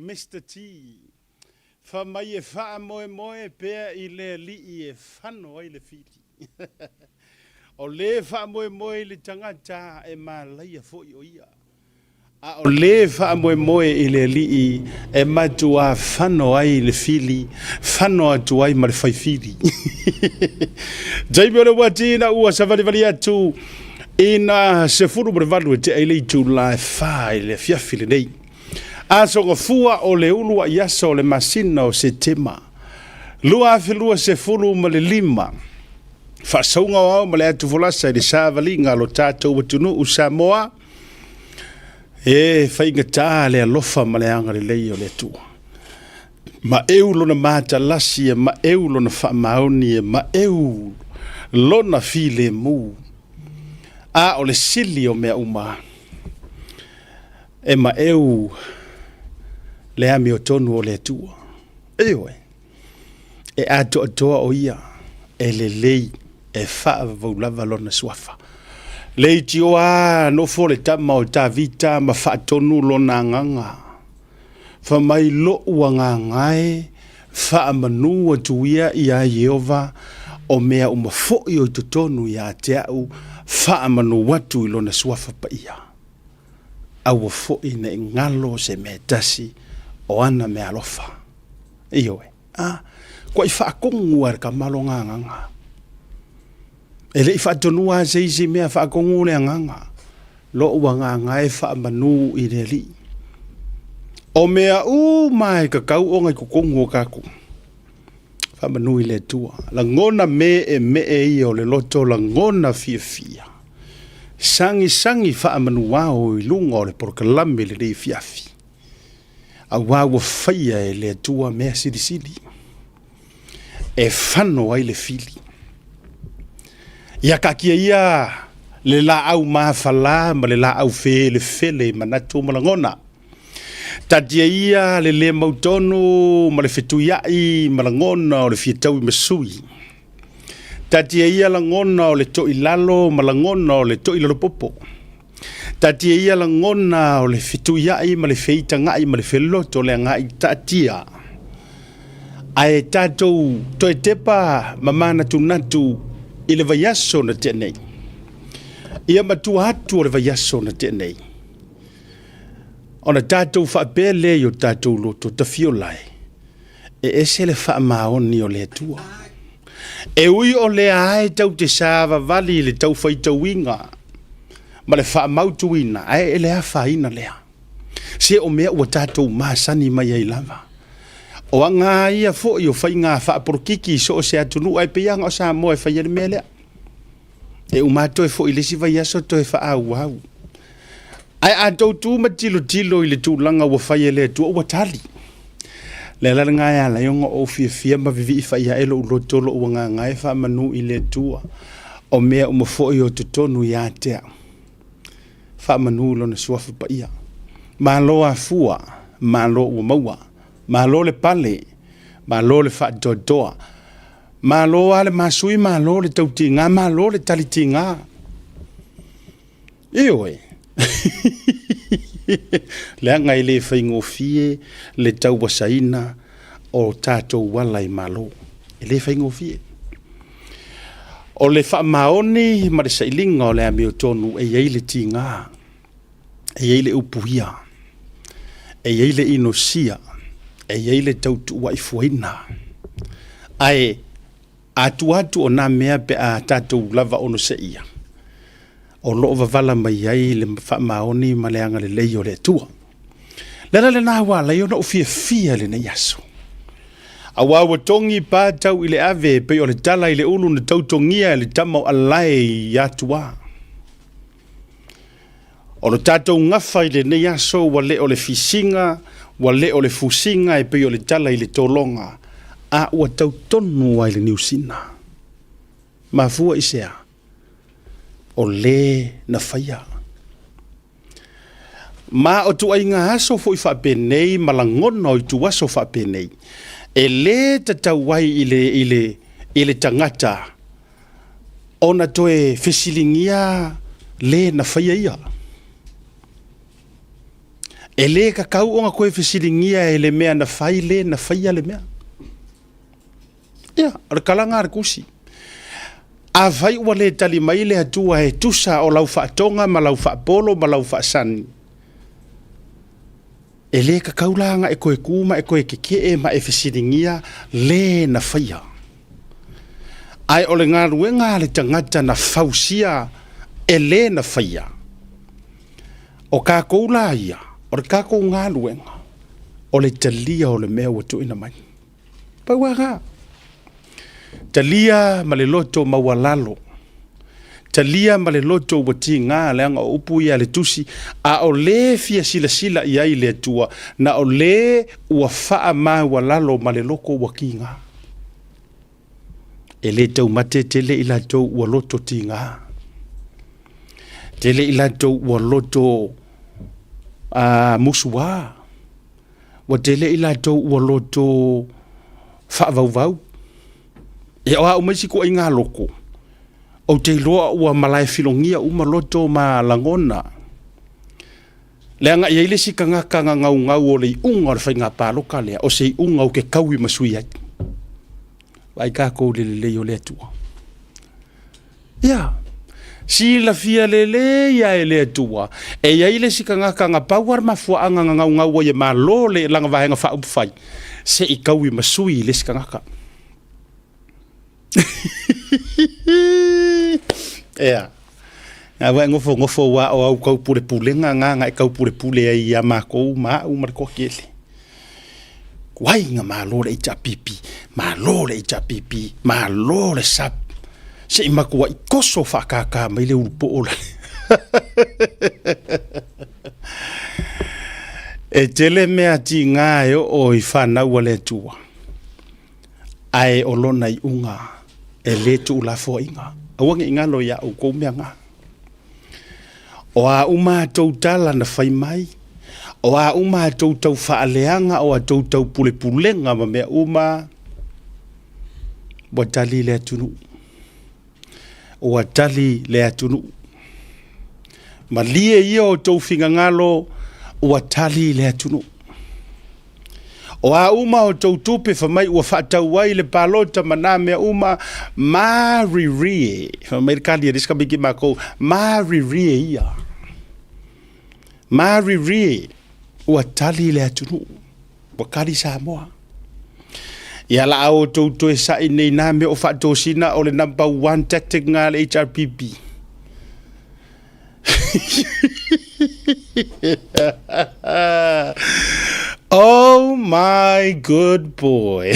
Mister T. Fai mai e faamoemoe pea i le Alii e fano ai le fili. O le faamoemoe i le tagata e malaia foi o ia. A o le faamoemoe i le Alii e matuā fano ai le fili, fano atu ai ma le faifili. Taimi o le uati ina ua savalivali atu ina 18 e tea ai le itula e 4 i le afiafi lenei. Aso Gafua o le uluai aso o le masina o Setema 2025. Faasauga o ao ma le atufolasa i le savaliga a lo tatou atunuu Samoa. E faigata le alofa ma le agalelei o le Atua. Maeu lona matalasi e maeu lona faamaoni e maeu lona filemu. A o le sili o mea uma, e maeu le amiotonu o le Atua. Ioe, e atoatoa o ia, e lelei, e faavavau lava lona suafa. Leitioa nofo le tama o Tavita ma faatonu lona agaga. Fai mai loʻu agaga e, faamanu atu ia iā Ieova, o mea uma foi o i totonu ia te aʻu, faamanu atu i lona suafa paia. Aua foi ne i galo se mea e tasi o ana meaalofa. Ioe, a, kuai faakogu a le tama lona agaga. E le i faatonua se isi mea faakogu le agaga. Loʻu agaga e faamanu i le Alii. O mea uma e tatau ona i totonu o tatou. Faamanu i le Atua. Lagona meemee ia o le loto, lagona fiafia. Sagisagi faamanuao i luga o le polokalame lenei afiafi. Auā ua faia e le Atua mea silisili e fano ai le fili. Ia taatia ia le laau mafala ma le laau felefele i manatu ma lagona. Taatia ia le le mautonu ma le fetuiai ma lagona o le fia taui ma sui. Taatia ia lagona o le toilalo ma lagona o le toilalopopo. Taatia ia lagona o le fetuiai ma le feitagai ma le feloto le agai taatia. Ae tatou toe tepa ma manatunatu i le vaiaso na tea nei. Ia matua atu o le vaiaso na tea nei. Ona tatou faapea lea i o tatou loto tafiola e, e ese le faamaoni o le Atua. E ui o lea e tau te savavali i le tau faitauina ma le faamautuina, ae e le afaina lea. Se o mea ua tatou masani mai ai lava. O aga ia foi o faiga faapolokiki i so o se atunuu, ae pei lava o Samoa e faia le mea lea. E uma toe foi i le isi vaiaso toe faaauau. Ae a tou tu ma tilotilo i le tulaga ua fai e le Atua, ua tali. Le ala lena e ala ai ona ou fiafia ma vivii fai ae lou loto, lou agaga e faamanu i le Atua, o mea uma foi o totonu ia te au. Faamanu i lona suafa paia. Malo afua, malo ua maua, malo le pale, malo le faatoatoa. Malo lava le masui, malo le tautiga, malo le talitiga. Ioe. Leaga e le faigofie le tauasaina o tatou ala i Malo. E le faigofie. O le faamaoni ma le sailiga o le amiotonu e i ai le tiga, e i ai le upuia, e i ai le inosia, e i ai le tautuuaifuaina. Ae a tua atu o nā mea pe a tatou lava onoseia, o lo o wavala mai ai le faamaoni ma le agalelei o le Atua. Le ala lena ua ala ai ona ou fiafia i lenei aso. Auā ua togi pa tau i le ave e pei o le tala i le ulu na tautogia e le tama o Alae i Atuā. O lo tatou gafa i lenei aso ua le o le fisiga, ua le o le fusiga e pei o le tala i le tologa, a ua tau tonu lava i le Niusina. Mafua i se a? O le na faia. Ma o tuaiga aso foi faapenei ma lagona o ituaso faapenei, e lē tatau ai i le, i le, i le tagata ona toe fesiligia le na faia ia. E lē kakau ona toe fesiligia e le mea na fai lē na faia le mea. Ia, o le kalaga a le tusi. Afai ua le tali mai le Atua e tusa o lau faatoga ma lau faapolo ma lau faasani, e lē tatau la ona e toe tu ma e toe tetee ma e fesiligia le na faia. Ae o le galuega a le tagata na fausia e le na faia, o tatou la ia, o le tatou galuega, o le talia o le mea ua tuuina mai. Pau lava lena. Talia ma le loto maualalo, talia ma le loto ua tiga, leaga o upu ia a le tusi, a o le fia silasila i ai le Atua, na o le ua faamaualalo ma le loto ua tiga. E le taumate tele i latou ua loto tiga, tele i latou ua loto musuā, ua tele i latou ua loto faavauvau. Ia o a uma isi ituaiga loto, ou te iloa ua malaefilogia uma loto ma lagona. Leaga e i ai le isi tagata na naunau o le iuga o le faiga palota lea, o se iuga ou te taui ma sui ai. Vaai tatou i le lelei o le Atua. Ia, silafia lelei lava e le Atua, e i ai le isi tagata na pau lava le mafuaaga na naunau ai e malo le lana Vaega Faaupufai, se i taui ma sui i le isi tagata. Ea, a ua e nofonofo aua o au taupulepulega na na e taupulepule ai ia matou ma au ma le toatele. Tuai na malo le HRPP, malo le HRPP, malo le SAP. Se i matuai toso faakaka mai le ulupoo la. E tele mea tiga e oo i fanau a le Atua, ae o lona iuga e le tuulafoaiina. Aua ne i galo ia outou mea na. O a uma a tou tala na fai mai, o a uma a tou taufaaleaga, o a tou taupulepulega ma mea uma, ua tali le atunuu. Ua tali le atunuu. Malie ia o tou finagalo, ua tali le atunuu. O a uma o tou tupe fai mai ua faatau ai le palota ma na mea uma, maririe. Fai mai le kali a le isi tamaiti matou, maririe ia. Maririe, ua tali le atunuu, ua tali Samoa. Ia la a outou toe sa'i nei na mea o faatosina o le number one tactic na a le HRPP. Oh my good boy.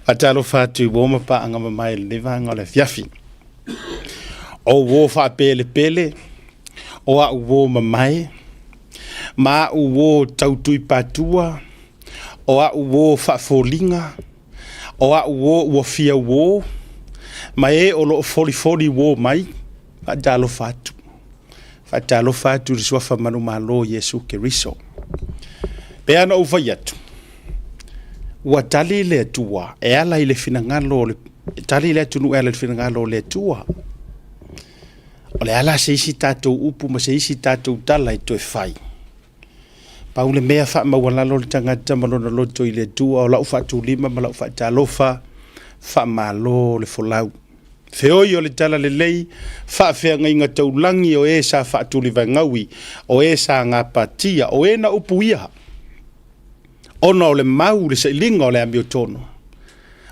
Faatalofa atu i uo ma paaga mamae i lenei vaega o le afiafi. O uo faapelepele, o au uo mamae, ma au uo tautuipatua, o au uo faafoliga, O au uo ua fia uo, ma e o lo o folifoli uo mai, faatalofa atu. Faatalofa atu i le suafa manumalo o Iesu Keriso. Pei lava ona ou fai atu, ua tali le Atua e ala i le finagalo o le, tali le atunuu e ala i le finagalo o le Atua. O le a la se isi tatou upu ma se isi tatou tala e toe fai? Pau le mea faamaualalo le tagata ma lona loto i le Atua, o lau faatulima ma lau faatalofa, faamalo le folau. Feoi o le talalelei, faafeagaiga taulagi o e sa faatulivaegaui, o e sa gapatia, o e na upuia, ona o le mau i le sailiga o le amiotonu,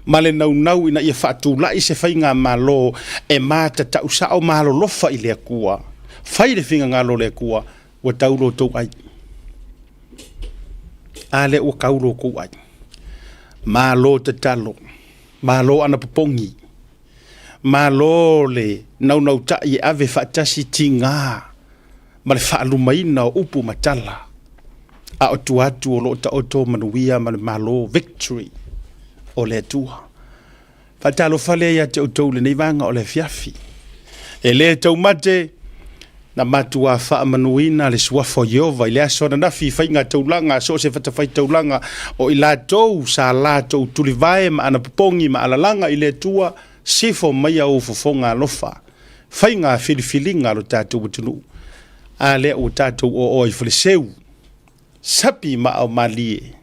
ma le naunau ina ia faatulai se faigamalo e matatau sao ma alolofa i le Atua, fai le finagalo o le Atua, Ua tau lo tou ai. A lea ua tau lo tou ai. Malo tatalo, malo anapopogi, malo le naunautai e ave faatasi tiga ma le faalumaina o upu ma tala, a o tua atu o lo o taoto manuia ma le malo victory o le Atua. Faatalofa lea ia te outou i lenei vaega o le afiafi. E le taumate, na matuā faamanuina le suafa o Ieova i le aso ananafi i faiga taulaga a so o se fatafaitaulaga o i latou sa latou tulivae ma anapopogi ma alalaga i le Atua, sifo maia ou fofoga alofa, faiga filifiliga a lo tatou atunuu. A lea ua tatou ooa i Faleseu, sapi ma ao malie,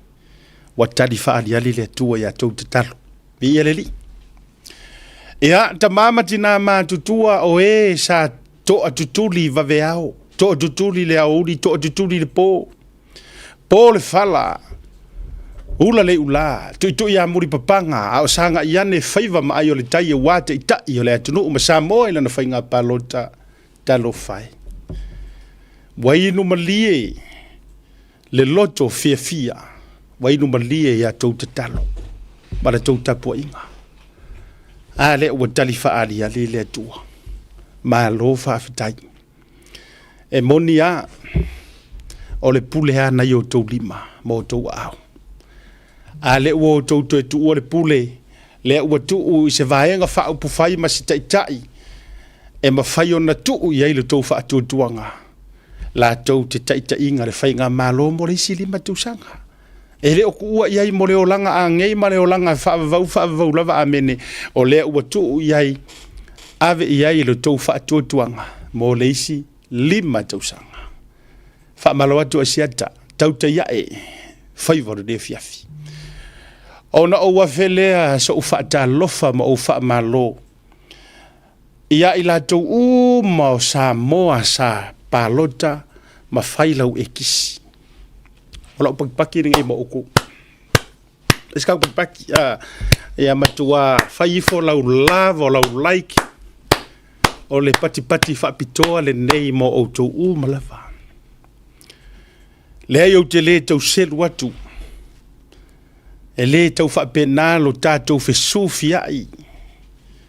ua tali faaaliali le Atua ia tou tatalo. Viia le Alii. Ia, tama ma tina matutua o e sa toa tutuli vaveao, toa tutuli le aoauli, toa tutuli le po, po le fala, ula le iulā, tuitui amuli papaga, a o sagai ane faiva ma ai o le tai aua taitai o le atunuu ma Samoa i lana faiga palota. Talofa e. Ua inu malie le loto fiafia, ua inu malie ia tou tatalo ma la tou tapuaiga. A lea ua tali faaaliali le Atua. Malo faafetai. E moni lava, o le pule lava nai outou lima ma outou aao. A lea ua outou toe tuua le pule, lea ua tuu i se vaega faaupufai ma se taitai e mafai ona tuu i ai le tou faatuatuaga latou te taitaiina le faigamalo mo le isi 5 tausaga. E le o tuua i ai mo le olaga a nei ma le olaga e faavavau faavavau lava. Amene. O lea ua tuu i ai, ave i ai le tou faatuatuaga mo le isi 5 tausaga. Faamalo atu Asiata, tautai ae faiva o lenei afiafi. Ona ou afe lea so'u faatalofa ma ou faamalo ia i latou uma o Samoa sa palota ma fai lau ekisi. O lau pakipaki lenei mo outou. E se kau pakipaki. Ia matua fai ifo lau love o lau like. O le patipati faapitoa lenei mo outou uma lava. Leai ou te le tau selu atu. E le tau faapena lo tatou fesufiai.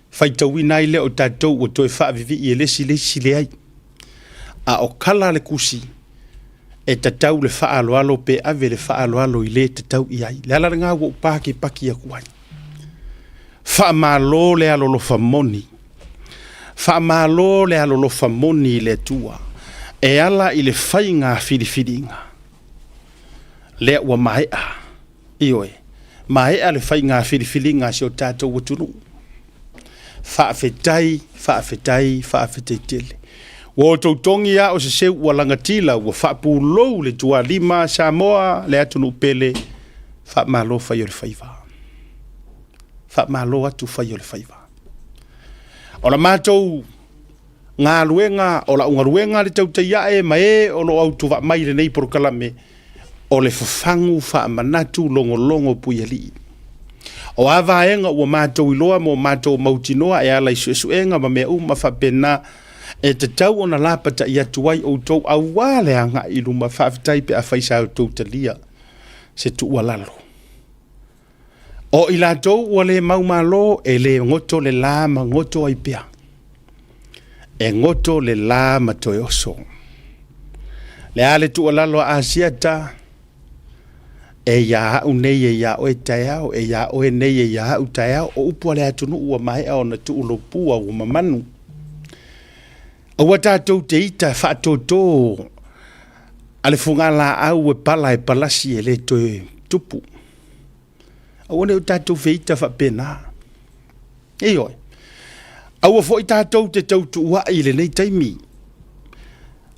Faitauina ai lea o tatou ua toe faavivii e le isi le isi leai. A o kala le kusi, e tatau le faaaloalo pe ave le faaaloalo i le tatau i ai. Le ala lena ua ou pakipaki atu ai. Faamalo le alolofa moni. Faamalo le alolofa moni i le Atua e ala i le faiga filifiliga. Lea ua maea, ioe, maea le faiga filifiliga a si o tatou atunuu. Faafetai, faafetai, faafetai tele. Ua outou togi lava o se seu ua lagatila, ua faapulou le tualima Samoa, le atunuu pele, faamalo fai o le faiva. Faamalo atu fai o le faiva. O la matou galuega, o lau galuega le tautai ae ma e o lo o autovaa mai i lenei polokalame, o le fafagu faamanatu logologo puialii. O a vaega ua matou iloa ma ua matou mautinoa e ala i suesuega ma mea uma faapena, e tatau ona lapatai atu ai outou aua le agai i luma. Faafetai pe afai sa outou talia se tuualalo. O i latou ua le maumalo, e le goto le la ma goto ai pea. E goto le la ma toe oso. Le a le tuualalo a Asiata, e ia au nei e ia oe taeao, e ia oe nei e ia au taeao. O upu a le atunuu ua maea ona tuulopua ua mamanu. Aua tatou te ita faatōtō a le fugalaau e pala e palasi e le toe tupu. Aua ne i o tatou feita faapena. Ioe. Aua foi tatou te tautuuai i lenei taimi.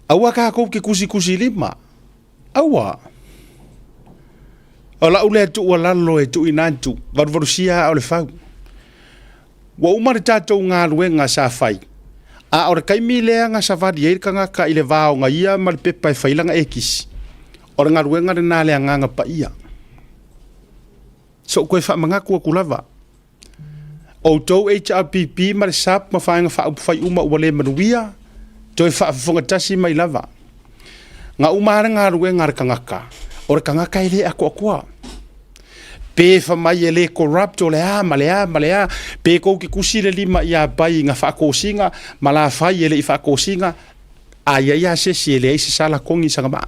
Aua tatou te tusitusilima. Aua. O lau lea tuualalo e tuuina atu, valuvalusia aa o le fau. Ua uma le tatou galuega sa fai, a o le taimi lea na savali ai le tagata i le va o ia ma le pepa e fai lana ekisi, o le galuega lena a le Agaga Paia. Sou toe faamanatu atu lava. Outou HRPP ma le SAP ma Vaega Faaupufai uma ua le manuia, toe faafofoga tasi mai lava. Na uma lava le galuega a le tagata, o le tagata e le atoatoa. Pe fai mai e le corrupt o le a ma le a ma le a, pe tou te tusi le lima ia Pai na faatosina ma la fai e le i faatosina, a i ai lava se isi e leai se sala togi sana maa.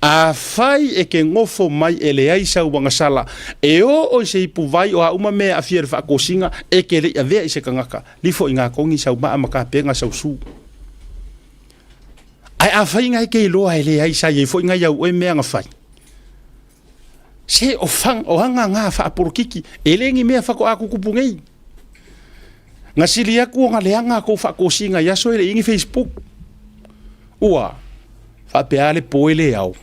Afai e ke nofo mai e leai sau agasala, e oo i se ipuvai o a uma mea e aafia i le faatosina, e ke le i avea i se tagata, lifo i ngā togi sau maa ma kapega sau su. Ae afai ngai ke iloa e leai sa iai foi ngai au oe mea na fai. Se o fang, o anga ngā faapolokiki, e le ni mea faatoa tutupu nei. Na sili atu ona leaga kou faatosina i aso e le i ni Facebook. Ua faapea le po e le ao.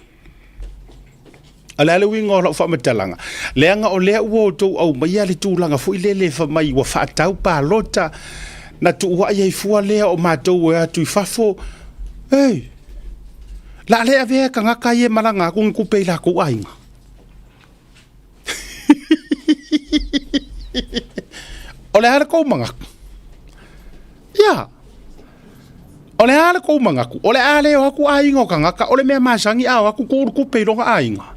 A o le a le uiga o lau faamatalaga? Leaga o lea ua outou aumaia le tulaga foi lele fai mai ua faatau palota, na tuuai ai fua lea o matou e o atu i fafo. Ei, o le a le avea e tagata ia e malaga atu ni tupe i latou aiga? O le a le tou manatu? Ia, o le a le tou manatu? O le a le o atu aiga o tagata, o le mea masani a o atu tuu le tupe i lona aiga.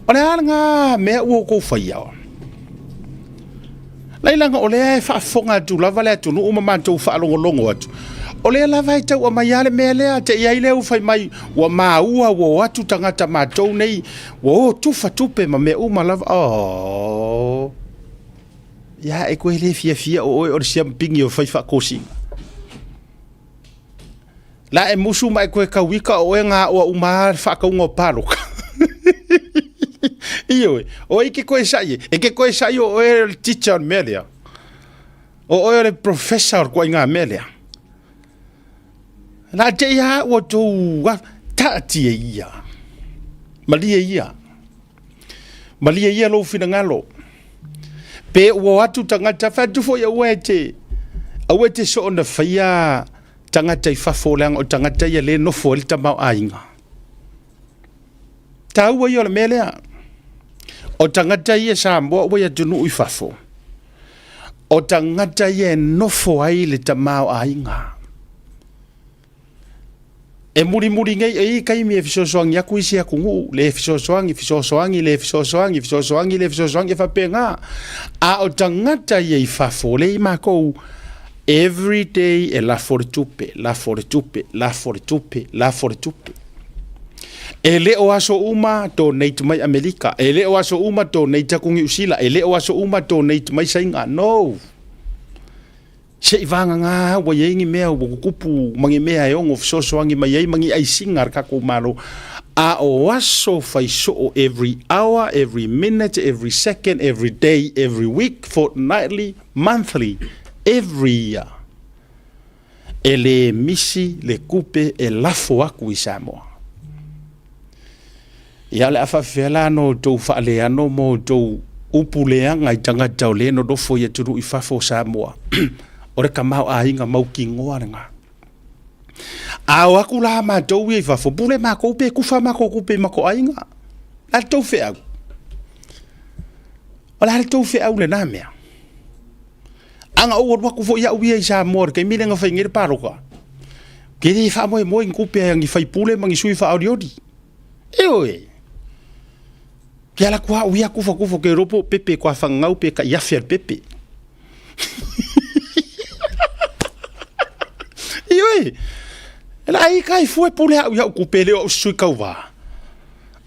O le a lena mea ua outou faia? Laila o lea e faafofoga atu lava le atunuu ma matou faalogologo atu, o lea lava e tau aumai lava le mea lea, te i ai lea ua fai mai, ua maua ua o atu tagata matou nei, ua o tufa tupe ma mea uma lava. Oh. Ia e koe le fiafia o oe o le siamupini o fai faatosina. La e musu ma e koe kauika o oe ngā oa uma le whaakaunga o pāloka. Ioe, o i ke koe sai e, e ke koe sai o oe o le teacher o le mea lea. O oe o le professor o le koe ngā mea lea. La te ia ua tou taatia ia. Malie ia. Malie ia lou finagalo. Pe ua o atu tagata, fai atu foi aua e te, aua e te soona faia tagata i fafo leaga o tagata ia le nofo ai le tamaoaiga. Taua ia o le mea lea. O tagata ia Samoa ua i atunuu i fafo, o tagata ia e nofo ai le tamaoaiga. E mulimuli nei, e i ai taimi e fesoasoani atu isi atunuu, le fesoasoani, fesoasoani, le fesoasoani, fesoasoani, le fesoasoani, e faapena. A o tagata ia i fafo, lea i matou, every day e lafo le tupe, lafo le tupe, lafo le tupe, lafo le tupe. E le o aso uma donate mai Amerika, e le o aso uma donate atu Niu Sila, e le o aso uma donate mai Saina. No! Se i vagana ua i ai ni mea ua tutupu ma ni mea e ono fesoasoani mai ai ma ni aisiga a le tatou Malo. A o aso fai soo every hour, every minute, every second, every day, every week, fortnightly, monthly, every year. E le misi le tupe e lafo atu i Samoa. Ia o le a faafefea la ona outou faaleano ma outou upu leaga i tagata o lea e nonofo i atunuu i fafo o Samoa. O le tamaoaiga mautinoa lena. A o atu la matou ia i fafo, pule matou pe tufa matou tupe i matou aiga. O le a le tou feau? O le a le tou feau i lena mea? A na ou alu atu foi au ia i Samoa i le taimi lea na fai nei le palota, ke le faamoemoe i ni tupe a ni faipule ma ni sui faaolioli. Ioe. Ke ala atu au ia tufatufa ke iloa po o pepe kua whangau pe ka iafe al pepe. Ioe. E la i kai fue pule au ia uku pele o sui kauva.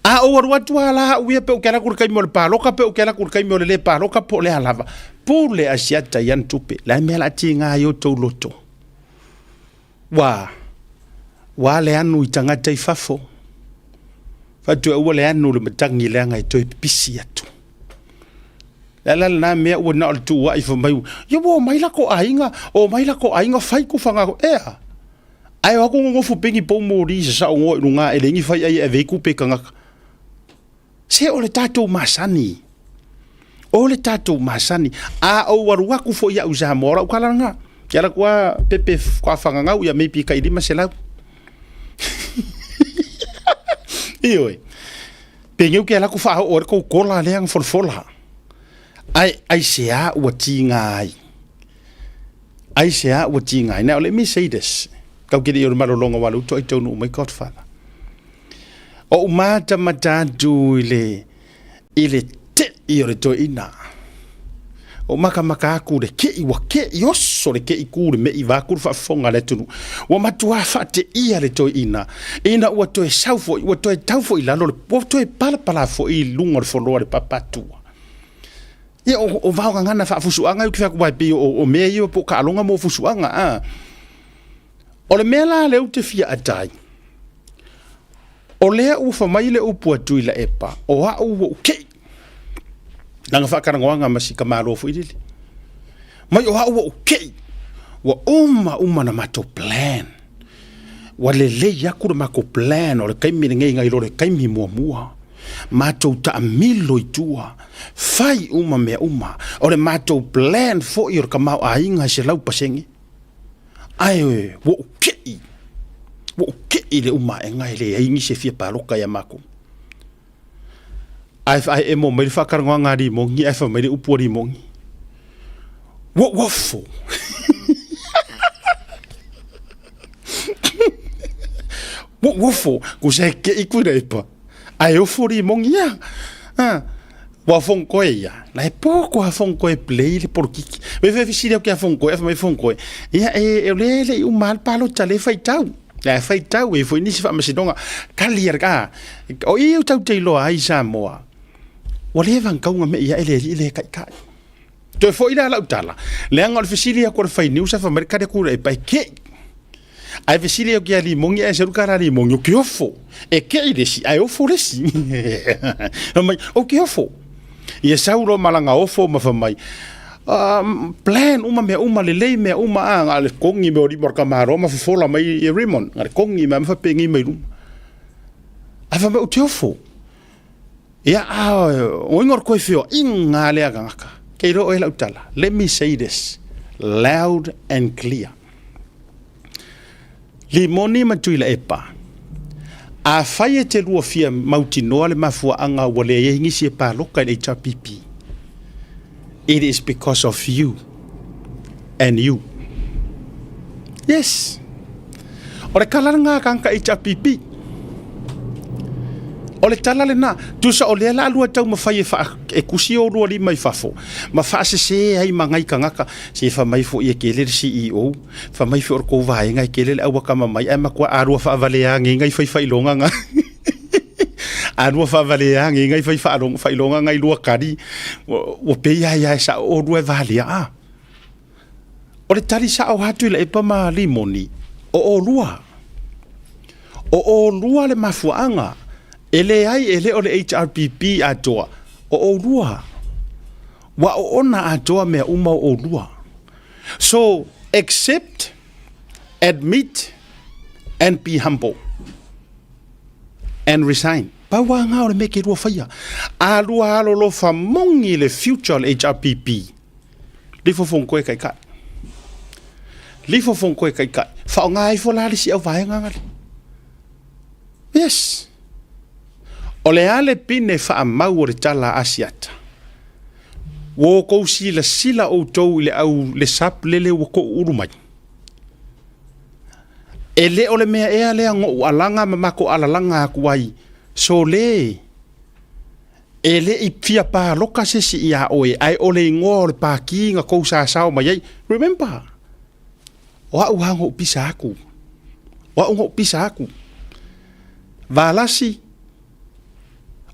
A ou alu atu a la au ia pe o ke ala ku le kaimi o le paloka pe o ke ala ku le kaimi o le le paloka po le alava. Pule a siata i ana tupe. La mea la tiga ai o tou loto. Ua, ua le anu i tagata i fafo. Fatu e aua le anu le matagi leaga e toe pipisi atu. Le ala lena mea ua na o le tuuai fai mai, ia ua omai lako aiga, omai lako aiga fai kufaga ea. Ae o aku nonofo pegi pou moli sa sao ngoa i luga e le ni fai ai e ave i kupe i kangaka. Se o le tatou masani. O le tatou masani. A ou alu atu foi au i Samoa, o lau tala lena. Ke ala kua pepe kua whangangau ia maybe kai 500. Ioe. Pe ngeu ke ala ku wha o kou kola lea nga folafola. Ai, ai se a ua tinga ai. Ai se a ua tinga ai. Now let me say this. Kau kiri i o le malolonga wale uto ai taunu my godfather. O matamata atu i le, i le te'i o le toeaina. O makamaka aku le ke'i, ua ke'i oso le ke'i kū le me'i vaeatu le faafofoga a le atunuu. Ua matuā faateia le toeaina, ina ua toe sau foi, ua toe tau foi i lalo, ua toe palapala foi i luga o le foloa le papatua. Ia, o, o vaogagana faafusuaga ia ou te fai atu ai pei o, o mea ia po o taaloga mo fusuaga, a. O le mea la lea ou te fia ata ai, o lea ua fai mai le upu a Tuilaepa, o au ua ou kei. Lana faatalanoaga ma si tamaloa foi lele. Mai o au ua ou kei. Ua uma uma na matou plan. Ua lelei aku le makou plan o le taimi lenei nai lo le taimi muamua. Matou taamilo i tua, fai uma mea uma. O le matou plan foi o le tamaoaiga e 100%. Ae ua ou tei, ua ou tei i le uma aega e leai nisi e fia palota ia matou. Ae faaemo mai le faatalanoaga a Limoni ae fai mai le upu a Limoni, ua ou ofo. Ua ou ofo, tusa e keʻi Tuilaepa ae ofo Limoni ia. Ah, ua Fonotoe ia, la e poto lava Fonotoe e play le polokiki. Wei fai fesili atu ia Fonotoe, ae fai mai Fonotoe, ia e, o lea e le i uma lava le palota lea e faitau. La e faitau e foi nisi faamasinoga. Tali a le, ah, o i tatou te iloa ai Samoa, ua leva ona tatau ona mei ae le alii lea e taitai. Toe foi la lau tala, leaga o le fesili atu a le fai news ae fai mai le tali atu e pa e keʻi. Ae fesili atu ia Limoni ae sau le tala a Limoni, ou te ofo. E keʻi le isi ae ofo le isi. Fai mai, ou te ofo. Ia sau loa ma lana ofo ma fai mai, plan uma mea uma, lelei mea uma, a, na o le kogi mea o lima o le tamaloa ma fofola mai i Raymond, na o le kogi mai ma faapenei mai luma. Ae fai mai, ou te ofo. Ia, a o uiga o le toe feoaiga lea a tagata, kei iloa oe lau tala, let me say this loud and clear. Limoni ma Tuilaepa, afai e te lua fia mautinoa le mafuaaga ua leai ai nisi e paloka i le HRPP, it is because of you and you. Yes. O le tala lena a tagata HRPP. O le tala lena. Tusa o lea la lua taumafai e, faa, e kusi o lua lima i fafo, ma faasese ai ma ngai tagata, se fa mai foi e kele le CEO, fa mai foi o le kou vaega e kele le auakama mai, ae matua alua faavalea nge ngai fai faailoga nga. Alua faavalea nge ngai fai faailoga ngai lua kali, ua pei ai ai sa o lua e valea a. O le tali sao atu i Tuilaepa ma Limoni, o olua. O olua le mafuaaga, e leai e le o le HRPP atoa, o olua. Ua oona atoa mea uma o olua. So, accept, admit and be humble and resign. Pau lava lena o le mea ke lua faia. A lua alolofa moni i le future o le HRPP, lifo Fonotoe taitai. Lifo Fonotoe taitai. Faaaoga ifo la le isi auvaega ngale. Yes. O le a le pine faamau o le tala a Asiata? Ua outou silasila outou i le au le sap lele ua toulu mai. E le o le mea ea lea na ou alaga ma matou alalaga atu ai, sole, e le i fia paloka se isi iā oe, ae o le igoa o le pākī na tou sasao mai ai. Remember, o au lava na ou pisa atu. O au na ou pisa atu. Valasi,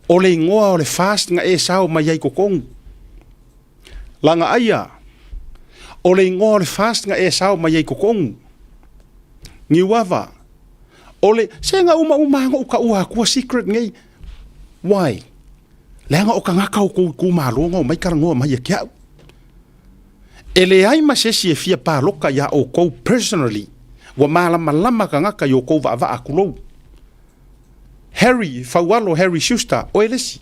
o le igoa o le fast na e sao mai ai i totonu. Lagaaia, o le igoa o le FAST na e sao mai ai i totonu. Niuava, o le, se na umauma lava na ou taua atua secret nei. Why? Leaga o tagata o tou itumalo na omai talanoa mai ia te au. E leai ma se isi e fia paloka iā outou personally. Ua malamalama tagata i outou vaavaa tulou. Harry, Faualo Harry Schuster, oe le isi.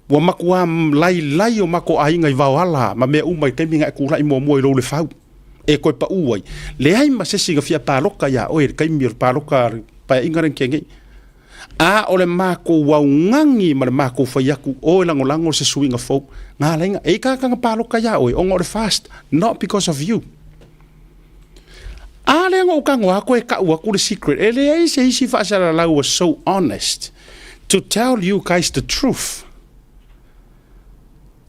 Ua matua lailai o matou aiga i Vaoala ma mea uma i taimi na e tulai muamua i lou Lefau e toe pau ai. Leai ma se isi na fia paloka iā oe i le taimi o le paloka a le Paeaiga lea na tea nei. A o le matou augani ma le matou fai atu, o e lagolago se suiga fou, na ala ai na, e i ai tagata na paloka iā oe ona o le FAST, not because of you. A lea na ou tago atu e tau atu le secret, e leai se isi faasalalau was so honest to tell you guys the truth.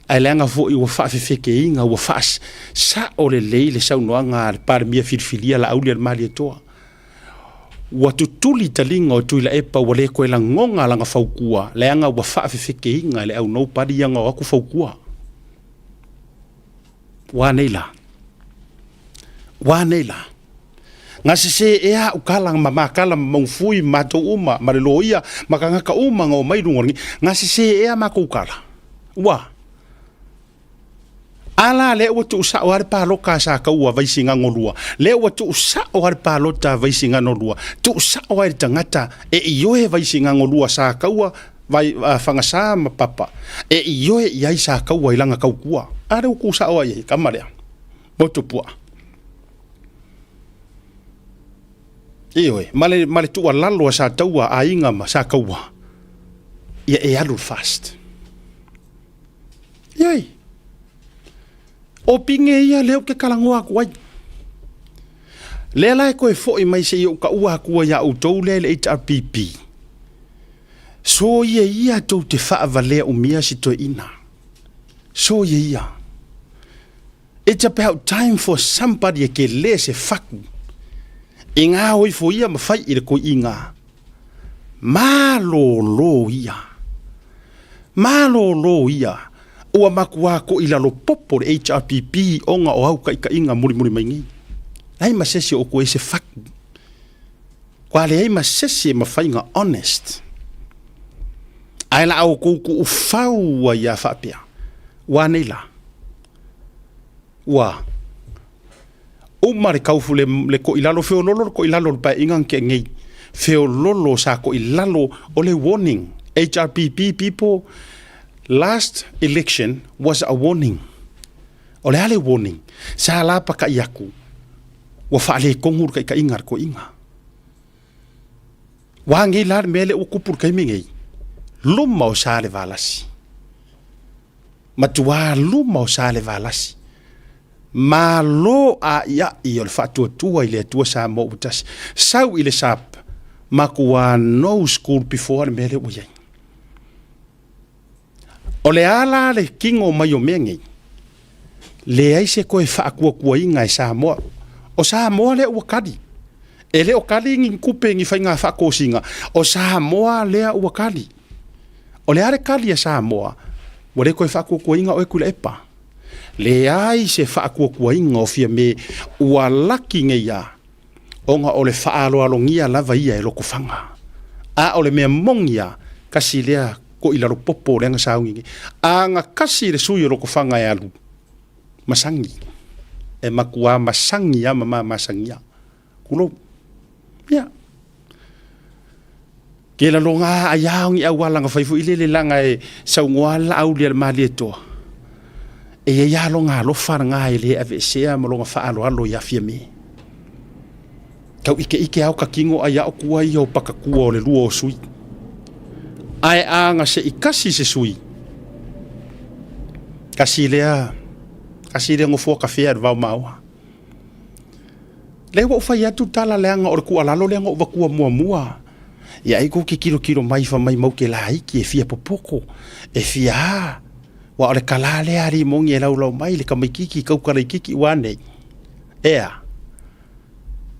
Ae leaga foi ua faafefekeina, ua faasao lelei le saunoaga a le Palemia filifilia Laauli-a-le-Malietoa. Ua tutuli taliga o Tuilaepa ua le toe lagona lana fautua, leaga ua faafefekeina e le au nobody ia na o atu fautua. Ua a nei la? Ua a nei la? Na sese ea au tala ma makala ma maufui ma matou uma ma le loia ma tagata uma na omai i luga o le Na sese ea matou tala? Ua. A la lea ua tuusao lava le palota a Sataua Vaisigano 2, lea ua tuusao lava le palota a Vaisigano 2, tuusao lava i le tagata e ioe Vaisigano 2 Sataua vai, Fagasa ma Papa, e ioe i ai Sataua i lana tautua. A lea ua tuusao lava i ai, tama lea, motu puaa. Ioe, ma le, ma le tuualalo a Sataua, aiga ma Sataua, ia e alu le FAST. Ioe, o pine ia lea ou te talanoa atu ai. Lea la e toe foi mai se i ou taua atua ia outou lea i le HRPP. Soia ia tou te faavalea umia si toeaina. Soia ia. It's about time for somebody e tele se fatu i ngā oifo ia ma fai i le toeaina. Malolo ia. Malolo ia. Ua matua toilalo popo le HRPP ona o au taitaiga mulimuli mai nei. Leai ma se isi o outou e se fatu. Kua leai ma se isi e mafai ona honest. Ae la outou tuufau ai a faapea. Ua nei la. Ua uma le tau le, le toilalo feololo le toilalo o le paeaiga na tea nei. Feololo sa toilalo o le warning. HRPP people, last election was a warning. O le a le warning? Sa lapatai atu, ua faaletonu le taitaiga a le toeaina. Ua nei la le mea lea ua tupu i le taimi nei, luma o Salevalasi. Matua luma o Salevalasi. Malo aiai o le faatuatua i le Atua Samoa ua tasi. Sau i le SAP, matua no school before le mea lea ua i ai. O le a la le kino mai o mea nei? Leai se toe faatuatuaina e Samoa. O Samoa lea ua kali. E le o kali ni tupe ni faiga faatosina. O Samoa lea ua kali. O le a le kali a Samoa? Ua le toe faatuatuaina oe Tuilaepa. Leai se faatuatuaina o Fiame ua laki nei a ona o le faaaloalogia lava ia e Lotofaga. A o le mea moni a, kasi lea toilalo popo lea na sauni nei. A na kasi le sui o Lotofaga e alu, masagi. E matua masagi a ma mamasagia. Tulou. Ia. Ke la longa ai a ngi auala na fai foi lele langa e saunoa la au lia le Malietoa. E iai a longa alofa nga e le aveesea ma longa faaaloalo ia Fiame. Tau ike ike au ka kingo ai ao kua ia o pakakua o le lua o sui. Ae a nga se i kasi se sui. Kasi lea, kasi lea ngofua kafea le vao maoa. Lea ua ou fai atu tala leaga o le tuualalo lea na ou vatua muamua. Ia ai kou ke kilokilo mai fa mai mau ke laiki e fia popoko, e fia a. Ua o le kalā lea a limogi e laulau mai le tamaititi i kauka laititi ua nei. Ea,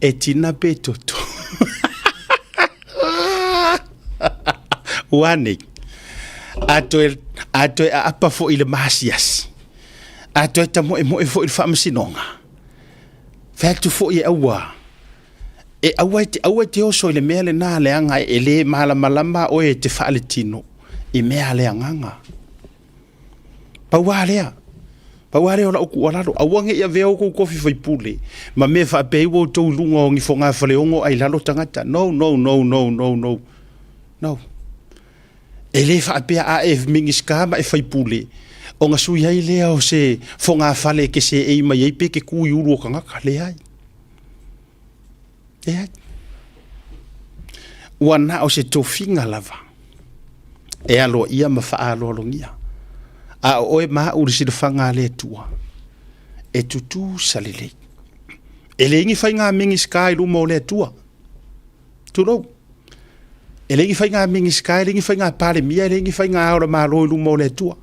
e tina pe toto. Ua nei. A toe, a toe aapa foi i le maasiasi. A toe tamoemoe foi i le faamasinoga. Fai atu foi e aua, e aua e te, aua e te oso i le mea lena leaga e le malamalama oe e te faaletino i mea a le agaga. Pau lava lea, pau lava lea o lau tuualalo, aua ne i avea outou tofi faipule ma mea faapea ai ua outou i luga o ni fogafaleogo ae i lalo tagata. No, no, no, no, no, no, no. E le faapea a e Minisita ma e faipule ona sui ai lea o se fogafale e te seei mai ai pe te tu i ulu o tagata. Leai. Leai. Ua na o se tofiga lava e aloaia ma faaaloalogia. A o oe ma au i le silafaga a le Atua, e tutusa lelei. E leai ni faiga Minisita i luma o le Atua. Tulou. E leai ni faiga Minisita, e leai ni faiga Palemia, e leai ni faiga ao o le Malo i luma o le Atua.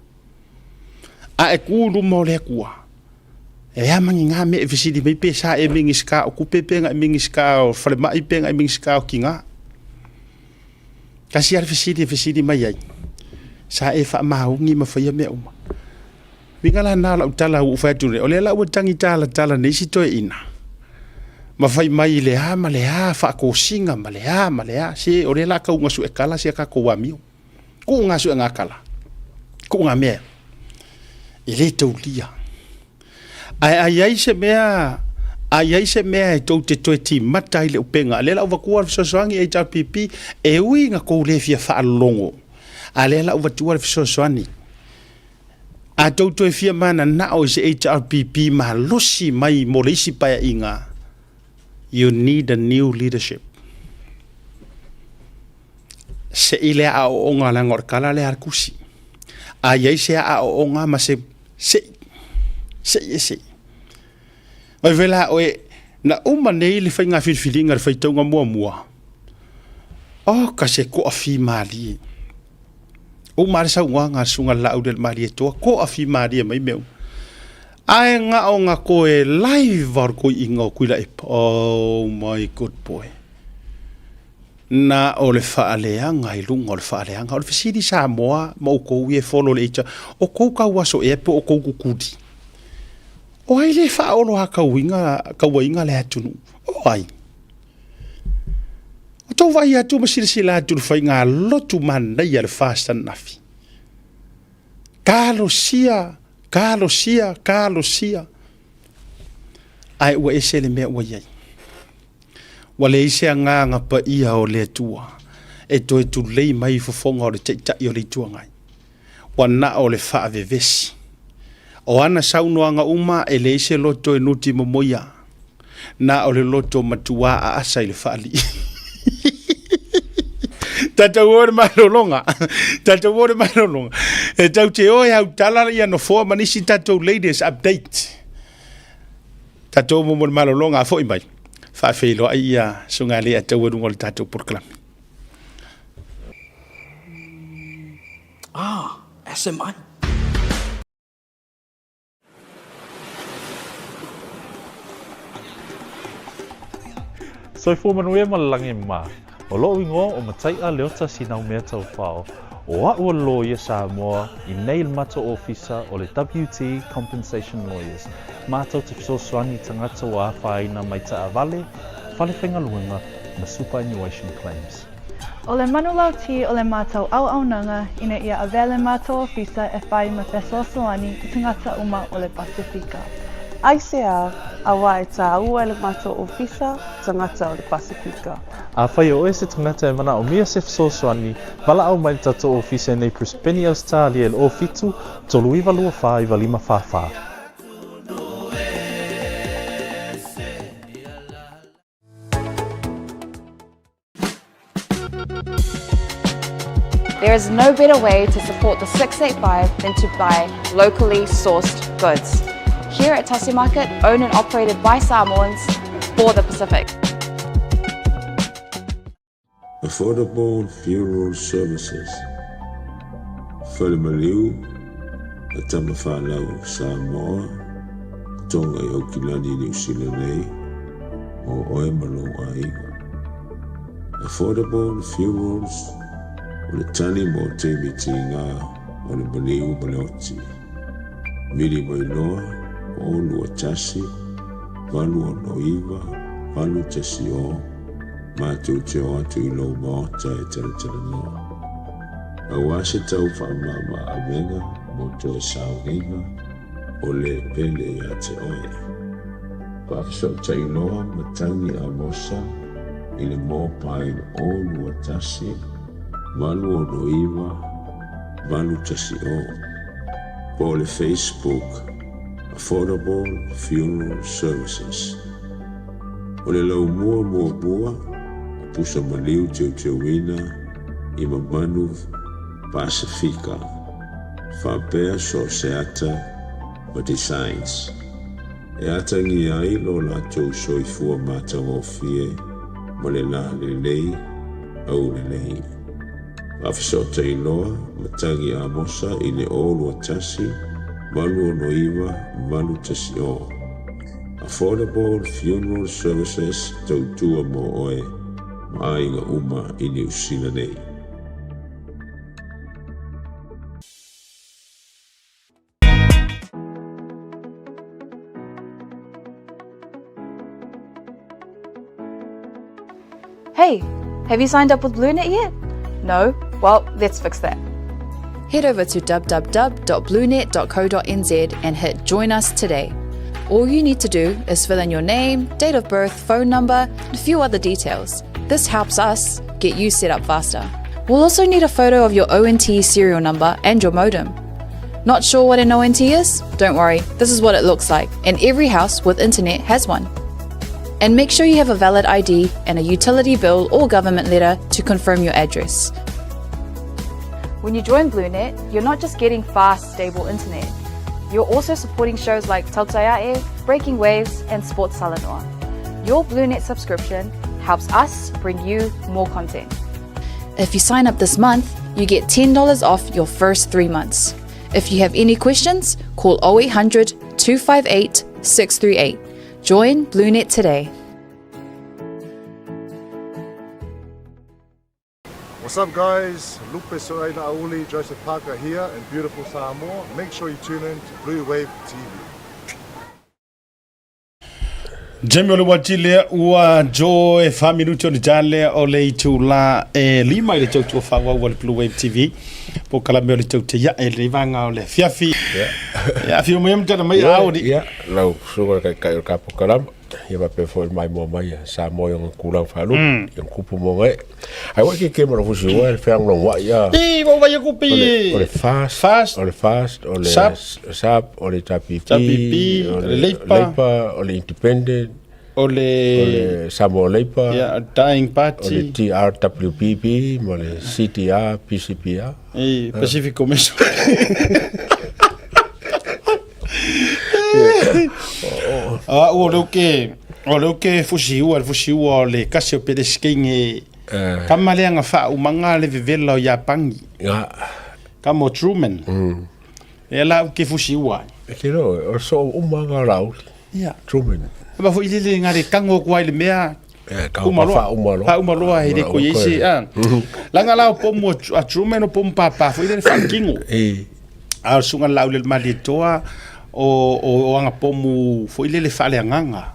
A e tu i luma o le Atua, e a mani ngā mea e fesili mai pe sa e Minisita o tupe pe na e Minisita o falemai pe na e Minisita o tinā. Tasi lava le fesili e fesili mai ai, sa e faamaoni ma faia mea uma. Uiga la na o lau tala ua ou fai atu nei, o lea la ua tagi talatala nei isi toeaina, ma fai mai i le a ma le a faatosina ma le a ma le a, se o lea la tau gasuekala si a tatou amio. Kuu ngā suega kala, kuu ngā mea, e le taulia. Ae a i ai se mea, a i ai se mea e tou te toe timata ai i le upega, lea la ua vatua le fesoasoani HRPP, e ui ina tou le fia faalogo, a lea la ua vatua le fesoasoani. A tou toe fia mananao i se HRPP malosi mai mo le isi paeaiga, you need a new leadership. Sei le aoaoga leaga o le tala lea a le tusi. A i ai se aoaoga ma se sei, sei e sei. Vai vai la oe, na uma nei le faiga filifiliga le faitauga muamua. Oh, ka se toafimalie. Uma le saunoaga a le susuga i le Laaulialemalietoa, toafimalie mai mea uma. Ae na o na toe live o le toeaina o Tuilaepa. Oh my good boy. Na o le faaleaga i luga o le faaleaga. O le fesili Samoa ma outou ia e follow le HR, o tou tauaso ea po o tou tutuli? O ai le faaoloatauina tauaina le atunuu? O ai? O tou vaai atu ma silasila atu i le faiga lotu manaia le FAST ananafi. Talosia, talosia, talosia. Ae ua ese le mea ua i ai. Ua leai se agaga paia o le Atua e toe tulei mai i fofoga o le Taitai o le Itu Agai. Ua na o le faavevesi. O ana saunoaga uma e leai se loto e nuti momoia, na o le loto matuā aasa i le faalii. Tatou o i le malologa. Tatou o i le malologa. E tau te o e autala ia nofoa ma nisi tatou ladies update. Tatou mo mo le malologa a foi mai. Faafeiloai ia susuga i le Ataua i luga o le tatou polokalame. Ah, SMI. Soifua manuia ma le lagi e mama. O lo'u igoa o Matai'a Leota Sinaumea Taufao, o a'u o le loia Samoa i nei le matou ofisa o le WT Compensation Lawyers, matou te fesoasoani i tagata ua afaina mai taavale, fale faigaluega ma superannuation claims. O le manulauti o le matou auaunaga ina ia avea le matou ofisa e whai ma fesoasoani i tagata uma o le Pasifika. Aisea, auā e tāua e le matou ofisa tagata o le Pasifika. Afai o oe se tagata e manaomia se fesoasoani, valaau mai le tatou ofisa i nei Brisbane, Ausetalia i le 07 39 24 95 44. There is no better way to support the 685 than to buy locally sourced goods. Here at Tasi Market, owned and operated by Samoans for the Pacific. Affordable Funeral Services, Falemaliu, a Tamafanau Samoa, Tonga i Aukilani, Niu Sila nei, mo oe ma lou aiga. Affordable Funerals, o le tali mo taimi tiga o le maliu ma le oti. Vili mai loa, 0 2 1 8 6 9 8 1 0, matou te o atu i lou maota e talatalanoa. Aua se tau faamama avega mo toe sauniga o le pele ia te oe. Faafesootai loa Matagi Amosa i le mobile 0 2 1 8 6 9 8 1 0 po o le Facebook Affordable Funeral Services. O le laumua muamua o pusa maliu teuteuina i mamanu Pasifika faapea so o se ata ma designs e atagia ai lo latou soifua matagofie ma le la lelei aulelei. Faafesootai loa Matagi Amosa i le 0 2 1 8 6 9 8 1 0. Affordable Funeral Services tautua mo oe ma aiga uma i Niu Sila nei. Hey, have you signed up with BlueNet yet? No? Well, let's fix that. Head over to www.bluenet.co.nz and hit Join Us today. All you need to do is fill in your name, date of birth, phone number, and a few other details. This helps us get you set up faster. We'll also need a photo of your ONT serial number and your modem. Not sure what an ONT is? Don't worry, this is what it looks like, and every house with internet has one. And make sure you have a valid ID and a utility bill or government letter to confirm your address. When you join BlueNet, you're not just getting fast, stable internet. You're also supporting shows like Tautaiae, Breaking Waves, and Sports Salanoa. Your BlueNet subscription helps us bring you more content. If you sign up this month, you get $10 off your first three months. If you have any questions, call 0800 258 638. Join BlueNet today. What's up guys, Lupe Soaina Auli, Joseph Parker here in beautiful Samoa. Make sure you tune in to Blue Wave TV. Jamie o le uati lea ua jo e wha minuti o le jale o le itula e lima i le tautua whawau o le Blue Wave TV. Po kalame o le tau te ia e le vanga o le fiafi. Ia afio mai am mai Ia, ao ni. ia, lau susuga le taitai o le tapu kalama, ia faapea foi le maimoa mai a Samoa i ona tulaga faalupe, i ona kupu ma ona ee. Ai ua ikeike ma lou fusi ua le feagologoai a. I ua vai aku pi. O le FAST, FAST, o le FAST, o le SAP, SAP, o le WP, WP, o o le le Labour, Labour, o le Independent, o le o le Samoa Labour, yeah, Dying o le Party, TRWPP ma le CTR, PCPR. i Pacific Commission. Ah, ua leo ke o leo ke fusiua le fusiua o le kasi o Pedestrian Eh. Kama le anga faaumanga le vevela o Iapangi. Nga. Kama o Truman. E la ke fusiua. E te roa, o so uma ngā rauli. Ia. Truman. Ba fo ile ngā le kango ku ai le mea. E, ka uma fa uma loa. Fa uma loa he le ko isi. Ah. Langa la o pomu a Truman o pomu papa fo ile fa kingo. E. A o sunga lau le mali toa o o o anga pomu fo ile le fa le anganga.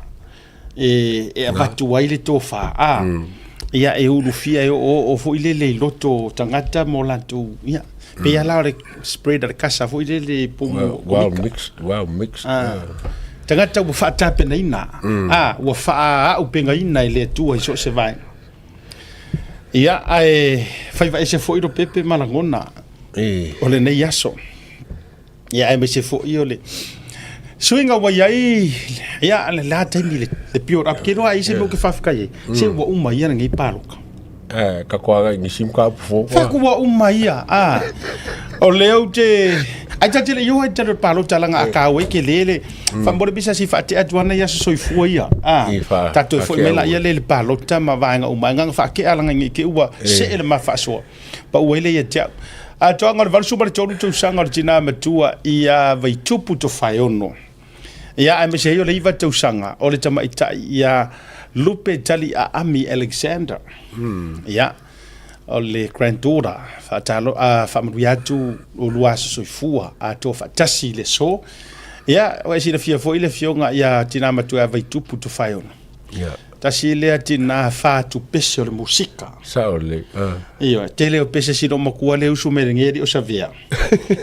E e avatu ai le tofa. Ah. Ia e ulufia e o o foi lele i loto tangata mo latou ia pe ia la o le spread a le kasa foi lele po mo Well mixed, well mixed. Ah. Tagata ua faatapenaina ah ua faaaupegaina e le Atua i so o se vaega. Ia ae faiva ese foi lo pepe ma lagona o lenei aso. Ia aemaise foi o le suiga ua i ai, ia le la taimi le, le build up ke loa ai se mea ou ke faafetai ai, se ua uma ia lenei paloka. Eh, ka koa agai nisi ma ka upu fou. Faku ua uma ia, a. O lea ou te, ai ta te le ioa i te palota langa a kāu ai ke lele. Wha bisa si wha te atu ana ia soifua ia. A, tātou foi mai la ia le le palota ma vaenga uma. Nganga wha ke alanga ngi ke ua se ele ma whaasoa. Pa ua ele ia te au. A toaga o le 83 tausaga o le tinā matua i a Vaitupu Tofaeono. Ia, aemaise ai o le 9 tausaga o le tamaitai ia Lupe Tali'aami Alexander. Ia, o le granddaughter, faatalo, a faamanuia atu o lua aso soifua atoa faatasi i le aso. Ia, ua e silafia foi le afioga ia tinā matua ia Vaitupu Tofaeono. Ia. Tasi lea tina fatu pese o le musika. Sao lelei. Ah. Ioe, tele o pese sino makua le usu me le ngeri o savea.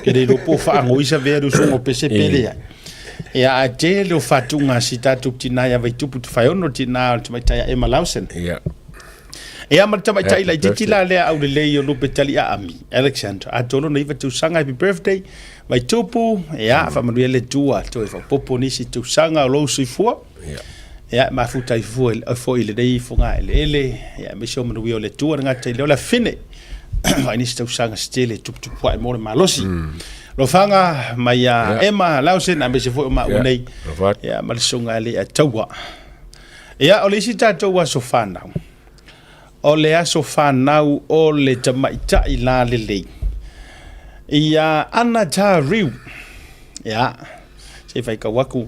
Ke le iloa po faangoi savea le usuga o pese pe leai. Ia, ae tele o fatuga si tatou tina ia Vaitupu Tufaeono, tina o le tamaitai a Emma Lawson. Ia. Ia ma le tamaitai Happy laitiiti birthday. la lea aulelei o Lupe Tali'aami, Alexander. Atoa lona iva tausaga, happy birthday, Vaitupu. Ia, faamanuia le Atua, toe faaopoopo nisi tausaga o lou soifua. Ia. Ia, e mafuta ai fua, foi i lenei fogaeleele, ia, aemaise o manuia o le Atua, le gata i lea o le afine, ai nisi tausaga se tele e tuputupu ae mo le malosi. Lofaga mai ia Emma Lawson, aemaise foi o maua nei, Lofa. ia, ma le susuga e Alii-a-Taua. Ia, o le isi tatou aso fanau, o le aso fanau o le tamaitai lalelei, ia Ana Ta Riu. Ia, se i faitau aku.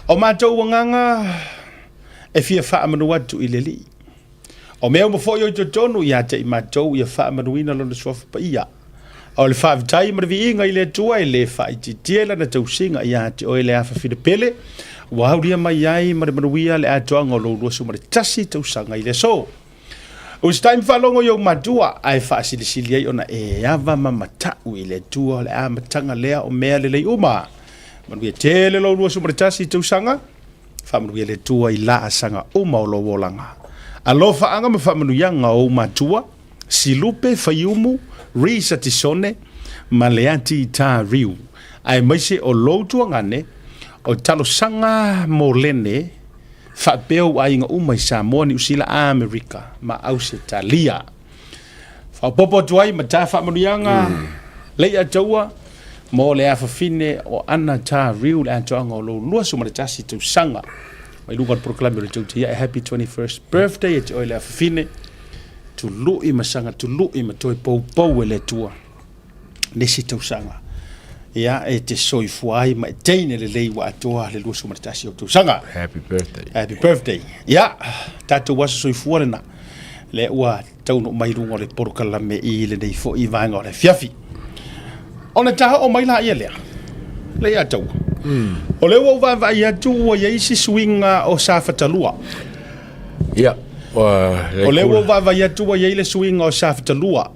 O matou agaga e fia faamanu atu i le Alii. O mea uma foi o i totonu ia te i matou ia faamanuina Lona Suafa Paia. O le faafetai ma le viiga i le Atua e le faaitiitia i Lana tausiga ia te oe le afafine pele, ua aulia mai ai ma le manuia le atoaga o lou 21 tausaga i le aso. O se taimi faalogo i ou matua, ae faasilisili ai ona e ava ma matau i le Atua o le amataga lea o mea lelei uma. Manuia tele lou 21 tausaga, faamanuia le Atua i laasaga uma o lou olaga. Alofaaga ma faamanuiaga o ou matua, Silupe Faiumu, Risa Tisone ma Leati Ta Riu, aemaise o lou tuagane, o Talosaga Molene, faapea ou aiga uma i Samoa, Niu Sila, Amerika ma Ausetalia. Faaopoopo atu ai ma ta faamanuiaga mm. Leiataua mo le afafine o Ana Ta Riu le atoaga o lou 21 tausaga. Mai luga o le polokalame o le Tautia e Happy 21st Birthday e te oe le afafine. Tului ma saga tului ma toe poupou e le Atua. Nisi tausaga. Ia, e te soifua ai ma e teine lelei ua atoa le 21 o tausaga. Happy birthday. Happy birthday. Ia, tatou aso soifua lena. Le ua taunuu mai luga o le polokalame i lenei foi vaega o le afiafi. Ona ta oo mai laia lea, le ia taua. O lea ua ou vaavaai atu ua i ai isi suiga o Safatalua. Ia, O lea ua ou vaavaai atu ua i ai le suiga o Safatalua.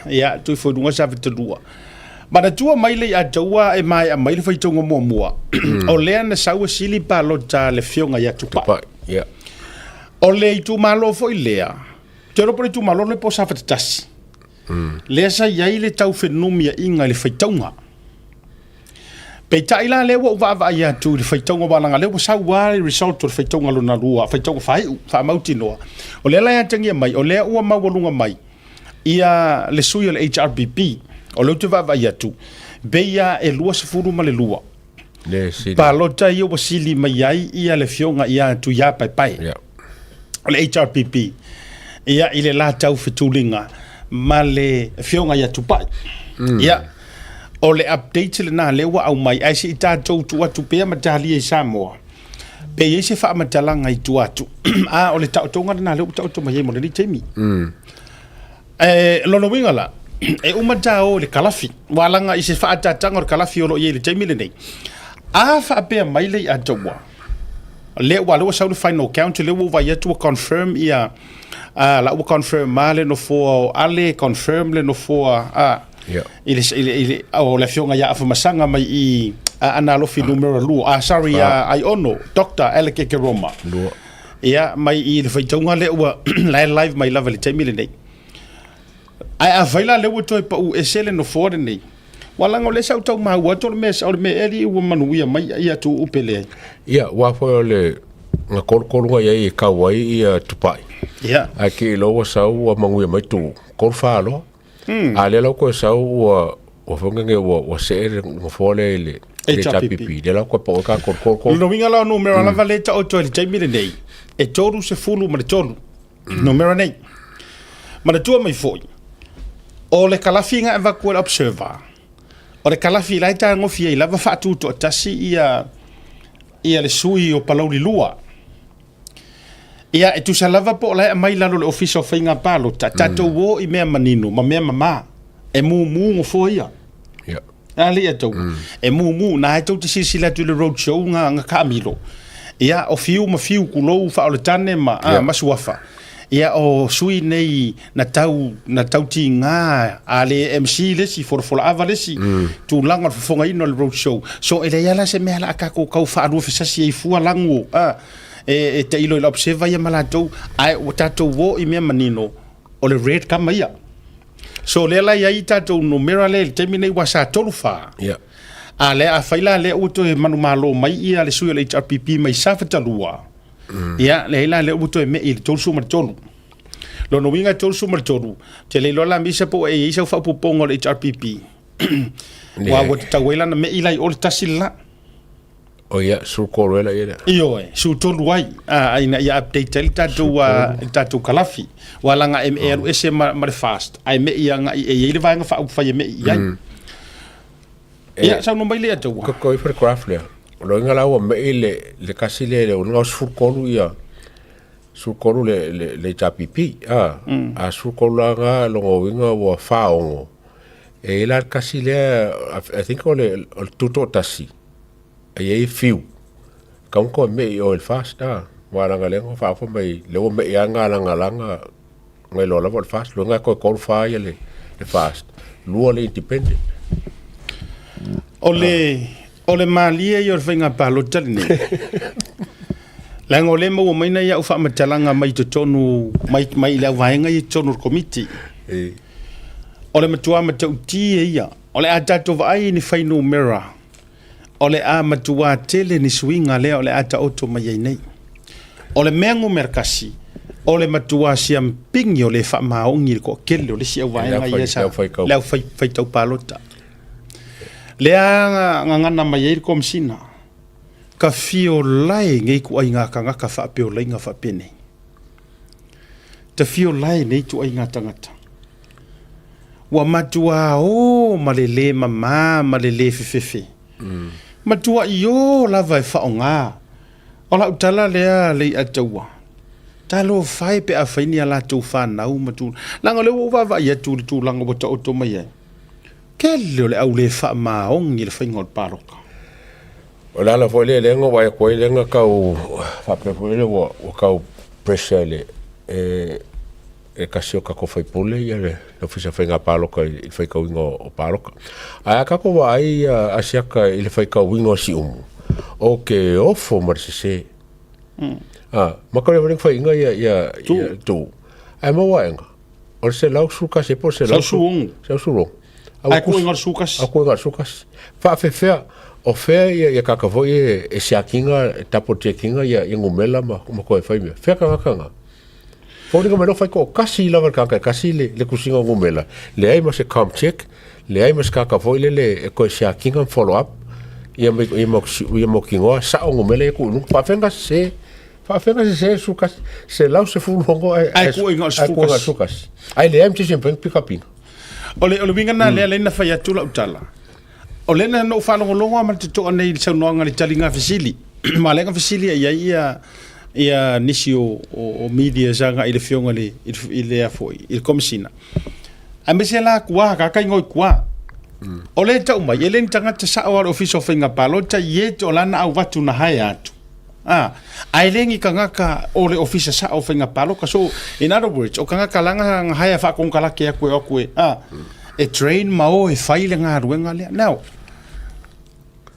Ia, tui foi luga Safatalua. Manatua mai le ia taua e maea mai le faitauga muamua. O lea na sau e sili palota a le Afioga ia Tupai. Tupai, ia. O le itumalo foi lea, ou te iloa po o le itumalo lea po o Safata 1, lea sa i ai le taufenumiaiga i le faitauga. Peitai la lea ua ou vaavaai atu i le faitauga aua leaga lea ua sau lava le result o le faitauga lona lua, faitauga faaiu, faamautinoa. O lea la e atagia mai, o lea ua maualuga mai ia le sui o le HRPP. O lea ou te vaavaai atu, pei lava e 22 Le sili. Palota ia ua sili mai ai ia le afioga ia Tuiapaepae. Yeah. O le HRPP. Ia i le la taufetuliga ma le afioga ia Tupai. Ia o le update lena lea ua aumai ae se i tatou tuu atu pea ma talia i Samoa. Pe i ai se faamatalaga i tua atu. A o le taotoga lena lea ua taoto mai ai mo lenei taimi. E, lona uiga la, e uma ta o i le kalafi, ua laga i se faaataataga o le kalafi o lo o i ai i le taimi lenei. A faapea mai le ia taua, lea ua lea ua sau le final count, lea ua ou vaai atu ua confirm ia, a, la ua confirm a le nofoa o Ale, confirm le nofoa a, Yeah. i le, i le, i le, o le afioga ia Afamasaga mai i a, Aana Alofi numera 2, ah, sorry, a, Aiono, Dr. Alekeke Roma. Lua. Ia, mai i le faitauga lea ua la e live mai lava i le taimi lenei. Ae afai la lea ua toe pau ese le nofoa lenei, ua laga o lea sa ou tau maua atu o le mea, o le mea ea ua manuia mai ia Tuuupe leai. Ia, ua foi o le na kolokologa i ai e kau ai ia Tupai. Ia. Ae ke iloa ua sau ua manuia mai Tuu, kolu fa loa. A lea la ua toe sau ua ua foi ngenge ua ua see le nofoa lea i le i le HRPP. HRPP. Lea la ua toe pau ai ka kolokolo. Lona uiga la o numera lava lea e taoto ai i le taimi lenei, e 33 numera nei. Manatua mai foi, o le kalafi na e avatu e le Observer, o le kalafi la e tagofi ai lava faatutoatasi ia ia le sui o Palauli 2. Ia, e tusa lava po o la e aumai i lalo o le Ofisa o Faiga Palota, tatou o i mea manino ma mea mama, e mumu nofoa ia. Yeah. A le ia tou. E mumu, na e tou te silasila atu i le road show nga, nga kaamilo. Ia, o fiu ma fiu kulou faaoletane ma, a, Yeah. ma suafa. Ia, o sui nei na tau, na tau tiga a le MC le isi, folafolaava le isi, tulaga o le fofogaina o le road show. So, e leai lava la se mea la a tatou tau faaluafesasi ai fua lago, a, e, e tailo i le observer ia ma latou, ae ua tatou o i mea manino, o le red kama ia. So, lea la i ai tatou numera lea i le taimi nei, ua sa 34. Yeah. A lea, afai la lea ua toe manumalo mai ia le sui o le HRPP mai Safata 2, ia, leai la lea ua toe mei i le 33. Lona uiga e 33, te le iloa la Misa po o e i ai sau faaopoopoga o le HRPP. Ua ua tatau ai la ona mei la i o le tasi le la. O ia, 13 ela ia lea. Ioe, 13 ai, a, ina ia update ai le tatou, le tatou kalafi. Ua laga e, e alu ese ma, ma le fast, ae mei agai e i ai le vaega faaupufai e mei i ai. Ia, saunoa mai lea taua. Ko ko ifo le graph lea. O loinga la ua mei le le kasi le le o 13 ia 13 le le le HRPP. A a 13 la nga longa uiga ua 46. E i la le kasi lea I think o le o le tutoatasi e i ai fiu. Kau ko mei o le fast a. Wa langa le ngo fa mai le ua mei a nga langa langa ngai loa lava o le fast. Loinga ko kolu fa ia le le fast. Lua le independent. O le, O le malie ia o le faiga palota lenei. Leaga o lea e maua mai nai au faamatalaga mai totonu mai, mai le auvaega ia i totonu o le komiti. E. O le matua matautia ia, o le a tatou vaai i ni fuainumera, o le a matua tele ni suiga lea o le a taoto mai ai nei. O le mea numera kasi, o le matua siampigi o le faamaoni i le toatele o le isi auvaega ia sa, le au faitau palota. Lea gagana mai ai le Komesina, ka fio lae nei ituaiga tagata faapeolaiga faapenei. Ta fio lae nei ituaiga tagata. Ua matuā o ma le lē mamā ma le lē fefefe. Matuaʻi o lava e faaaogā. O lau tala lea Leiataua, talofa e pe afai ni a latou fanau ma tulaga, leaga o lea ua ou vaavaai atu i le tulaga ua taoto mai ai. Tele o le au le faamaoni i le faiga o le palota. O le ala foi lea lea na vaai atu ai lea na tau faapea foi lea ua ua tau pressure le e e tasi o tatou faipule ia le Ofisa o Faiga Palota i le faitauina o palota. Ae a tatou vaai ia Asiata i le faitauina o Siumu, o te ofo ma le sese. Ah, ma ka le faiga ia ia ia tu. Ae maua aega. O le 111 po o le 116. 116. Ae kuʻi ga le 11. A kuʻi ga le 11. Faafefea, o fea ia, ia kaka foi e, e siakiga, e double checkinga ia, ia numela ma, ma koe fai mea. Fea kangaka nga. Foliga mai loa fai toʻatasi lava le tagata e tasi le, le tusiga o numela, leai ma se comp check, leai ma se tagata foi lele e toe siakiga ma follow up ia ma, ia ma, ia mautinoa sao numela ia tuu i luga. Faafefea ona sese Faafegai se se suka se lau se fulu hongo ai ai ku inga ai ku inga suka ai le am se peng pika pina o le o le winga na le le na fai atu lau tala o le na no faalogologo ma le totoa nei i le saunoaga le taliga fesili ma le fesili ai ai ia ia nisi o, o, o media sa agai i le fioga le i le afoi i le komisina aemaise la kua ka kai ngoi kua o le tau mai e le ni tagata sao o le ofisa o faiga palota ie te o lana au vatu na hae atu A, ae le ni tagata o le ofisa sao o faiga paloka. So, in other words, o tagata langa nga haea whaakonkalake aku e aku e, a, e train ma o e whai le galuega lea. Now,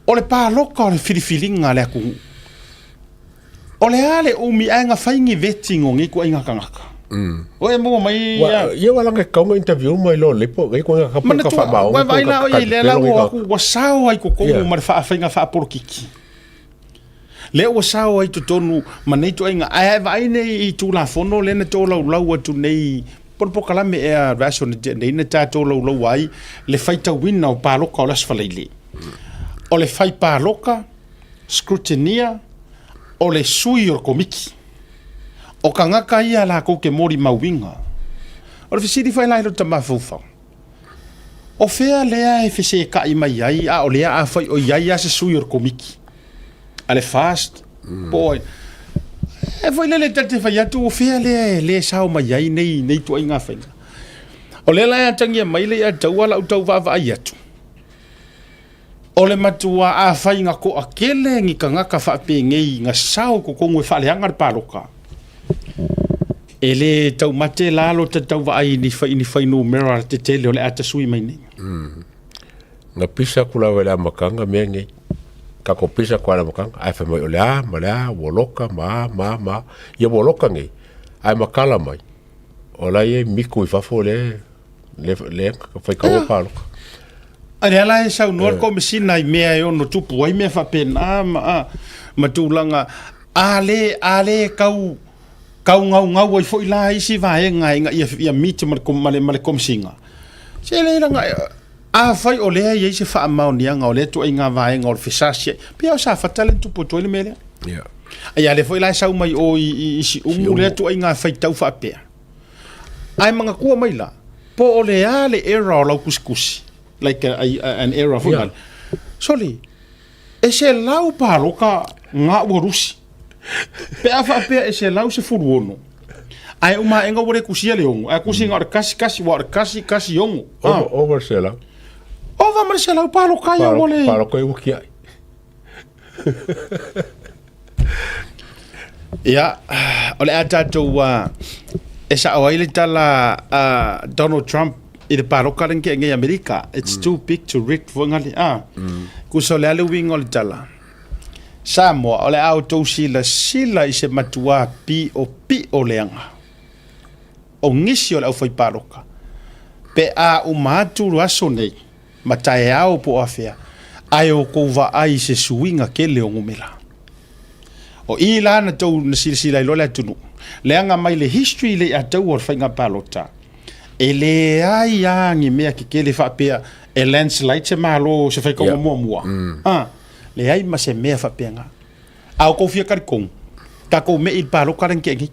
o le paloka o le filifiliga a le atunuu, o le a le umi ae nga whai ni vetting o nei tuaiga tagata. O e maua mai Wa, ia wa langa kaunga interview mai lo lepo, ngai ko nga kapo ka Manatua, whaamaongi, wa ko vai ka la o i lea la kalipelo, ngai ua ka aku, ua sao ai totonu ma le faafaiga faapolokiki. Lea ua sao ai totonu ma nei ituaiga, ae a e vaai nei i Tulafono lea na tolaulau atu nei, po o le polokalame ea a le vaiaso na tea nei na ta tolaulaua ai le faitauina o paloka o le Aso Faraile. O le fai paloka, scrutineer, o le sui o le komiti. O tagata ia latou te molimauina. O le fesili foi la i lota mafaufau, O fea lea e fesekaʻi mai ai a o lea afai o i ai lava se sui o le komiti a le FAST po o ai. E foi lele ta te fai atu o fea lea e le sao mai ai nei nei ituaiga faiga. O lea la e atagia mai le ia taua lau tau vaavaai atu. O le matua afai nga toʻatele ni tagata faapenei na sao i totonu e faaleaga le paloka, e lē taumate la lo ta tauvaai i ni fai ni fuainumera tetele o le a tasui mai nei. Na pisa aku lava i le amataga mea nei. Tatou pisa atu lava i le amataga, ae fai mai o le a ma le a, ua loka ma a ma a ma a. Ia ua loka nei, ae matala mai, o la e i ai miku i fafo lea e lea e faitaua paloka. A lea la e saunoa le Komesina i mea e ono tupu ai mea faapena ma, a, ma tulaga a le, a le tau, tau gaugau ai foi la isi vaega ina ia, ia meet ma le, ma le, ma le Komesina. Se le laga, afai o lea e i ai se faamaoniaga o lea ituaiga vaega o le fesasiai, pei lava o Safata lea na tupu atu ai le mea lea. Yeah. Ia lea foi la e sau mai o i, i, i Siumu lea ituaiga faitau faapea. Ae manatua mai la, po o le a le era o lau tusitusi, like a, a, an era foi yeah. Soli, e 100 paloka ngā ua rusi. Pe a faapea e 116. Ae uma aenga ua le tusia le ono. Ae tusi nga o le kasi kasi, ua o le kasi kasi ono. Ah. Over, over 100. Ova ma le 100 paloka ia ua le... Paloka ia ua kiai. Ia, o le a tatou e sao ai le tala a Donald Trump i le paloka lea na tea nei i Amerika. It's too big to rig foi ngale. Ah. Tusa o le a le uiga o le tala? Samoa, o le a outou silasila i se matuā piʻopiʻo leaga o nisi o le aufaipaloka pe a uma atu le aso nei ma taeao po o afea, ae outou vaai i se suiga tele o numera. O i la na tou na silasila ai loa le atunuu, leaga mai le history le i ataua o le faiga palota, e leai lava ni mea tetele faapea e landslide se Malo se faitauga muamua. A, leai ma se mea faapena. A outou fia talitonu, tatou me'i i le palota lea na tea nei.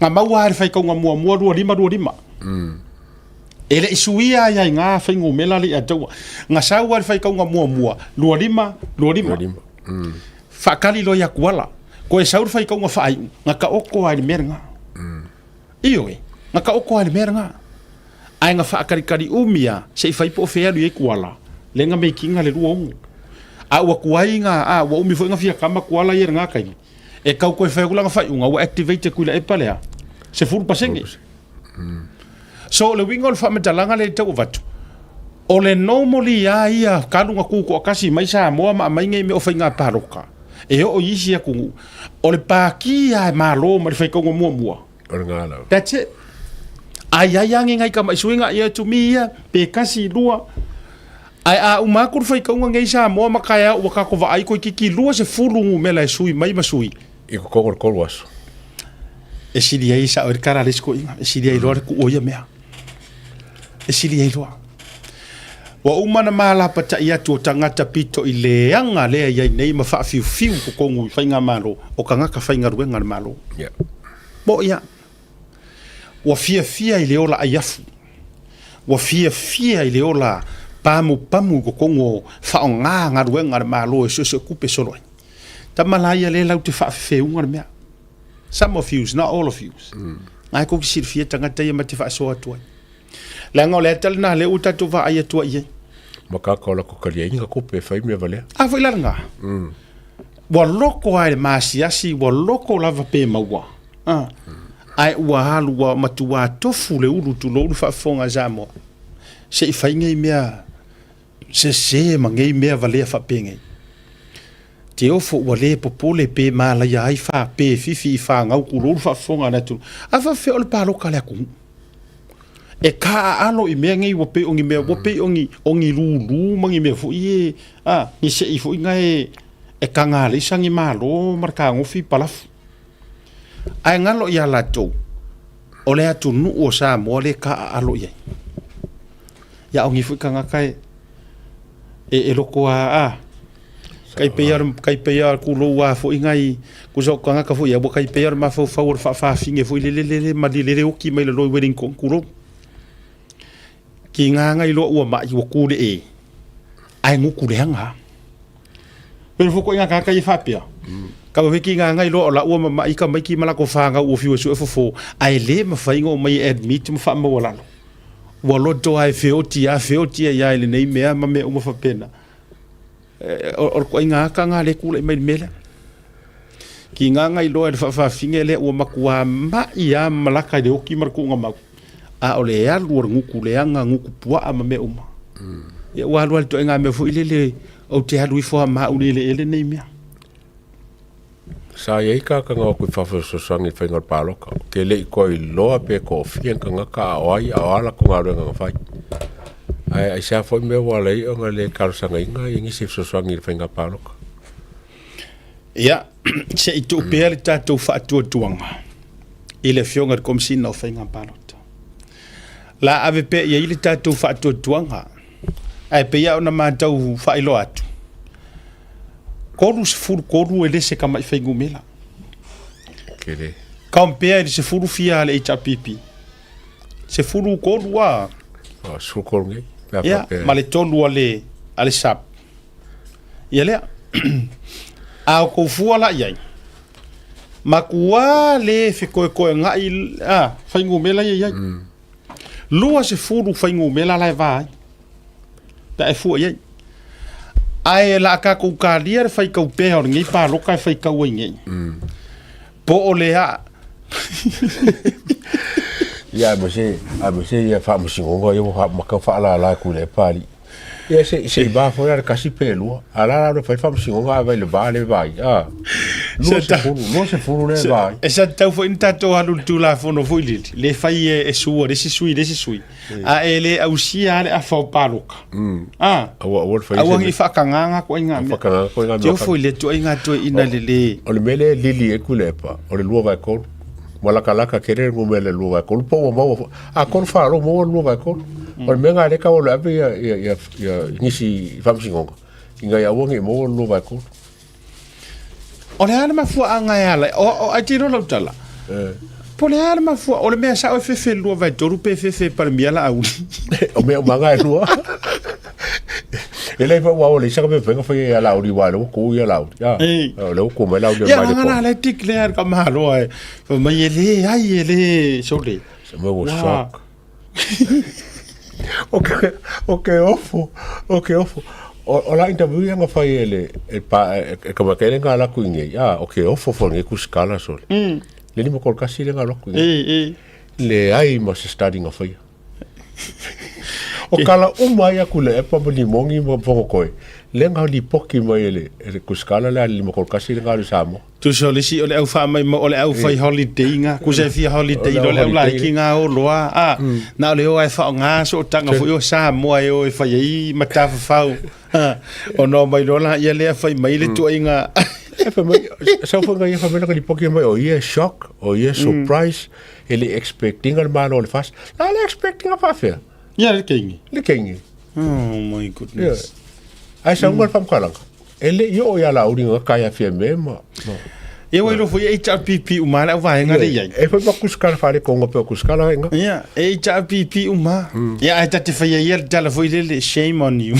Na maua lava i le faitauga muamua 25, 25. E le i suia ai lava i ina fuainumera le i ataua. Na sau lava i le faitauga muamua 25, 25. Faatali loa ia Tuala. Toe sau le faitauga faaiu, na taoto lava i le mea lena. Ioe, na taoto lava i le mea lena. Ae na faatalitali umi lava se i fai po o fea e alu i ai Tuala, lea na make ina le 26. A ua tuai na, a ua umi foi na fia kama Tuala ia i lena taimi, e tau toe fai atu lana faaiuga ua activate Tuilaepa lea, 10%. So o le uiga o le faamatalaga lea e tau avatu, o le normally lava ia talu ona tutoatasi mai Samoa ma aumai nei mea o faiga palota e oo i isi atunuu, o le pati lava e malo mai le faitauga muamua. O lena lava. That's it. A i ai lava ni nai tamai suiga, ia tumi ia, pe tasi, lua. Ae a uma atu le faitauga nei i Samoa ma taeao ua tatou vaai toeitiiti 20 numera e sui mai ma sui. I totonu o le tolu aso. E sili ai sao ai le tala a le isi toeaina, e sili ai loa le tuu o ia mea. E sili ai loa. Ua uma ona malapatai atu o tagata pito i leaga lea e i ai nei ma faafiufiu i totonu i faigamalo o tagata faigaluega a le Malo. Yeah. Mo ia, ua fiafia i le ola aiafu, ua fiafia i le ola pamupamu i totonu o faaaoga galuega a le Malo e suesuetupe solo ai. Tama la ia lea lau te faafefeuga le mea. Some of yous, not all of yous. Ngai kou te silafia tagata ia ma te faasoa atu ai. Leaga o le ata lena lea ua tatou vaai atu ai i ai. Ma kaka o la ko kaliaiga kupe e fai mea valea. A foi la lena. Ua loko lava i le maasiasi, ua loko lava pe maua. Ah. Ae ua alu ua matua tofu le ulu tulou le faafofoga a Samoa. Se i fai nei mea sese ma nei mea valea faapenei. Te ofo ua le popole pe malaia ai fa pe fifi i fanau tulou le faafofoga a le atunuu. A faapefea o le paloka a le atunuu. E taaalo i mea nei ua pei o ni mea, ua pei o ni, o ni lūlū ma ni mea foi e, a, ni seʻi foi na e, e tagaleisa ni malo ma le tagofi palafu. Ae galo iā latou, o le atunuu o Samoa lea e taaalo i ai. Ia o ni foi tagata e, e, e loko a, a, kai pei o le, kai pei o le kulou a foi ngai, kusa o tagata foi ia, ua kai pei o le mafaufau o le faafafine foi lele lele ma lele le oki mai lalo i Wellington, kulou. Ki ngā ngai loa ua mai, ua kule e, ae nguku leaga. Pele foko i ngā kāka i whapea. Ka wawe ki ngā ngai loa o la ua mama'i ka mai ki malako whāngau ua fiu e sue fofo, ae le mawhai ngō mai e admit ma whaamaua lalo. Ua loto ai feoti a feoti ai ai lenei mea ma mea uma faapena. O le ituaiga aka lena lea e tulai mai i le mea lea. Ki ngā ngai loa i le faafaafine lea ua matua ma'i lava malaka i le oti ma le tuuga mau. A o le alu o le gutu leaga, gutu puaa ma mea uma. Ia ua alu lava i le ituaiga mea foi lele ou te alu ifo lava ma au i le eleele nei mea. Sa i ai tagata na o atu i fafo e fesoasoani i le faiga o le paloka. Ou te le i toe iloa pe toafia ni tagata a o ai a o a latou galuega na fai. Ae aisea foi mea ua ala ai ona le talosagaina ia nisi e fesoasoani i le faiga paloka. Ia, se i tuu pea le tatou faatuatuaga i le Afioga i le Komesina o Faiga Palota. La ave pea i ai le tatou faatuatuaga, ae pei lava ona matou faailoa atu, 33 e le se tamai fuainumera. Tele. Compare i le sefulu fia a le HRPP. Sefulu tolu a. Oh, sefulu tolu nei. Pe a Ia, faapea. ma le tolu a le, a le SAP. Ia lea. A o kou fua la i ai, matua le fekoekoega'i a, fuainumera ia i ai. 20 fuainumera la e va ai. Pe a e fua i ai. Ae o le a tatou talia le faitau pea o lenei paloka e faitau ai nei. Po o le a. Ia, aemaise, aemaise ia faamasinoga ia ua matau faalala atu i le Papalii. Ia se se i va foi le kasi pe lua. A la la le fai faamasinoga a vai le va le vai. A. 20, 20 le vai. E sa tatau foi ni tatou alu i le Tulafono foi lele, le fai e sua le isi sui le isi sui, a e le ausia lava le afa o paloka. A. Aua aua le fai Aua ni faakagaga koe ngā mea. Faakagaga koe ngā mea. Te ofo i le tuaiga toeaina le le. O le mea lea e lili ai Tuilaepa, o le 2/3. Ua lakalaka tele le numera 2/3 po ua maua foi. A tolu fa ua maua le 2/3. O le mea lena lea e tau alu e ave ia, ia, ia, ia nisi i faamasinoga, ina ia aua ne i maua le 2/3. O le a le mafuaaga e ala ai? O, o, ai te iloa lau tala. Po o le a le mafua, o le mea sao e fefe i le 2/3 pe fefe e Palemia Laauli. O mea uma lava e lua. E le fai ua le saka me fenga fai ia Laauli wa le ku ia Laauli. Ah. O le ku mai Laauli mai le. Ia la le tik le ar ka malo ai. Fa mai e le ai e le sole. Se me wo shock. O ke o ke ofo, o ke ofo. O la interview ia nga fai e le e pa e ka makele nga la ku ngi. Ah, o ke ofo fo ngi ku skala sole. Le ni mo kol kasi le nga la ku ngi. Leai ma se study nga faia. O kala uma ai aku le epa ma limogi ma fogokoe, le nga lipoki mai e le, e le kuskala le a le limakolokasi le nga alu i Samoa. Tusa o le isi o le au faamaimau o le au fai holiday nga, kusa e fia holiday loa le au laiti nga o loa, a, na o le o ae faaaoga sootaga foi o Samoa e o e fai ai matafafau, a, ona omai loa laia lea fai mai le tuaiga. E fai mai, sau foi nga ia fai mai lana lipoki mai o ia e shock, o ia e surprise, E le expect ina le Malo o le FAST. La le expect ina faafea. Ia le keini. Le keini. Oh my goodness. Yeah. Ai sa unga le whamkalanga. E le i o ia la uri nga kai a fia me ma. Ia wai lofo ia HRPP uma le au vaenga le iai. E fai ma kuskala whare konga pe kuskala inga. Ia, HRPP uma. Ia ai tate whai ia le tala foi lele, shame on you.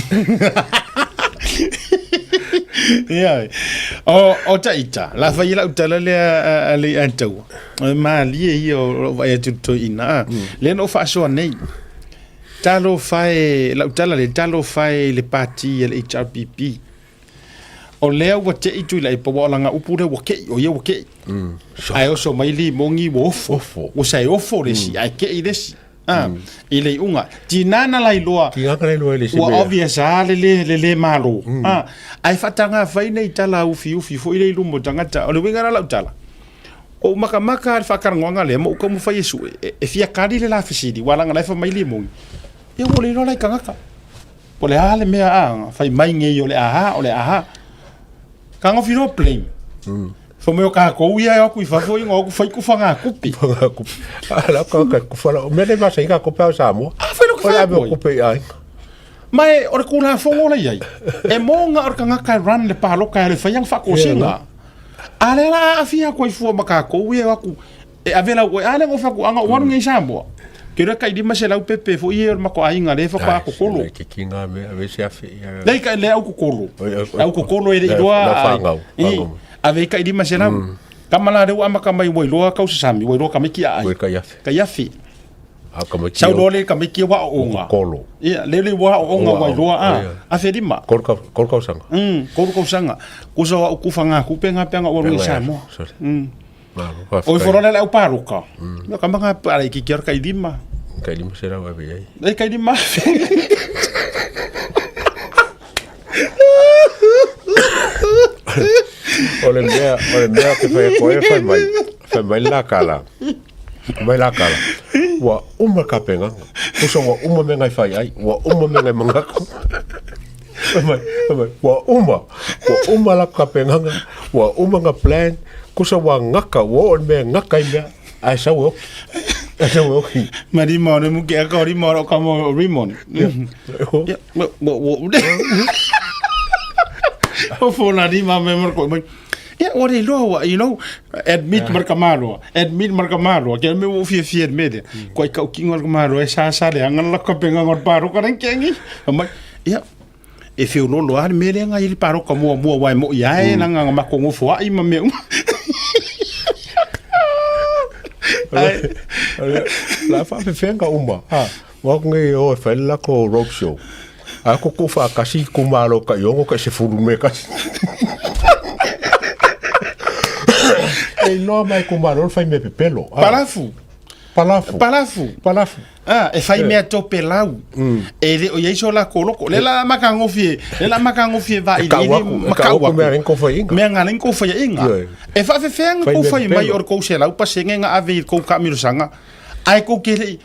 Ia, o, o ta ita, la whai lau tala le a, a, le antaua. E malie ia o lou vaai atu i le toeaina, a. Lea na ou faasoa nei, talofa e, lau tala lea, talofa e i le pati a le HRPP. O lea ua te'i Tuilaepa, ua o lana upu lea ua ke'i, o ia ua ke'i. Ae oso mai limogi ua ofo. Ofo. Ua sa e ofo le isi, ae ke'i le isi. A, i le iuga. Tinā na lailoa, Tinā na lailoa e le isi ua mea. obvious lava le le, le le malo. A, ae faataga fai nei tala ufiufi foi lea i luma o tagata. O le uiga la o lau tala, Ou makamaka a le faatalanoaga lea ma ou taumafai e sue, e fia kali le la fesili, ua laga la e fai mai limoni, ia ua le iloa la i tagata. Po o le a le mea a fai mai nei o le a, o le a. Ka gofi loa blame. Fai mai o kākou ia e o atu i fafo ia o atu fai kufa kupe. Kufa kupe. A la ka ka kufa la. Mea le masa inga kupe au Samoa. A fai lo O le ave o kupe i aiga. Ma e, o le Tulafono la i ai, e mo nga o le tagata e run le paloka e le fai ana faatosina. A lea la aafia atu ai fua ma tatou ia e o atu e ave lau oe, a lea na ou fai atu, ana ou alu nei i Samoa, ke iloa e tai 500 pepe foi ia o le matou aiga lea faatoa totolo. Lea i le au totolo, au totolo e le i iloa, ave ai tai 500. Tama la lea ua amata mai ua iloa kausasami, ua iloa tamaiti aai. Tai afe. Sau loa le tamaiti ua aooga. Ia, lele ua aooga ua iloa a, 1500. Kolu tausaga. Kolu tausaga. Kusa o au kufa ngā kupe ngā peanga ua runga i Samoa. O ifo loa le au paloka. Ia ka manga ala i kiki kai lima. Kai lima se rau ave ai. E kai lima. O le mea, o le mea ke whai koe whai mai, whai mai la kala. Mai la kala. Ua uma ka penganga. Pusa ua uma me ngai whai ai, ua uma me ngai mangako. Whai mai, whai mai, ua uma, ua uma la ka penganga, ua uma nga plan, kusa ua ngaka, ua o le mea ngaka i mea, ai sau e oki. Ai sau e oki. Ma rima o le muke aka o rima o ka mo rimon. Ya, wo wo. O fona rima me marko mai. Ia, ua le iloa ua, you know, admit ma le tamaloa, admit ma le tamaloa, ke mea ua ou fiafia i le mea lea. Kua i tautino le tamaloa e sa sa leaga le latou kapegaga o le paloka la i Fai mai, ia, e feoloolo lava le mea lea na i ai le paloka muamua aua e moi lava e leaga na matou nofoai ma mea uma. Ai, La faafefea uma. Ha. Ua aku nei o e fai le latou road show. A ko ko whaakasi ko malo ka iongo ka se fulu me kasi. E loa mai ko malo fai me pepelo. Palafu. Palafu. Palafu. Palafu. Ah, e fai mea topelau. E le o i ai so lakou loko. Le la matagofie, le la matagofie vailiili ma kau aku. Mea kou faiainga. Mea nga kou faiainga. E faafefea nga kou fai mai o le kou 100% nga ave i kou kaamilosaga ae kou ke lei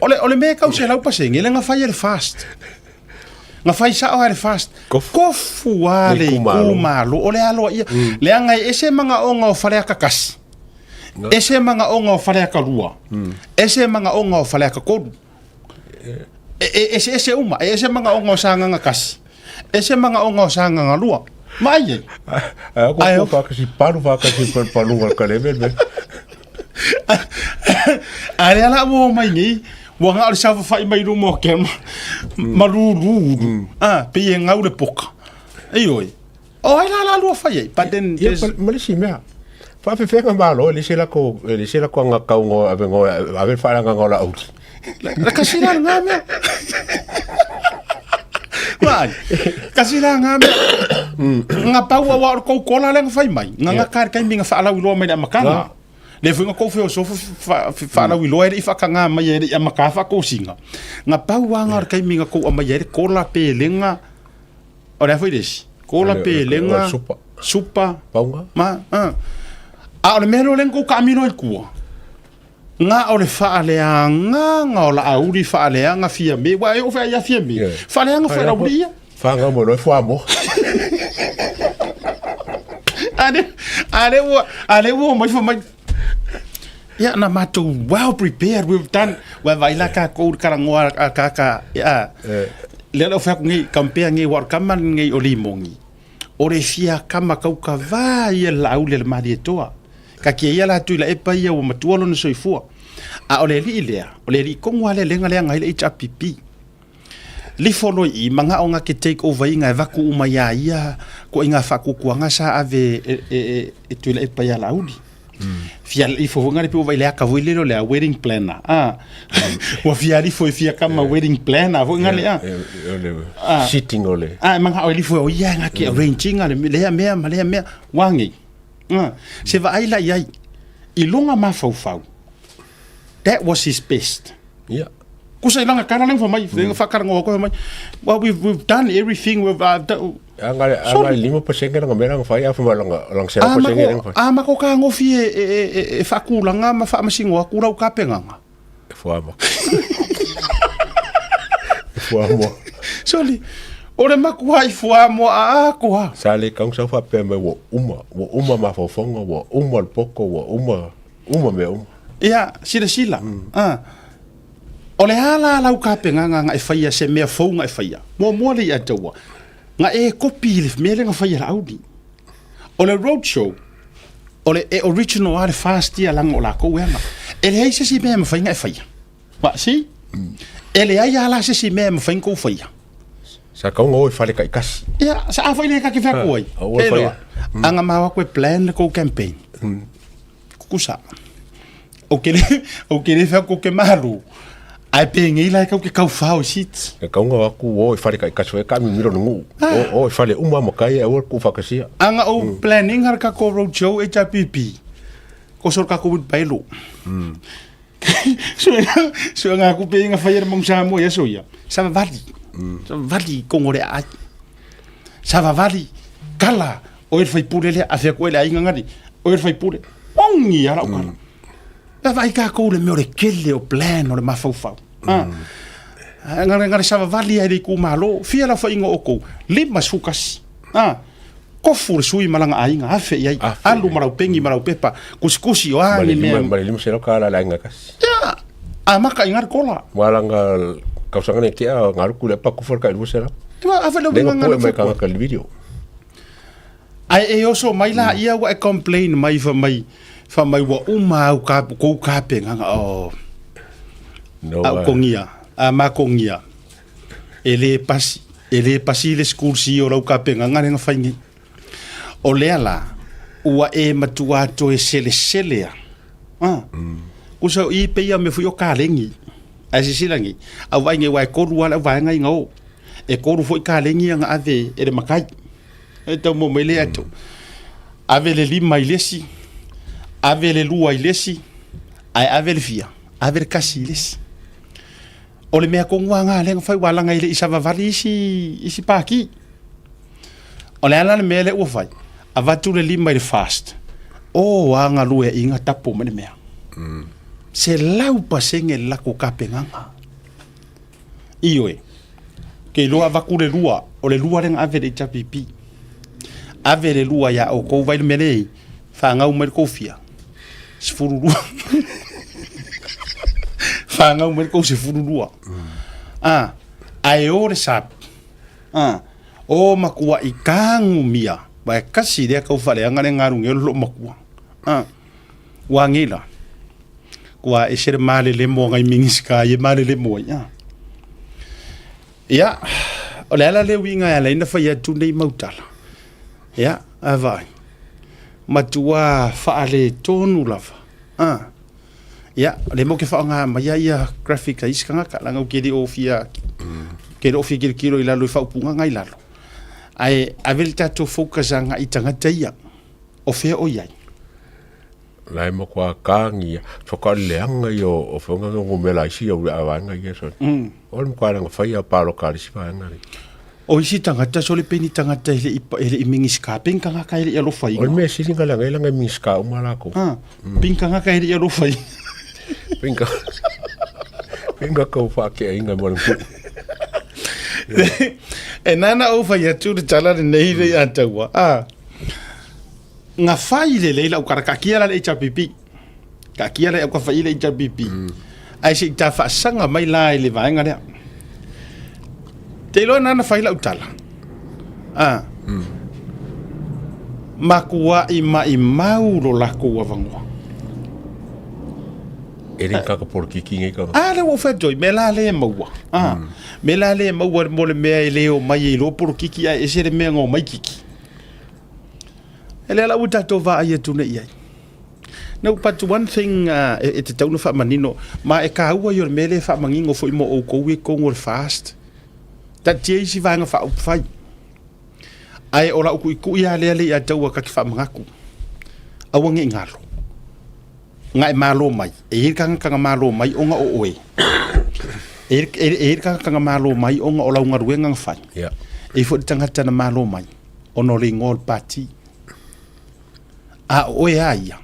o le mea e kau 100% le nga fai e le fast. Nga fai sao le fast. Kofu a le itumalo o le aloaia. Leaga e ese magaoga o Faleata 1. Ese magaoga o Faleata 2. Ese magaoga o Faleata 3. E eseese uma. E ese magaoga o Sagaga 1. Ese magaoga o Sagaga 2. Vaai ai. Ae ko whakasi paru whakasi par palunga ka le me. A lea la ua omai nei, ua na o le saofafai mai luma o kema, ma lulu, ah, pei e gau le poka. Ioe. O ai la la lua fai ai, but then Ia, ma le isi mea, faafefea malo e le isi lako, e le isi lako agakau ngo ave ngo ave le faaleagaga o Laauli. Le kasi la lena mea. Vaai, kasi la lena mea. Nga pau aua o le kou kola lea na fai mai, nga gata i le taimi na faalauiloa mai i le amataga. Le foi na kou feosofo faalauiloa e le i faataga mai e le i amata faatosina. Nga pau lava na o le taimi na kou aumaia ai le kola pelega, o le a foi le isi? Kola pelega, supa, pauga. Ma, a o le mea lea o lea na kou taamilo ai i tua, Na o le faaleagaga o Laauli faaleaga Fiame, ua e oo foi ia Fiame, faaleaga foi Laauli ia. Whāngau mo loe fuamoa. A le ua, a le ua omai fai mai, ia na matou well prepared, we've done, ua vaai la tatou i le talanoa a kaka, ia, lea la ou fai atu nei, compare nei, aua o le tama lenei o Limoni, O le fia kama kaukavā ia le Laauli a le Malietoa. Kakia ia la Tuilaepa ia ua matua lona soifua. A o le alii lea, o le alii tonu lava lea lea na leaga ai le HRPP. Lifo loa i i, manao na te take over ina e avatu uma ia ia koʻi faatuatuaga sa ave e Tuilaepa ia Laauli. Fia ifo foi ngale pe ua le aka foi lele o le wedding planner. Ah. Ua fia alifo e fia kama wedding planner foi ngale a. Ah. Sitting o le. Ah, manga o lifo o ia nga ke arranging le lea mea ma lea mea wangi. Ah. Se vaai la iai. I lunga mafaufau. That was his best. Yeah. Kusa i langa kala lenga mai, lenga whakarangoa koe mai. Well, we've done everything. We've done... Anga anga lima pasenge langa mea langa whai, a whai langa langa sera pasenge langa whai. A mako ka ngofi e whakulanga ma whaamasingoa kura u ka penganga. E wha mako. E wha moa. Sorry. O le makua i wha moa a akoa. Sa le kaung sa wha pea me ua uma, ua uma mawhawhonga, ua uma le poko, ua uma Uma mea uma. Ia, silasila. Ah. O le a la lau kapengaga nga e faia se mea fou nga e faia. Muamua le ia te ua. Nga e kopi i le mea lea nga faia Laauli. O le road show, o le e original lava le fast ia laga o lakou e ana. E leai se isi mea e mafai nga e faia. Wa, see? E leai lava la se isi mea e mafai nga kou faia. Sa kau nga o i fale kaikasi. Ia, sa a foi le ka ke whea koe. A ua E whaia. loa. Anga maua koe plan le kou campaign. Kukusa. O ke le, o ke le whea ko ke maru. Ai penei la e kau ke kau whao i sit. E kau nga aku o i fale kaikasi e ka mi miro ngu. O o i fale uma makai e ua ku whakasia. Anga o planning har ka ko road show HRPP. Ko sor ka ko wit bailo. Suega aku pe inga whai mong sa mo ia so ia. Sa vali. Sa vali kongore ai. Sa vali kala o e whai pule lea a whea koe le ainga ngari. O e whai pule. Ongi ala o kala. E vai kākou le mea o le kele o plan o le mafaufau. Ah. Ngare ngare sa vali ai le itumalo, fia la whainga o kou, 51. Ah. Kofu le sui ma langa aiga, afe i ai, alu ma lau pengi ma lau pepa, kusikusi o a ni mea. Ma le 500 tala le aiga kasi. Ia, a maka i ngare kola. Wa langa kausaga nei tea ngaru ku le pa kufa le kai 200. Ia, afe le Lenga winga pue ngare mai fukua. kanga ka le video. Ae e oso mai la ia ua e complain mai fa mai fa mai ua uma au ka kou kapengaga oh. No, A ukongia, a makongia. E le pasi, e le pasi le school si o lau kapengaga le na fai nei. O lea la, ua e matua toe selesele a. Ah. Kusa o i pei a mea foi o kalegi. Ae silasila nei, au vaai nei aua e tolu lava le auvaega i na o. E tolu foi kalegi ia na ave e le matai. E tau mo mai lea atu. Ave le lima i le isi, ave le lua i le isi, ae ave le fia. Ave le kasi i le isi. O le mea tonu lava lena lea na fai ua laga e le i savavali isi isi paki. O le a la le mea lea ua fai? Avatu le lima i le fast. O a galueaiga tapo mai le mea. 100% le latou tapenaga. Ioe. Ke iloa avatu le lua, o le lua lea na ave i le HRPP. Ave le lua ia outou vai le mea lea i fanau mai le tou fia? 12. Fanau mai le tou 12. Ah, ae o le sap. Ah, o matuai tagumia, wa e kasi lea tau faaleaga le galuega o loo matua. Ah, ua nei la. Ua ese le malelemo a nai Minisita ia e malelemo ai. Ah. Ia, o le ala lea uiga e ala ai ona fai atu nei mau tala. Ia, a vaai. Matua faaletonu lava. Ah. Ia, o lea mo ke faaaoga mai ai ia graphic a isi tagata, leaga ou te le o fia, ke le o fia kilokilo i lalo i faaupuga na i lalo. Ae ave le tatou focus agai i tagata ia, o fea o i ai. La e matua tāngia, whakaleanga ia o whaunga ngā ngomela isi au le awaenga ia sone. O le matua langa whai a pāloka a lisi vaenga ni. O isi tagata sole pe ni tagata e le i e le i Minisita, pe ni tagata e le i alofa O le mea sili nga langa e langa Minisita uma lākou. Ah, pe ni tagata e le i alofa i. Pe nga pe nga kau whaakea inga mo le mui. E nana ou whai atu le tala lenei le ia taua. Ah. Nga fai lelei lau kara kakia la le HRPP. Kakia le au ka fai le HRPP. Ai se i ta faasaga mai la i le vaega lea. Te iloa na na fai lau tala. Ah. Makuai maimau lo lakou avanoa. E le kaka polokiki nei kaka. Ah, le ua fai atu ai, mea la le maua. Ah. Mea la le maua mo le mea e le omai ai loa polokiki ae ese le mea na omai kiki. E lea la ua tatou vaai atu nei i ai. Now, but one thing uh, e, e te tauna whaamanino, ma e kāua i o le mea le whaamangingo fo i mo o kou e kongo le fast. Ta tia isi vaenga whaupwhai. Ai o la uku i kui a lea le i a taua kaki whaamangaku. Aua nge i ngalo. Nga e malo mai. E i kanga kanga malo mai o nga o oe. E, e, e i kanga kanga malo mai o nga o lau ngaruenga nga whai. Yeah. E i fo te tangata na malo mai. Ona o le ingoa o le pati. A o oe a ia,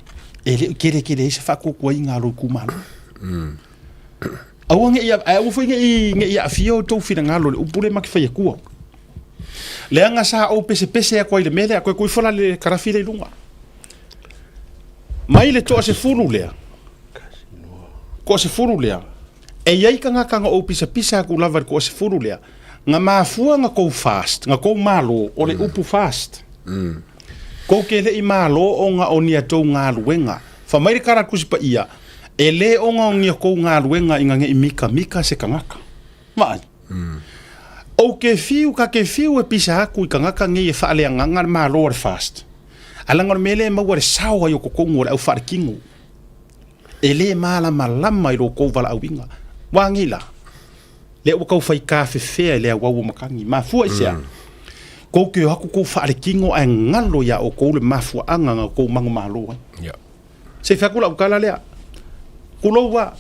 e le o kerekere ai se faakuakuaiga a lou itumalo. Aua ne i, ae aua foi ne i, ne i aafia outou finagalo i le upu lea ma te fai atua. Leaga sa ou pesepese atu ai i le mea lea, toe tuu ifo la le karafi lea i luga. Mai le toasefulu lea, toasefulu lea, e i ai tagata na ou pisapisa atu lava i le toasefulu lea, na mafua na tou fast, na tou malo, o le upu fast. Kou ke le i malo ona o ni a tou galuega. Fai mai le kara Tusi Paia, e le ona o ni a tou galuega ina ne i mikamika se kanaka. Vaai. Ou ke fiu, ka ke fiu e pisa aku i kanaka nei e faaleagaga le malo a le fast. Ae leaga o le mea lea e maua le sao ai o totonu o le au faalekino. E le malamalama i lo tou valaauina. Ua nei la, lea ua tau fai tafefea i le auau o matagi. Mafua i se a? Kou te o atu kou faalekino ae galo iā outou le mafuaaga na outou manumalo ai. Yeah. Se i fai atu lau tala lea. Tulou a.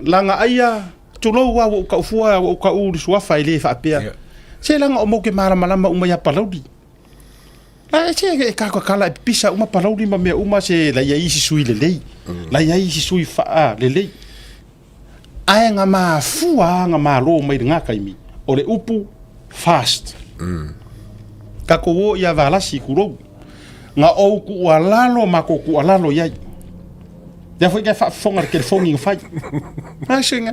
Laga aia, tulou a ua ou taufua, ua ou tau le suafa e le faapea. Yeah. Se laga o mou ke malamalama uma ia Palauli. La e se e kakakala e pipisa uma Palauli ma mea uma se la iai isi sui lelei. La iai isi sui faa lelei. Ae nga mafua nga malo mai le nga taimi o le upu fast. Tatou o ia Valasi kulou. Nga ou kuualalo ma ko kuualalo iai. Lea foi nga faafofoga le telefoni na fai. Ai se nga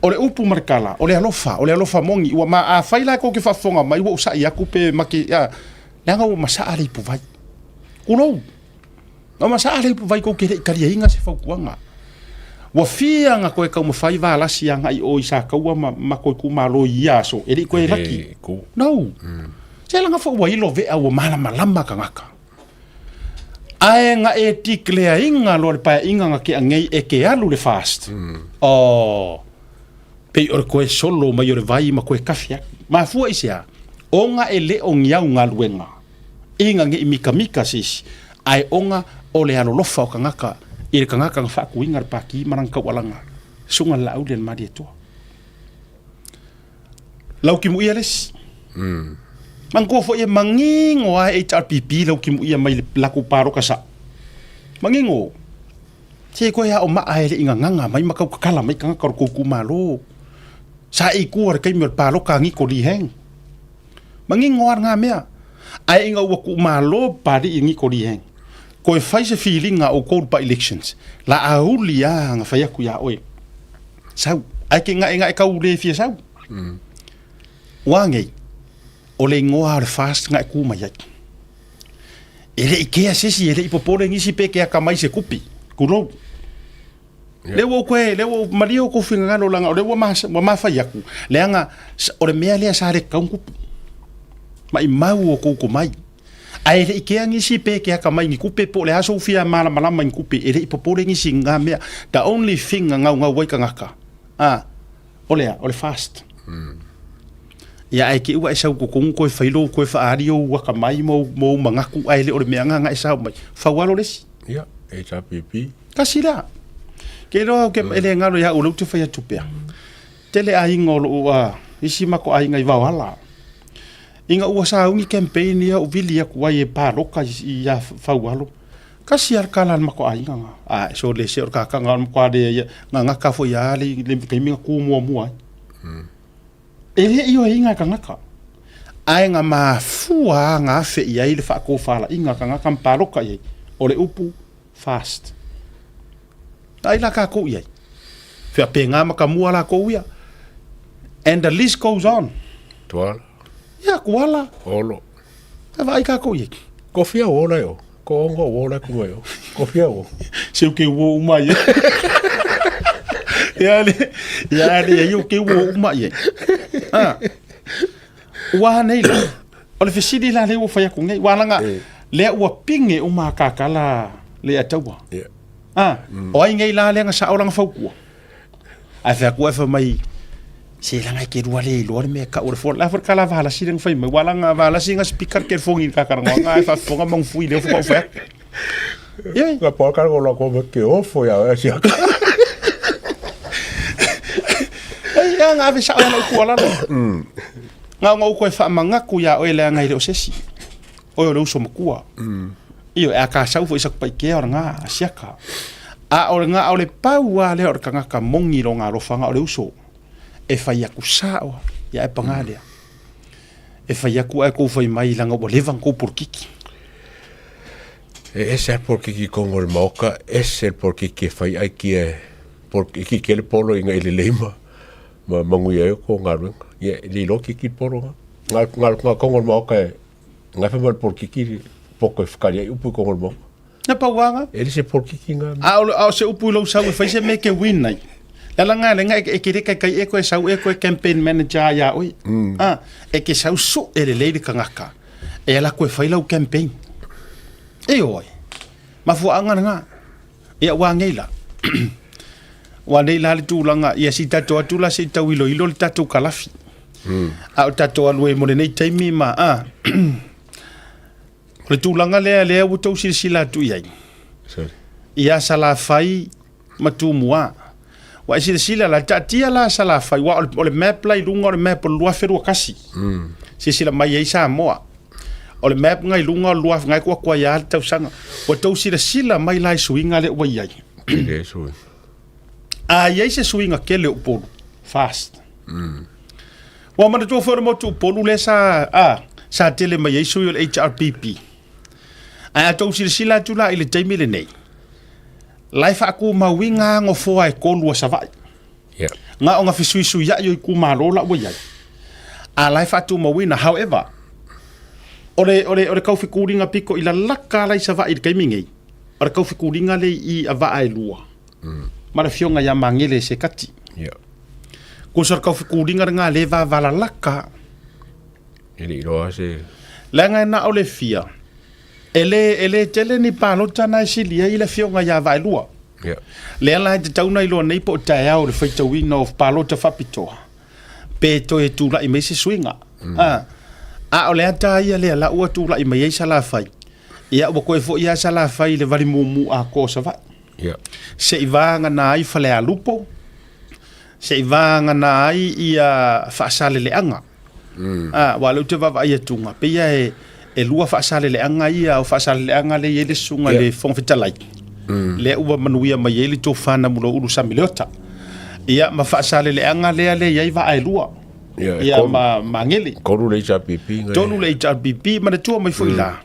o le upu ma le tala, o le alofa, o le alofa moni ua ma afai la kou ke faafofoga mai ua ou sa'i atu pe ma ke a leaga ua masaa le ipuvai. Kulou. Ua masaa le ipuvai kou ke le i taliaina se fautuaga. Ua fia na koe taumafai Valasi agai i o i Sataua ma ma koe itumalo i ia aso e le i koe laki. No. Se laga foi ua ilo vea ua malamalama tagata. Ae na e declare-ina loa le paeaiga na tea nei e te alu le fast. Oh, pei o le koe solo mai o le vai ma koe kafi atu. Mafua i se a? Ona e le o ni au galuega, ina ne i mikamika se isi, ae ona o le alolofa o tagata I le tagata na faakuiga le Pati ma lana taualaga, Susuga i le Laauli a le Malietoa. Lautimuia le isi. Manatua foi e manino lava e HRPP Lautimuia mai le latou palota sao. Manino. Se toe ao maa e le i gagaga mai ma tau tatala mai tagata o le tou itumalo. Sa e i tua i le taimi o le palota a Niko Lee Hang. Manino lava lena mea. Ae ina ua tuumalo Papalii i Niko Lee Hang, toe fai se filiga a outou i le by-elections, la auli lava na fai atu ia oe. Sau. Ae ke gaegae tau le fia sau. Ua nei, o le igoa o le FAST na e tu mai ai. E le i kea se isi, e le i popole nisi pe ke akamai se kupi, tulou. Lea ua ou toe, lea ua ou malie outou finagalo leaga o lea ua ma, ua mafai atu, leaga o le mea lea sa le tatau ona tupu. Maimau outou tomai. Ae le i kea nisi pe ke akamai ni tupe po o le a sou fia malamalama i ni tupe, e le i popole nisi i na mea. The only thing na gaugau ai tagata, a, o le a? O le fast. Ia ae te i ua e sau i totonu toe fai lou, toe faaali ou akamai ma ou, ma ou manatu ae le o le mea na na e sao mai. Faualo le isi. Ia, HRPP. Tasi lea. Ke iloa au ke e le galo ia au lea ou te fai atu pea. Tele aiga o lou a isi matou aiga i Vaoala. Ina ua sauni campaign ia ou vili atu ai e paloka i ia Faualo. Tasi lava le tala a le matou aiga na. Ae sole se o le kakana o le matua le ia gagata foi a le le taimi na tu muamua ai. E le i oeina e tagata. Ae na mafua lava na afe i ai le faatofalaiga a tagata ma paloka i ai, o le upu fast. Ai la tatou i ai. Faapena matamua latou ia. And the list goes on. Tuala. Ia, Tuala. Olo. E vaai tatou i ai. Ko fia o ola e o. Ko ongo o ola ku e o. Ko fia o. Se o ke uo uma ia. Ia le, ia le, ia o ke uo uma ia. Ah. Ua nei la. O le fesili la lea ua fai atu nei. Ua langa, lea ua pinge uma akakala le ataua. Yeah. Ah, o ai nei la lea na sao lana fautua. Ae fai atu ai fai mai, se langa e ke lua le iloa le mea e kau o le fona. La foi kala valasi le na fai mai. Ua langa valasi nga speaker ke fongi i kakarangoa nga e faafofoga mangufui lea foka o fai atu. Ia. Ka pa ka ko la ko me ke ofo ia e sia. Ei, ia nga ave sao ia upu alalo. Nga nga uko e whaamagaku ia oe leaga e le o se isi. Oe o le uso makua. Ioe, a ka sau foi sa kupaikea o le nga asiaka. A o le nga o le pau a lea o le tagata moni lona alofaga o le uso e fai atu sao ia e paga lea. E fai atu ae kou fai mai leaga ua leva ona kou polokiki. E ese a polokiki i kongo o le maoka, ese le polokiki e fai ai ki e polokiki ke le polo inga i le leima ma manuia ai o ko galuega. Ia, e le iloa kiki le polo nga. Nga, nga, nga kongo o le maoka e Ngai whai mai polokiki poko e whakari ai upu i kongo mo. Na pauanga. E le se polokiki ngā. A o, a o se upu i lou sau e whai se me ke win ai. La la ngā lenga e ke reka kai e koe sau e koe campaign manager ia oi. A, e ke sau su e le leiri kangaka. E ala koe whai lau campaign. E oi. Mafuaanga ngā. Ia ua nei la. Ua nei la le tulaga, ia si tatou atu la se i tau iloilo le tatou kalafi. A o tatou alu ai mo lenei taimi ma a o le tulaga lea lea ua tou silasila atu i ai. Sorry. Ia Salafai ma Tumua. Ua e silasila la, taatia la Salafai, ua o le map la i luga o le map o le 2021. Silasila mai ai Samoa. O le map nga i luga o le 2000, nga e kuakua ia le tausaga. Ua tou silasila mai la i suiga lea ua i ai. Tele suiga. A i ai se suiga kele o Upolu, fast. Ua manatua foi o le motu Upolu lea sa, a, sa tele mai ai sui o le HRPP. Ae a tou silasila atu la i le taimi lenei, la e faatumauina lava nofoa e tolu a Savaii. Yeah. Na ona fesuisuiai o itumalo la ua i ai. A la e faatumauina. However, o le, o le, o le kaufetuliga pito i lalaka la i Savaii i le taimi nei, o le kaufetuliga le i a vaa e lua. Ma le afioga ia Magele Sekati. Yeah. Kosa o le kaufetuliga lena le vavalalaka. E le iloa se... Leaga e na o le fia, e le, e le tele ni palota na e sili ai le afioga ia Vaelua. Yeah. Lea la e tatau ona iloa nei po o taeao le faitauina o palota faapitoa, pe toe tulai mai se suiga. A, a o le ata ia lea la ua tulai mai ai Salafai, ia ua toe foi lava Salafai i le vali mumu atoa o Savaii. Ia. Se i vagana ai Falealupo, se i vagana ai ia Faasaleleaga. Mm. Ah, aua o lea ou te vaavaai atuga, pei lava e, e lua Faasaleleaga ia, o Faasaleleaga lea e i ai le susuga i le Fofoga Fetalai, mm. lea ua manuia mai ai le tofa Namulauulu Sami Leota. Ia, ma Faasaleleaga lea lea e i ai vaa e lua. Ia, Ia, ma Magele. Tolu le HRPP. Tolu le HRPP, manatua mai foi mm. la.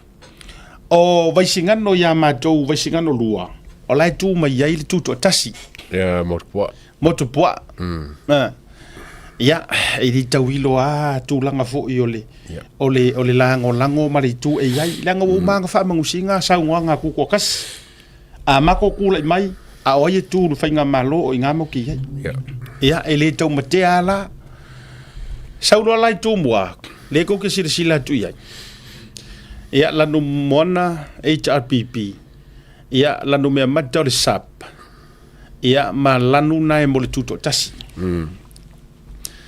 O Vaisigano ia matou Vaisigano 2, o la e tu mai ai le tutoatasi. Ia, Motupuaa. Motupuaa. Mm. Ia, e le tauilo a tulaga foi o le, yeah. o le, o le lagolago ma le itu e i ai. Leaga ua uma mm. faamagusiga saunoaga a Kukuakasi. A mako kula'i mai, a o ai e tu i le faigamalo o i ina matou te i ai. Yeah. Ia, e le taumatea lava la. Sau loa la i Tumua, lea tou te silasila atu i ai. Ia, Lanumoana HRPP, ia, Lanumeamata o le SAP, ia, ma Lanu na e mo le Tutoatasi. Mm.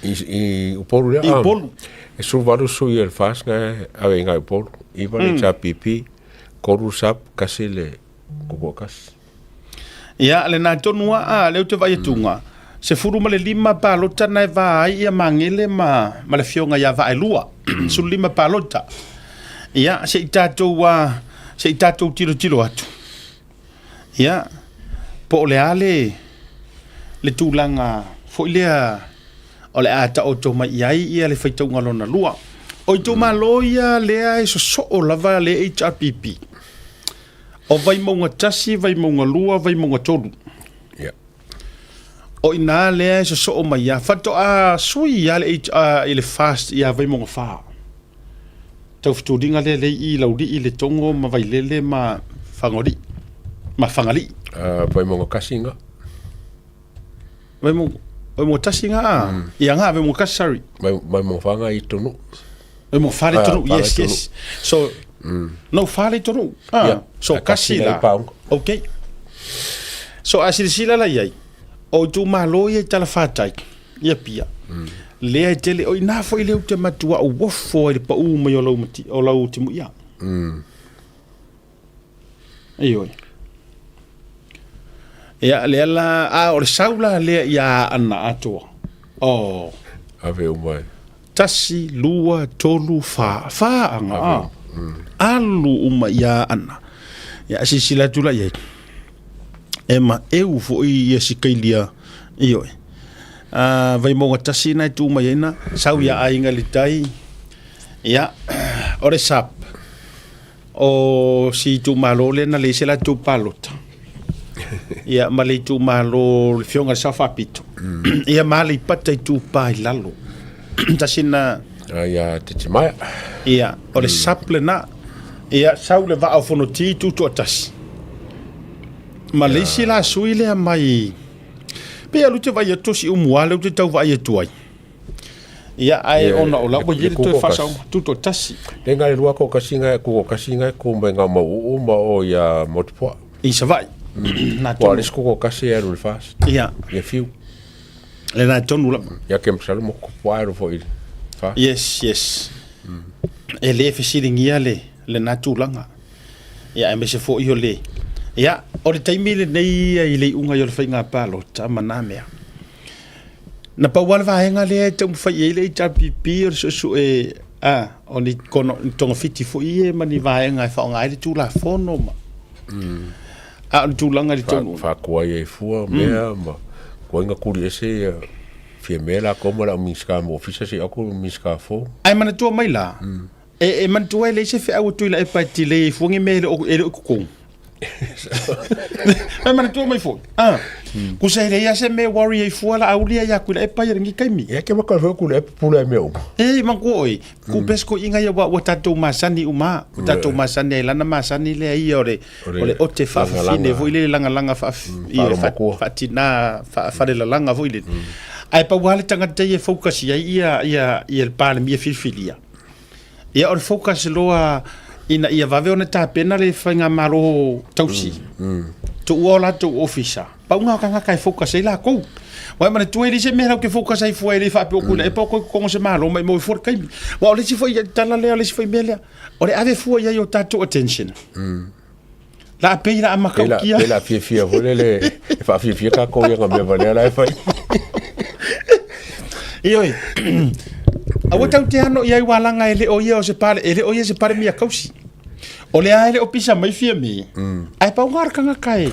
I, i Upolu lea? I Upolu. E 18 sui o le FAST na e ave i ngai Upolu. Iva le HRPP, Tolu sap, kasi le kukuakasi. Ia, lena tonu a, a, lea ou te vaai atuga, 15 palota na e va ai ia Magele ma, ma le afioga ia Vaaelua. 15 palota. Ia, se i tatou, a, se i tatou tilotilo atu. Ia, po o le a le, le tulaga foi lea o le a taoto mai i ai ia le faitauga lona lua. O itumalo ia lea e sosoo lava le HRPP. O Vaimauga 1, Vaimauga 2, Vaimauga 3. Yeah. O ina lea e sosoo mai ia. Faatoa sui ia le HR i le FAST ia Vaimauga 4. Taufutuliga lea lea i Laulii, Letogo ma Vailele ma Fagolii. Ma Fagalii. Vaimauga 1 nga. Vaimauga Vaimauga tasi nga a. Mm. Ia nga Vaimauga kasi sorry. Vaimauga fa nga i tonu. Vaimauga fa le tonu. Ah, yes, yes. So mm. no fa le tonu. Ah. Yeah. So kasi la. Okay. So a silasila la iai. O itumalo ia i Talafatai. Ia pia. Mm. Lea e tele o ina foi le te matua o wofo ai le pau mai o lau mati o lau timuia. Mm. Ioe. Ia, lea la, a o le sau la lea ia Aana atoa. Oh. Ave uma e. Tasi, lua, tolu, fa. Fa anga, a. Mm. Alu uma ia Aana. Ia, silasila atu la i ai. E ma eu foi ia Sikailia. Ioe. A, Vaimauga tasi na e tu mai ai na. Sau ia Aiga i le Tai. Ia, o le SAP. O si itumalo lea na leai se latou palota. Ia ma le itumalo le Afioga i le Sao Faapito. Ia ma Aleipata Itupa i Lalo. Tasi na Ia Titimaea. Ia, o le SAP lena. Ia sau le Vaa o Fonoti tutoatasi. Ma le isi la sui lea mai pei alu te vaai atu o Siumu lea ou te tau vaai atu ai. Ia, ae ona o la ua i ai le toe faasaoga, tutoatasi. Le ngai lua ko kasi ngai ko kasi ngai ko mai ngā mau uu ma o ia Motupoa. I Savaii. Nā tonu. Ua le ko kasi e alu le fas. Ia. Ia fiu. Le nā tonu lava. Ia ke msalo mo ko poa alu fo i fas. Yes, yes. E le fesiligia le, le nā tulaga. Ia, aemaise foi o le, ia, o le taimi lenei i le iuga i o le faiga palota ma nā mea. Na pau lava le vaega lea e taumafai i ai le HRPP o le suesue a o ni kono ni togafiti foi ia ma ni vaega e faaaoga ai le Tulafono ma a o le tulaga i le taunuuga. Faakuai ai fua mea ma kuai nga kuli ese ia fia mea lakou ma lau Minisita mo ofisa se aku Minisita fou. Ae manatua mai la, E, e manatua e leai se feau a Tuilaepa e tilei ai fua ni mea e le o, e le o i totonu. E manatua mai foi. Ah. Kusa e leai lava se mea e worry ai fua la aulia ia Tuilaepa ia lenei taimi. Ia ke maka foi Tuilaepa pule ai mea uma. E, manatua oi, ku best ko inga ia ua, ua tatou masani uma. Ua tatou masani ai lana masani lea ia o le, o le ote faafafine foi lele lagalaga faaf, ia fa, faatina, faafalelalaga foi lele. Ae pau lava le tagata ia e focus i ai ia, ia, ia le Palemia filifilia. Ia o le focus loa ina ia vave ona tapena le faigamalo tausi. Tuua o latou ofisa. Pauga o tagata e focus ai lakou. Ua e manatua e leai se mea latou te focus ai fua e le faapea o Tuilaepa o toe totogo se malo mai mo fua le taimi. Aua o le isi foi tala lea o le isi foi mea lea, o le ave fua i ai o tatou attention. La pei la makaukia. Pe la fiafia foi lele e faafiafia takou ia nga mea valea la e fai. Ioe. Aua tau te ano i ai walanga e le o ia o se pale, e le o ia se pale mia kausi. O le a e le o pisa mai fia me. Ai pau ngā rakanga kai.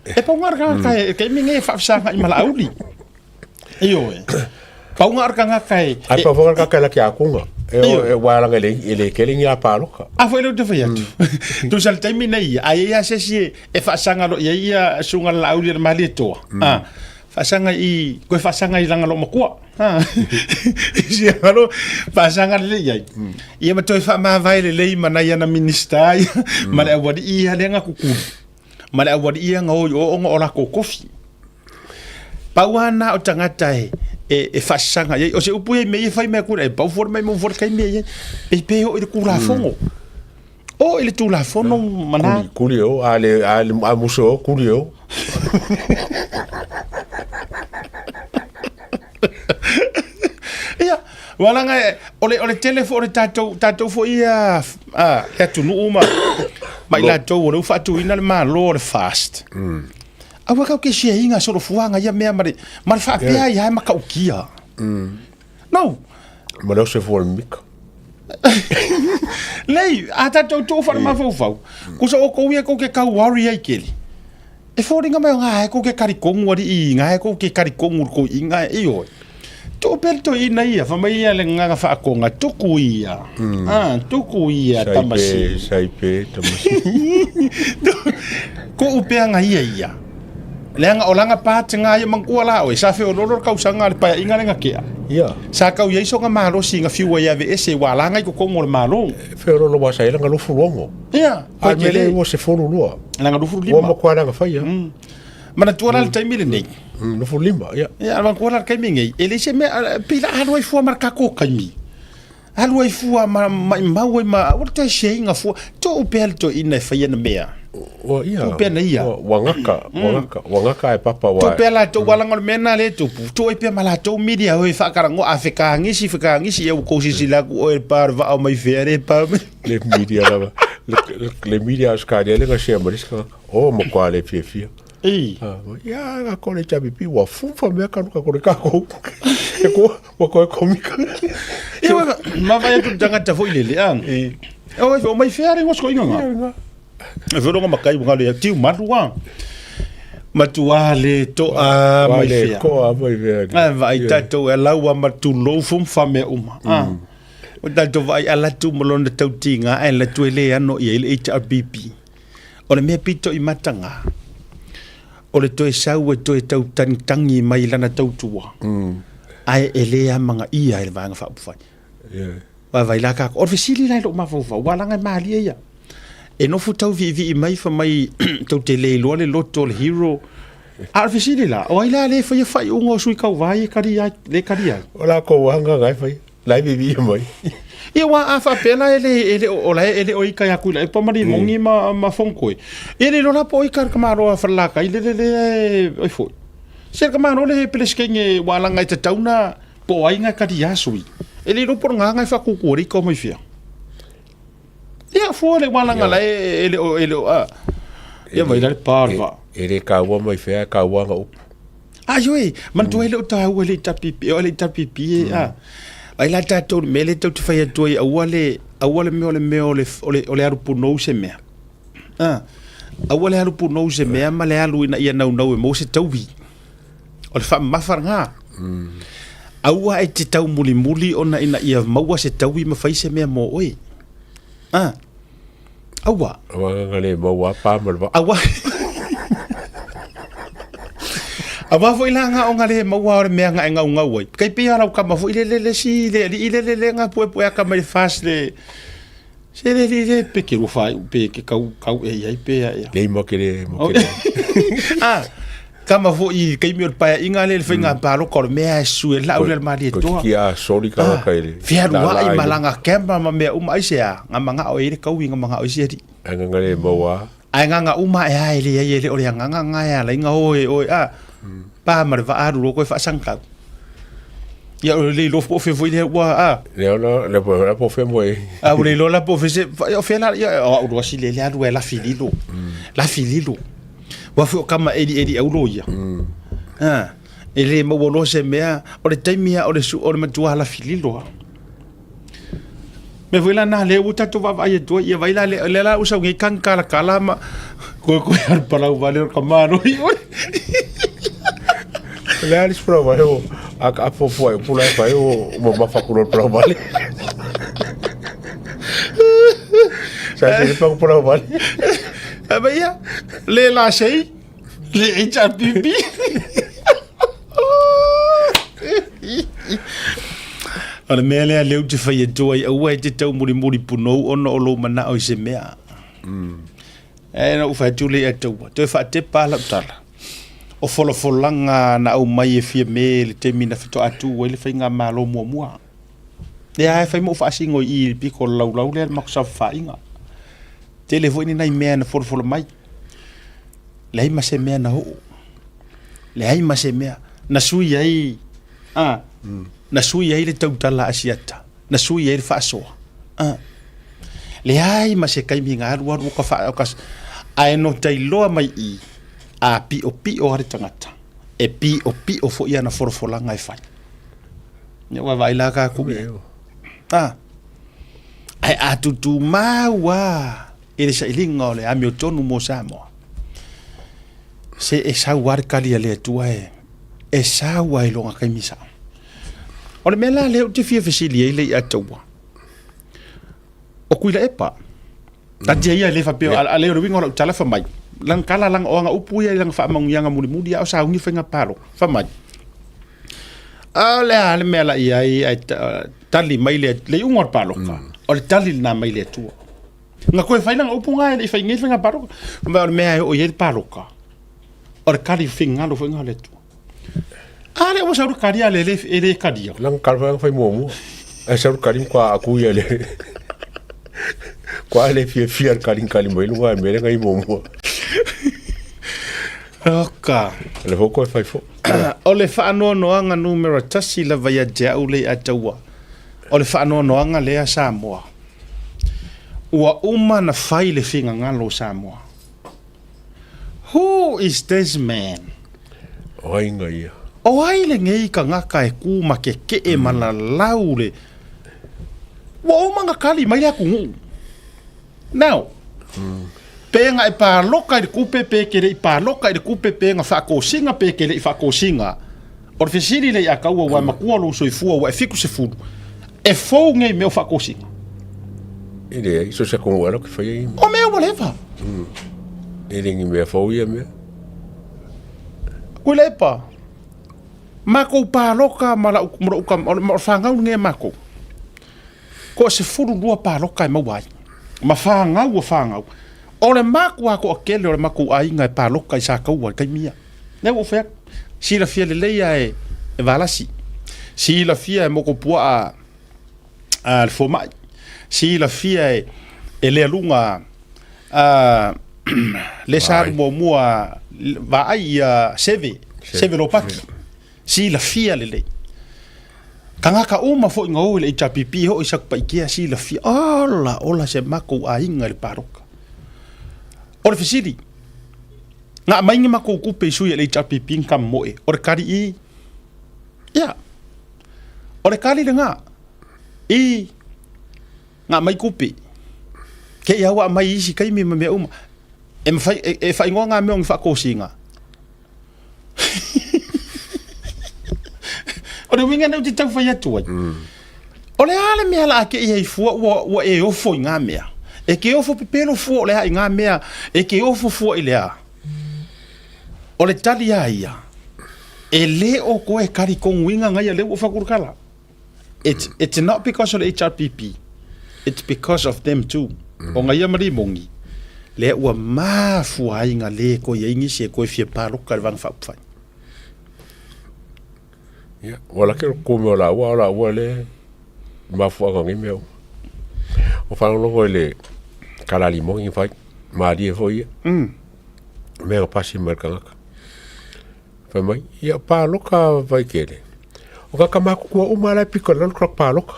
E pau ngā rakanga kai, e kei minge e whaafisanga i mala auli. Ioe. Pau ngā rakanga kai. Ai pau ngā rakanga kai la ki a kunga. E o e walanga e le, e le kele ngi a paloka. A foi le te whai atu. Tusa le taimi nei, ai ia se si e whaasanga lo ia ia sunga la auli le mali toa. Ah. Whaasanga i, koe whaasanga i langa lo makua. Ah. Si alo whaasanga le ia. Ia ma toi whaamawai le lei mana ia na minista ia, ma le awari ia le nga kukuru. Ma le awari ia nga oi o onga o la kofi. Pau ana o tangata e e, e whaasanga ia. O se upu ia me ia whai mea kura, e pau fora mai mo fora kai mea ia. Pe pe o i le kulafongo. O i le tulafono mana. Kuli, kuli o, a le, a le, a muso o, kuli o. Ia, walanga e, o le, o le tele fo o le tātou, tātou fo ia, a, le atunuu ma, ma i latou o le ufaatuina le malo o le fast. Aua kau ke sia inga solo fuanga ia mea ma le, ma le faapea ia e makaukia. No. Ma le ose fua le mika. Lei, a tātou tō whare mafaufau. Ko sa o kou ia kou ke kau worry ai keli. E fōringa mai o ngā e kou ke kari kongu ari i ngā e kou ke kari kongu kou i ngā e oi. Tō pere tō ina ia, wha mai ia le nganga whaakonga, tuku ia. Ah, tuku ia tamasi. Saipe, tamasi. Ko upeanga ia ia. Leanga o langa pā te ngā ia mangkua la oe, sa wheo lolo kausa ngā le paia inga lenga kea. Ia. Sa kau ia iso ngā malosi ngā fiua ia ve ese wā langa i kokongo le malo. Wheo lolo wā sa ila ngā lufu luongo. Ia. A mele ua se folu lua. Langa lufu lima. Ua makua langa whai ia. Mana tua la le taimi le nei. Lufu lima, ia. Ia, mana tua la le taimi nei. E le se mea, pila alu ai fua mara kako kaimi. Alu ai fua ma ma mau ai ma, ua te se inga fua. Tō upea le tō ina e whai ana mea. Ua ia. Tō upea na ia. Ua ngaka, ua ngaka, ua ngaka e papa wa. Tō upea la tō walanga o le mea nā le tupu. Tō ai pea ma la tō miria hoi whakarango a whekaangisi, whekaangisi ia ua kōsisi la ku oe pā re wao mai whea re pā mai. Le miria lava. Le miria o skari le nga sea mariska. O mo kwa le fia fia. Ei. Ia nga kore chabi pi wa fufa mea kanu ka kore kako. E ko wa koe komika. Ia wa ma vai atu tangata foi lele a. E. O o mai fea re ngosko inga nga. E whironga makai nga le tiu maru a. Matua le to a mai fea. Ko a mai fea. A vai tatou e laua ma tu lofu fa me uma. A. O tatou vai ala tu malona tautinga e la tu ele ano i le HRBP. O le mea pito i matanga. O le toe sau e toe tau tangi mai lana tautua. Ai e le amanga ia e le vaega faaupufai. Yeah. Vai vai la ka o le fesili la i lou mafaufau ua laga e malie ia. E nofo tau viivii mai fa mai tau te le iloa le loto o le hero. A o le fesili la, o ai la le faia faaiuga o sui kauvā ia e kali ai, le kali ai. O la kou anga ngai fai. Lai vivi mai. Ia wa a faapea la e le e le o la e le o ika ia kui la e pa mari mongi ma ma fongkoi. E le lola po ika ka maro a whalaka i le le le oi foi. Se ka maro le peleskenge wa langa i te tauna po ai nga kari asui. E le ropo ngā ngai whakuku ori ka mai whia. Ia fua le walanga la e le o e le o a. Ia vai la le parva. E le kaua mai whea, kaua nga upu. A ioe, manatua ai le o tāua le tapipi, o le tapipi e a. Ai la tātou me le tau te whai atua i aua le, aua le mea o le mea o le, o le, o le alu punou se mea. A, aua le alu punou se mea ma le alu ina ia naunau e mou se tauwi. O le whaamawha ngā. Aua e te tau muli muli ona ina ia maua se tauwi ma whai se mea mō oe. A, aua. Aua nga le maua pa ma le va. Aua. Aua foi la nga o nga le maua o le mea nga e ngau ngau ai. Kai pia rau kama foi le le le si le li le le le nga pue pue aka mai fast le. Se le li le pe ke rufa pe ke kau kau e ai pe ia. Le mo ke le mo ke le. Ah, kama foi kai mi o paia inga le le whainga palo ko le mea e su e lau le mali e Ko toa. ki a sori ka ka ile. Fia rua ai malanga kemba ma mea uma ai se a nga manga o e le kau i nga manga o i se ri. Anga nga le maua. Ai nga nga uma e ai le ai le o le nga nga nga ya la inga oe oe a. Pa ma le va aru ro koe whaasangkau. Ia o le iloa po o fea foi lea ua a. Lea ona le po la po fea mo e. A ua le iloa la po o fea se o fea la ia o au loa si le le alu e lafi lilo. Lafi lilo. Ua foi o kama eli eli au lo ia. A e le maua loa se mea o le taimi a o le su o le matua lafi lilo a. Mea foi la na lea ua tatou vaavaai atu ai ia vai la lea lea la ua sau nei kagi kalakala ma koe koe alu palau vale o ka malo i oe. Le a lis palau vale o a ka apo fua e pula e fai o mamafa kulo palau vale. Sa se pa palau vale. A ba ia le la sei le HRPP. O le mea lea lea ou te fai atu ai, aua e te taumolimoli punou ona o lou manao i se mea. E na ou fai atu lea ia taua, toe faatepa lava lau tala. O folafolaga na aumai e Fiame i le taimi na faatoa tu ai le faigamalo muamua. Lea lava e fai ma ou faasino i i i le pito o le laulau lea i le matou saofafaiga. Tele foi ni nai mea na folafola mai. Leai ma se mea na oo. Leai ma se mea. Na sui ai, a, na sui ai le tautala Asiata, na sui ai le faasoa. A, leai ma se taimi na alu alu o ka faa, o ka, ae no tailoa mai i, a piopio lava le tagata, e piopio foi ana folafolaga e fai. Ia ua vaai la tatou i ai. A, ae a tutumau lava i le sailiga o le amiotonu mo Samoa, se e sau lava le tali a le Atua e, e sau lava i lona taimi sao. O le mea la lea ou te fia fesili ai le ia taua, o Tuilaepa, taatia ia e le faapea, a le o le uiga o lau tala fai mai, lana tala, lana, o ana upu ia i lana faamanuiaga mulimuli a o sauni faiga palota, fai mai, a o le a le mea la i ai ae tali mai le, le iuga o le palota, o le tali lena mai le Atua. Na toe fai lana upu na e le i fai nei faiga palota. Ma o le mea e oo i ai le palota, o le kali finagalo foi lena o le Atua. A lea ua sau le kali a le le e le kalia. Lana kali foi fai muamua. Ae sau le kali ma aku ia le. Kua le fiafia le kali kali mai luga e mea le ngai muamua. Oka. Le foi koe fai fo. O le faanoanoaga numera tasi lava ia te au le Ataua. O le faanoanoaga lea Samoa. Ua uma na fai le finagalo o Samoa. Who is this man? O ai nga ia? O ai lenei tagata e ku ma keke'e ma lalau le. Ua uma na kali mai le atunuu. Now, pe na e paloka i le kupe pe ke le i paloka i le kupe pe na faatosina pe ke le i faatosina, o le fesili lea ia taua ua e matua lou soifua ua e 70, e fou nei mea o faatosina? E leai, so se atunuu ela ke fai ai. O mea ua leva. E le ni mea fou ia mea. Tuilaepa, matou paloka ma lau, ma lou, ma o le fanau lenei a matou. Toa 12 paloka e maua ai, ma fanau o fanau. O le matua toatele o le matou aiga e paloka i Sataua i le taimi ia. Lea ua ou fai atu, silafia lelei lava e Valasi, silafia e Mokopuaa a le fomai, silafia e Lealuga a le sa alu muamua vaai ia Seve, Seve Lopati. Silafia lelei. Tagata uma foi na o i le HRPP hoi i Satupaitea silafia, ola ola se matou aiga i le paloka. O le fesili, na aumai ni matou tupe i sui a le HRPP na tamomoe, o le tali i, ia, o le tali lena, i, na aumai tupe, te i a ua aumai i isi taimi ma mea uma. E mafai, e faaigoa na mea o ni faatosina. O le uiga lea ou te tau fai atu ai. O le a le mea la a ke i ai fua ua, ua e ofo i ngā mea. E ke ofo pepelo fua o le a i ngā mea, e ke ofo fua i le a. O le tali a ia, e le o koe kari konguinga ngai a le ua whakurukala. It's, it's not because of the HRPP, it's because of them too. O ngai ia marimongi, lea ua mafua ai nga le koe ia ingisi e koe fia paloka le vanga whaupawhai. Ia, ua lake o kome o la ua, o la ua le mafuaga ngai mea uma. O whangalongo i le kalali mongi whai, malie foi ia. Mea pasi mai le kangaka. Fai mai, ia paloka Vaikele. O ka kamakutua uma la e piko i lalo le paloka.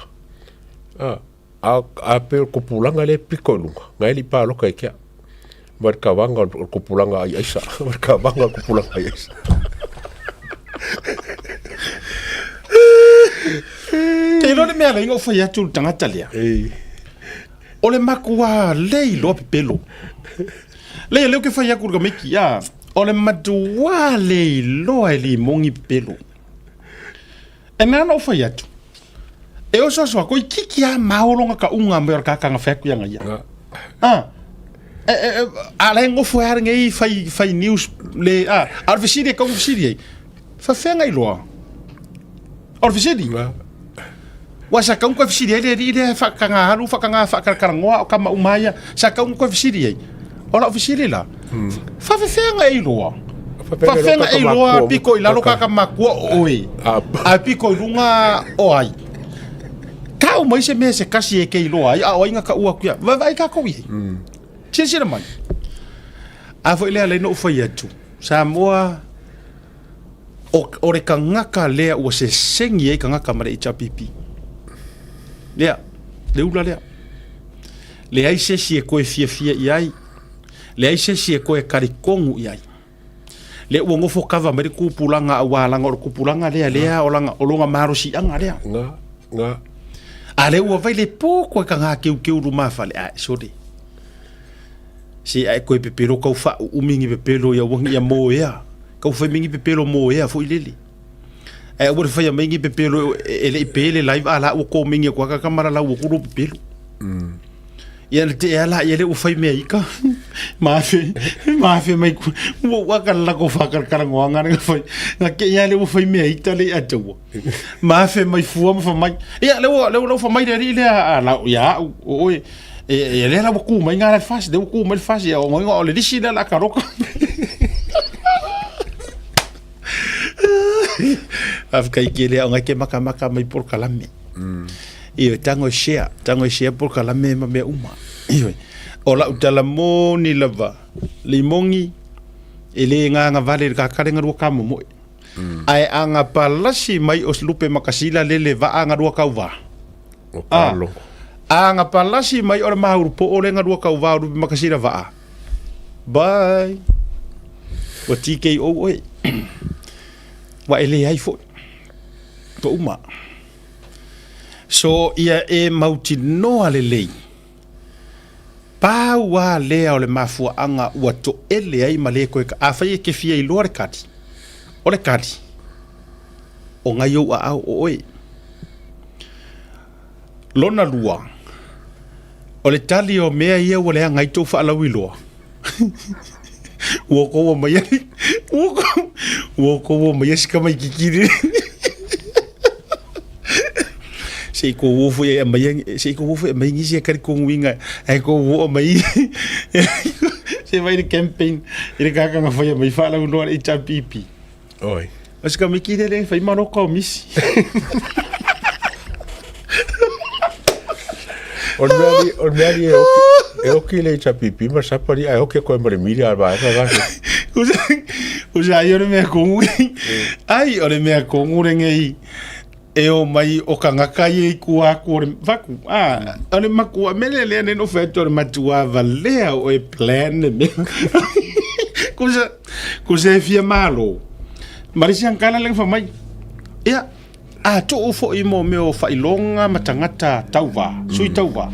A, a, a pe o le kopulaga lea e piko i luga, na e le i paloka i ke au. Ma le kavaga o le kopulaga ai aisa. Ma le kavaga o le kopulaga ai aisa. Te iloa le mea alai na ou fai atu i le tagata lea. O le matua le iloa pepelo. Leai, lea ou te fai atu i le tamaiti, a, o le matua le iloa e limogi pepelo. E mea na ou fai atu, e oso aso ako, i kiki a mao longa ka unga mai o le kakanga fai atu ia ia. Ah, e, e, e, a le ngofo e are ngei fai, fai news le, a, a o le fesili e kaunga fesili ai, fafenga iloa. O le fesili? Ua sa kaunga koe fesili ai le alii lea faakanga alu, faakanga faakalakalanoa o kama uma ia, sa kaunga koe fesili ai. O lau fesili la, faafefea e iloa? Faafefea e iloa piko i lalo kaka makua o oe, a piko i luga o ai? Tau mai se mea se kasi e ke iloa ai, a o ai nga kaua atu ia. Vaavaai tatou i ai. Silasila mai. A foi lea alai na ou fai atu, Samoa, O, o le tagata lea ua sesegi ai tagata ma le HRPP. Lea, le ula lea. Leai se isi e toe fiafia i ai. Leai se isi e toe talitonu i ai. Lea ua nofo kava mai le tupulaga aua leaga o le tupulaga lea lea o lana o lona malosiaga lea. Nga, nga. A lea ua vai le poto e taga keukeu lumafale, ae sole. Se ae koe pepelo kau faauumi ni pepelo ia ua ia moea. Kau fai mai ni pepelo moea foi lele. Ae aua le faia mai ni pepelo e le i pe le live a la ua komeni atu a ka mala lau atu lou pepelo. Ia le tea la ia le ua fai mea ika. Ma afe, ma afe mai ku. Ua ua ka la ko whakakaranga nga fai. Nga ke ia le ua fai mea ita le atua. Ma afe mai fua ma fa mai. Ia le ua le ua fa mai le ri le a la ia o oe. E lea la ua ku mai ngā le fasi, le ua ku mai le fasi, o ngoinga o le lisi lea la ka roka. Faafetai tele o ngai ke makamaka mai polokalame. Ioe, tago e share, tago e share polokalame ma mea uma. Ioe, o lau tala moni lava, limogi, e le gagavale i le kakale galua kamomoe. Ae a gapalasi mai o lupe makasila lele vaa galua kauvā. O kalo. A gapalasi mai o le mauru po'o le galua kauvā o lupe makasila vaa. Bye. Ua TKO oe. Ua e leai foi. Ua uma. So ia e mautinoa lelei. Pau lava lea o le mafuaaga ua toele ai ma le koe ka. Afai e te fia iloa le kali, o le kali, o ngai ou aao o oe. Lona lua, o le tali o mea ia ua leaga ai tou faalauiloa, ua outou omaia, ua outou omaia si tamaititi lenei. Se i kou o foi e aumai, se i kou o foi e aumai nisi e talitonuina ae kou oo mai se vai le campaign i le kaka na faia mai faalauiloa le HRPP. Oi. O si tamaiti lea le fai maloka o misi. O le mea ali, o le mea ali e oki, e oki le HRPP ma sapali ae oki koe ma le media a le vaega gase. Kusa ai o le mea kongu. Ai o le mea kongu lenei e o mai o kangaka ia i kua aku o le vaku. Ah, o le makua mele lea nei no whai o le matua valea o e plan le mea. Kusa, kusa e fia malo. Marisi angkala lenga fa mai. Ia, a tuu foi mo mea o faailoga ma tagata tauvā, sui tauvā.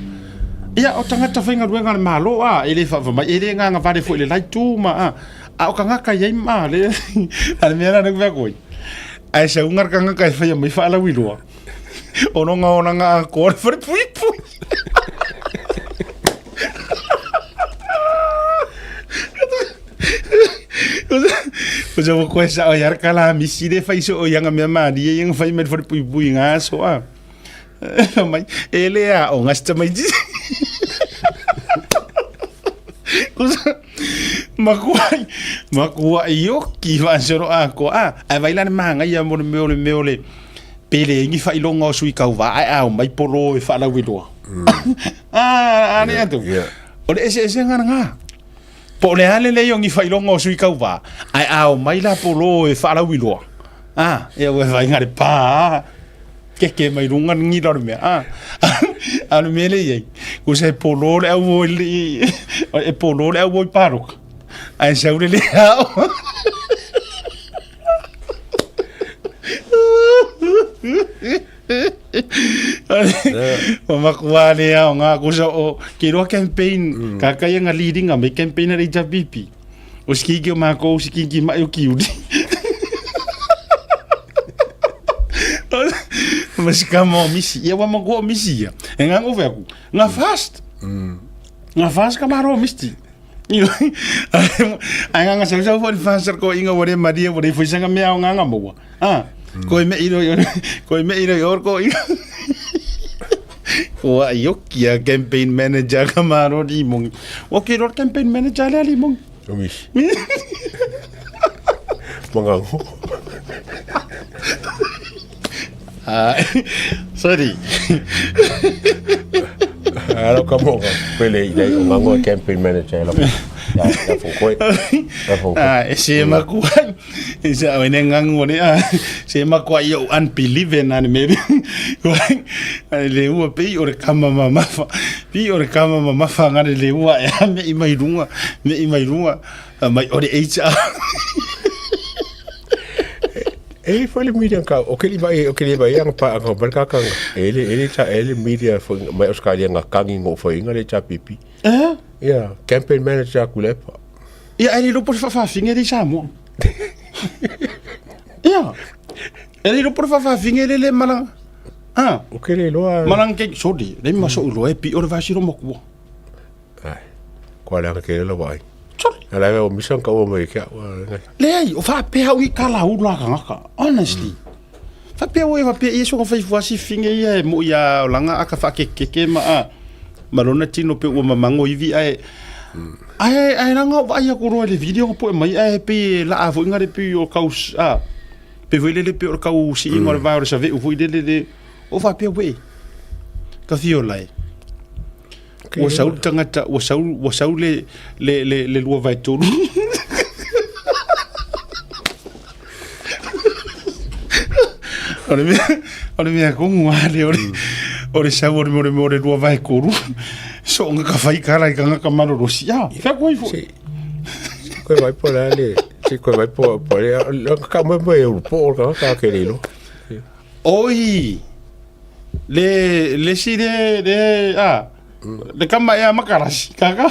Ia, o tagata faigaluega a le Malo, a, e le faava mai, e le gagavale foi i le la itu ma, a, a o tagata i ai ma, le, a le mea lena lea ou te fai atu ai. Ae sauga le tagata e faia mai faalauiloa, o lona olaga atoa le falepuipui. O se ua koe sao ia ka la misi le fai so ia nga mea malie ia nga fai mai le falepuipui nga aso a. Mai e le a o nga si tamaiti. Kusa makua makua ioki faasolo atoa a ae vai la le magaia mo le mea o le mea o le pele ni faailoga o sui tauvā ae a omai polo e faalauiloa. A a le atu. O le eseesega lena. Po o le a le lelei o ni faailoga o sui tauvā, ae a omai la polo e faalauiloa. A, ia ua vaaiga le pa, a, keke mai luga le gila o le mea, a. A o le mea lea e i ai, kusa e polo le au o i, e polo le au o i paloka, ae sau le le ao. O makuā le ao ngā kusa o ke roa campaign, ka kai anga leading a me campaign a le HRPP. O sikiki o mākou, sikiki mai o kiuri. Ma sikama o misi. Ia wa mako o misi ia. E ngā ngofe aku. Ngā fast. Ngā fast ka maro o misti. Ai ngā ngā sau sau fo ni fast ko inga wale maria wale foi sanga mea o ngā ngā maua. Ah. Ko e me iro ko e me iro i or ko inga. Ua ioki a campaign manager ka maro li mongi. O ke ror campaign manager le ali mongi. O misi. Mangango. Ah, sorry. Alo ka mo ka pele i nei o ngango campaign manager la. Ya, ya fo koe. Ya fo koe. Ah, e se makua. E se au ene ngango ne ah, se makua i o unbelieve na ne me. Ai le ua pei o le kama mamafa. Pei o le kama mamafa ngare le ua e a me i mai runga, me i mai runga mai o le HR. E foi le media ka o ke vai o ke vai ang pa ang ba ka ka ele ele cha ele media foi mai Australia nga kangi ngo foi nga le cha pipi. Eh? Yeah, campaign manager ku le pa. Ia, e le iloa po o le faafaafine le i Samoa. Ia, e le iloa po o le faafaafine le le malaga. Ah. O ke le iloa. Malaga ke, sorry, le ma so'u iloa e pio le vasilo makua. Ai, kua leaga ke le vaai. Sorry. Ala e o misa ka ua mai ke au. Leai, o faapea au i kala ula kangaka. Honestly. Faapea ua e faapea ia soga fai fuasi finge ia e mo ia o langa aka faakekeke ma a. Ma lona tino pe ua mamango ivi ae Ae, ae ranga o vaai aku roa le video nga poe mai, ae pe la a foi ngare pe o kau, a, pe foi lele pe o kau si inga o le vai o le save o foi lele le, o fa pe we. Ka fio lai. Ua sau le tagata, ua sau, ua sau le, le, le, le lua vai tolu. O le mea, o le mea kongu a le, o le, o le sau o le, o le, o le lua vai kolu. So nga ka whai kara i ka ngaka marorosi. Ah, fea koe fo. Si. Koe vai po la le. Si koe vai po po le. Ka mo mo e po ka ka ke le lo. Oi. Le le si le le ah. Le kama e a makarasi. Kaka.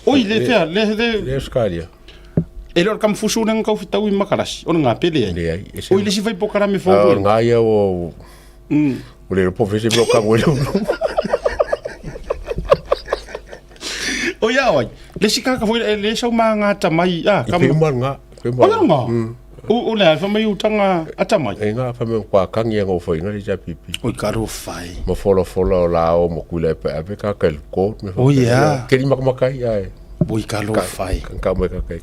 Oi le fea le le Le Australia. E le o le kamafusu le ngakau fitau i makarasi. O le ngā pele ai. Leai. Oi le si fai pokarame fo. Ah, ngā ia o O le po fese mo ka wele. O ia oi. Le si kaka foi le sau ma ngā tamai ah ka. Pe mal ngā. Pe mal. O ngā. O o le fa mai utanga atamai. E ngā fa me kwa kangi ngo foi ngā le ja pipi. Oi ka ro fai. Ma fola fola o la o mo kula pe ape ka ka ko me. O ia. Ke ni makamaka ai. Oi ka ro fai. Ka mo ka ka.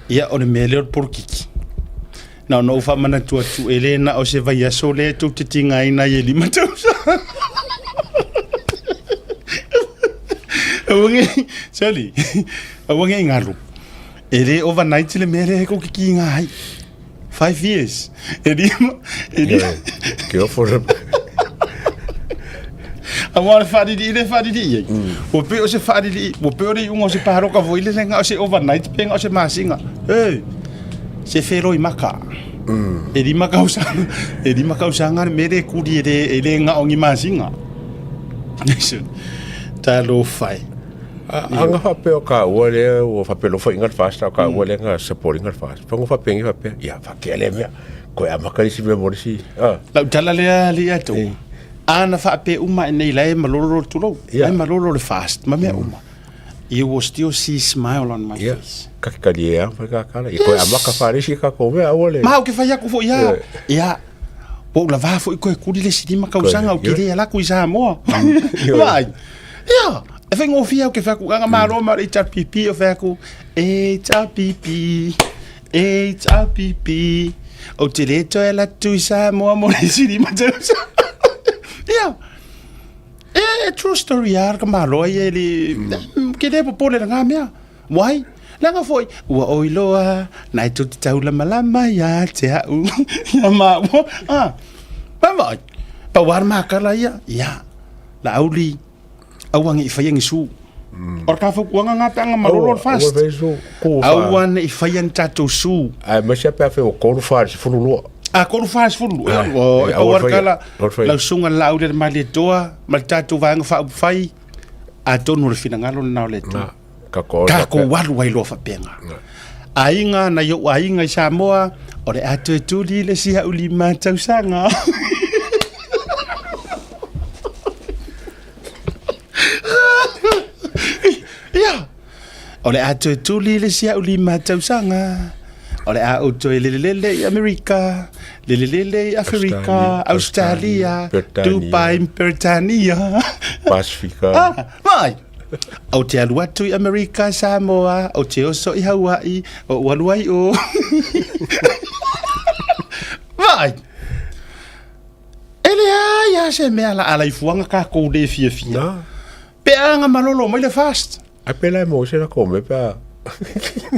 Ia o le mea lea o le polokiki. Na ona ou faamanatu atu, e le na o se vaiaso lea e tou te tigaina ai e lima tausaga. Aua ne, Sally, aua ne i galo. E le overnight le mea lea e kou te tiga ai. 5 years. E lima, e lima. Ke ofo le. Aua o le faalilii lea e faalilii ai. Ua pei o se faalilii, ua pei o le iuga o se paloka foi lele na o se overnight pe na o se masina. Hey, se feloi maka. E lima tausaga, e lima tausaga le mea lea e kuli e le, e le na o ni masina. Talofa e. Anga faapea o kaua lea ua faapea lofa inga le fast o kaua lea nga supporting le fast. Fango faapea ngi faapea, ia faakea lea mea. Koe amaka le isi mea mo le isi. Ah. Lau tala lea alii a tou. Ana faapea uma nei la e malolo le tulou. Yeah. Ai malolo le fast ma mea uma. You will still see smile on my face. Ka ke kali e a ka kala. I koe amaka wharesi ka ko mea aua le. Ma o ke whai aku fo ia. Ia. Ua ou lavā foi koe kuli le isi lima tausaga o ke le ala aku i Samoa. Vai. Ia. E whaingofie au ke whai aku anga malo ma le HRPP o whai aku HRPP HRPP Ou te le toe ala atu i Samoa mo le isi lima tausaga. Ia. E, e true story a ka malo ai e le ke le popole le ngā mea. Why? Leaga foi, ua oi loa, na e tou te taulamalama ia te au, ia maua, a, vaavaai, pau lava le makala ia, ia, Laauli, aua ne i faia ni su. O le fautuaga lena pe a na malolo le FAST. Aua ne i faia ni tatou su. Aemaise pe afai ua 3 fa i le 12. A 3 fa i le 12. O, e pau lava le tala, lau susuga Laauli a le Malietoa ma le tatou Vaega Faaupufai, atonu o le finagalo lena o le Atua. Tatou alu ai loa faapena. Aiga, nai ou aiga i Samoa, o le a toe tuli le isi au 5 tausaga. Ia, o le a toe tuli le isi au 5 tausaga. O le a ou toe lelelele i Amerika, lelelele i Aferika, Australia, Dubai, Peretania. Pasifika. Ah, mai! Ou te alu atu i Amerika, Samoa, ou te oso i Hawaii, ou alu ai o. Vaai! E leai lava se mea la alaifuaga tatou le fiafia. Na. Pe a na malolo mai le FAST. Ai pe la e maua se lako mea pe a.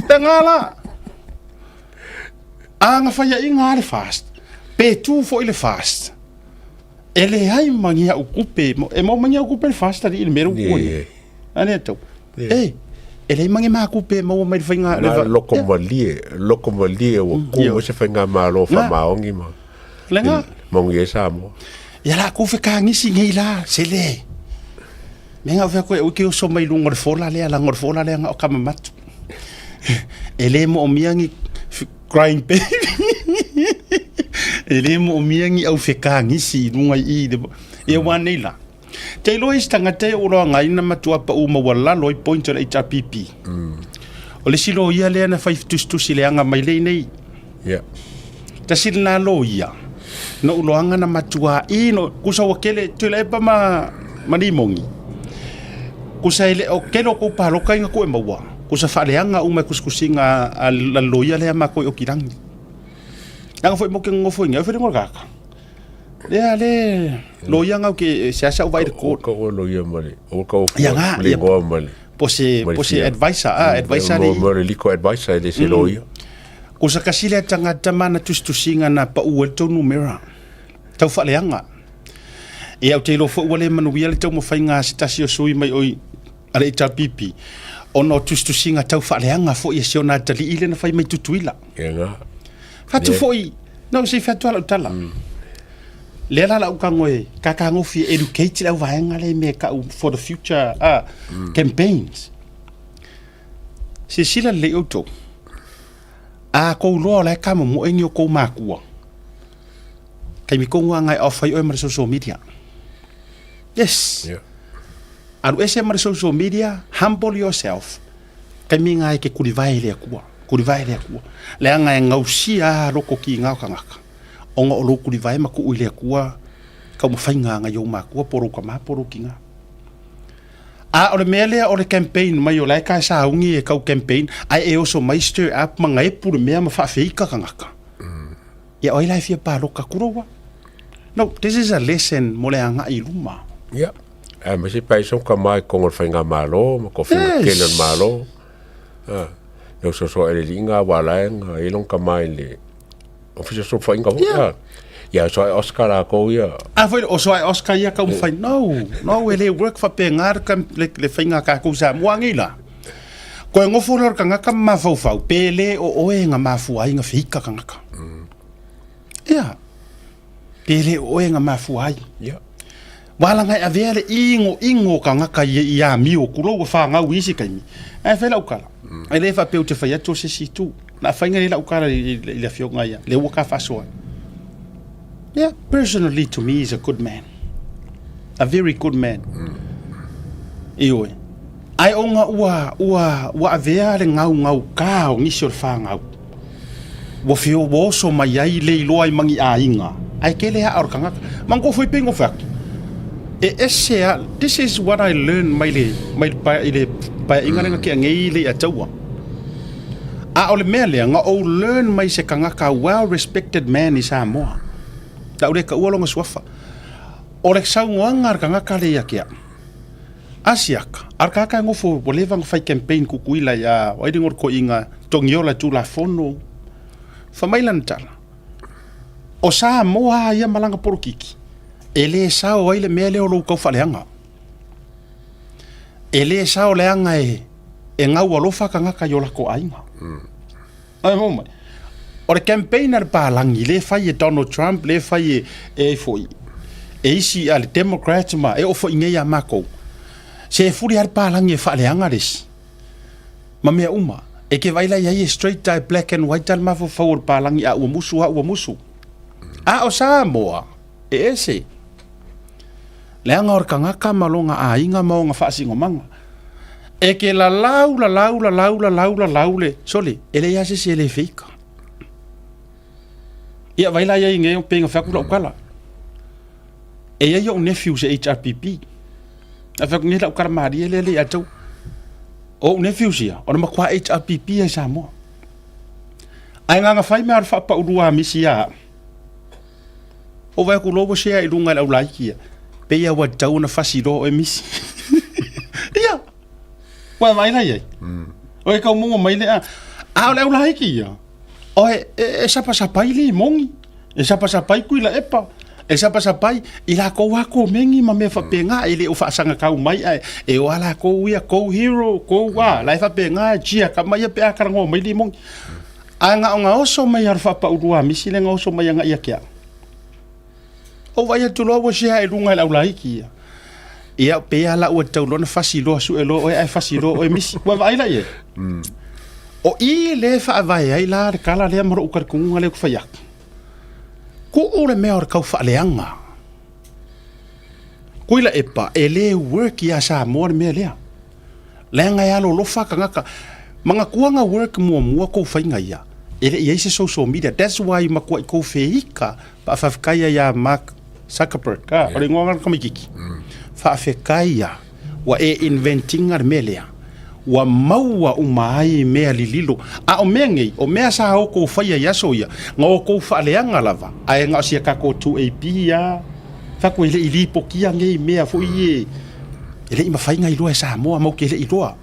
Te ngā la. A na faiaʻiga a le FAST. Pe tu foi le FAST. E leai ma ni au kupe. E maua mai ni au kupe le FAST alii i le mea lea ua tuua nei. A lea tau. E, e leai ma ni makupe e maua mai le faiga. Na loko malie, loko malie ua ku mai se faigamalo faamaoni ma. Lena. Manuia ai Samoa. Ia la ku fekagisi nei la, se le. Me nga fea koe ke oso mai lunga o le fola lea, langa o le fola lea nga o kamamatu. E le moomia ni crying baby. E le moomia ni au fekagisi i lunga i i le ia wa nei la. Te iloa isi tagata e olo againa matua pau maualalo ai point o le HRPP. O le isi loia lea na fai tusitusi leaga mai lea i nei. Yeah. Tasi lena loia, na ou loaga na matua ino, kusa ua kele, Tuilaepa ma, ma Limogi. Kusa e le o kele o kou paloka inga ku e maua. Kusa faaleaga uma e kusikusiga a la loia lea makou i Okilangi. Leaga foi mo ke nofo inga, e fele kaka. Lea le loia ngau ke se asa u vai le court. Ka o loia ma le, o ka o Ia nga, le ia, ngoa ma le. po se, Ma le po se fia. advisor, ah, advisor Mo le. mo le legal advisor le se loia. Kusa kasi lea tagata ma na tusitusiga na pau ai le tou numera. Tau faaleaga. Ia ou te iloa foi ua le manuia le taumafaiga a se tasi o sui mai oi a le HRPP ona o tusitusiga tau faaleaga foi a si ona atalii lea na fai mai Tutuila. Ia nga. Fatu foi, no se i fatu lau tala. Lea la lau tago e kakagofie educate le auvaega lea i mea e tau for the future campaigns. Silasila lelei outou, a kou loa o la e kamomoe ni o kou makua, taimi tonu lava na e off ai oe ma le social media. Yes. Yeah. Alu ese ma le social media, humble yourself. Taimi na e ke kulivae i le Atua, kulivae i le Atua. Leaga e gausia a loko kiga o tagata, ona o lou kulivae ma tuu i le Atua taumafaiga a nai ou matua po o lou tama po o lou tina. A o le mea lea o le campaign mai o la e ka sauni e kau campaign ae e oso mai stir up ma gaepu le mea ma faafeika tagata. Ia o ai la e fia paloka kuroua? No, this is a lesson mo le agai i luma. Ia. Aemaise pe ai sou tama i totonu o le faigamalo ma tofiga tele o le Malo. A, na osoasoa e le alii na aua la e na i ai lona tama i le Ofisa o Sulufaiga foi. A, ia oso ae Oscar latou ia. A foi oso ae Oscar ia taumafai. No, no e le work faapena le, le faiga a tatou Samoa nei la. Koe nofo lea o le tagata ma mafaufau, pe le o oe na mafua ai na feika tagata. Ia, pe le o oe na mafua ai. Ia. Ua ala e avea le inoino o tagata i amio tulou ua fanau i isi taimi. Ae fai lau tala, e le faapea ou te fai atu o se isi itu. Na faiga nei lau tala i le afioga ia, lea ua ka faasoa. Yeah, personally to me is a good man. A very good man. Ioe. Ae ona ua, ua, ua avea le gaugauka o nisi o le fanau. Ua fio, ua oso mai ai le iloa i magi aiga. Ae tele aa o le tagata. Manatua foi pe gofo atu. E ese a, this is what I learn mai le, mai le pae, i le paeaiga lea na tea nei le Ataua. A o le mea lea, na ou learn mai se tagata well respected man i Samoa. Na ou le taua lona suafa. O le saunoaga a le tagata lea ia te au. Asiaka, a kaka e ngofo ua leva ona fai campaign Kukuila iā o ai le toʻiga Togiola Tulafono. Fai mai lana tala, o Samoa a ia malaga polokiki, e lē sao ai le mea lea o lou taufaaleaga. E lē sao leaga e e gau alofa tagata i o latou aiga. Ai mo mai. O le campaign a le palagi lea e fai e Donald Trump, lea e fai e e ai foi e isi a le Democrats ma e oo foi nei ia matou. Se e fuli lava le palagi e faaleaga le isi ma mea uma. E te vaai la i ai e straight lava e black and white lava le mafaufau o le palagi a ua musu lava ua musu. A o Samoa, e ese. Leaga o le tagata ma lona aiga ma ona faasinomaga. E ke lalau, lalau, lalau, lalau, lalau le, sole, e leai lava se isi e le feika. Ia vai la iai nei pei na fai atu lau tala. E iai o'u nephew se HRPP. Na fai atu nei lau tala malie lea le ia te au. O o'u nephews ia, o le matua HRPP ai Samoa. Ae na ona fai mea o le faapaulua misi ia au. Ou vaai atu loa ua share i luga e le au laiti ia. Pei lava ua tatau ona fasi loa oe misi. Ia! Ua e vaai la i ai? O e tau maua mai le a. A o le au laiti ia, o e, e, e sapasapai le mogi, e sapasapai Tuilaepa, e sapasapai i latou lava komeni ma mea faapena, e le o faasagatau mai ae e o lava latou ia, kou hero, kou a, la e faapena e cheer tama ia pe a talanoa mai le mogi. Ae na ona oso mai lava o le faapaulua a misi lea na oso mai agai ia te au. Ou vaai atu loa ua share i luga e le aulaiti ia. Ia, pei lava la ua tatau loa ona fasi loa, sue loa oe ae fasi loa oe misi. Ua vaai la i ai? O i lea e faavae ai la le tala lea ma lou talitonuga lea ou te fai atu. Tuu le mea o le tau faaleaga. Tuilaepa, e le work ia Samoa le mea lea. Leaga e alolofa tagata. Manatua na work muamua kou faiga ia, e le i ai se social media. That's why matuai kou feika faafefetai ai ia Mark Zuckerberg, a, o le igoa lena o le tamaititi. Faafetai ia, ua e invent ina le mea lea, ua maua uma ai mea lililo. A o mea nei, o mea sa outou faia i aso ia, na outou faaleaga lava, ae na o si a tatou 2AP lava, fai atu e le i lipotia nei mea foi ia e le i mafai ona iloa e Samoa, matou te le i iloa.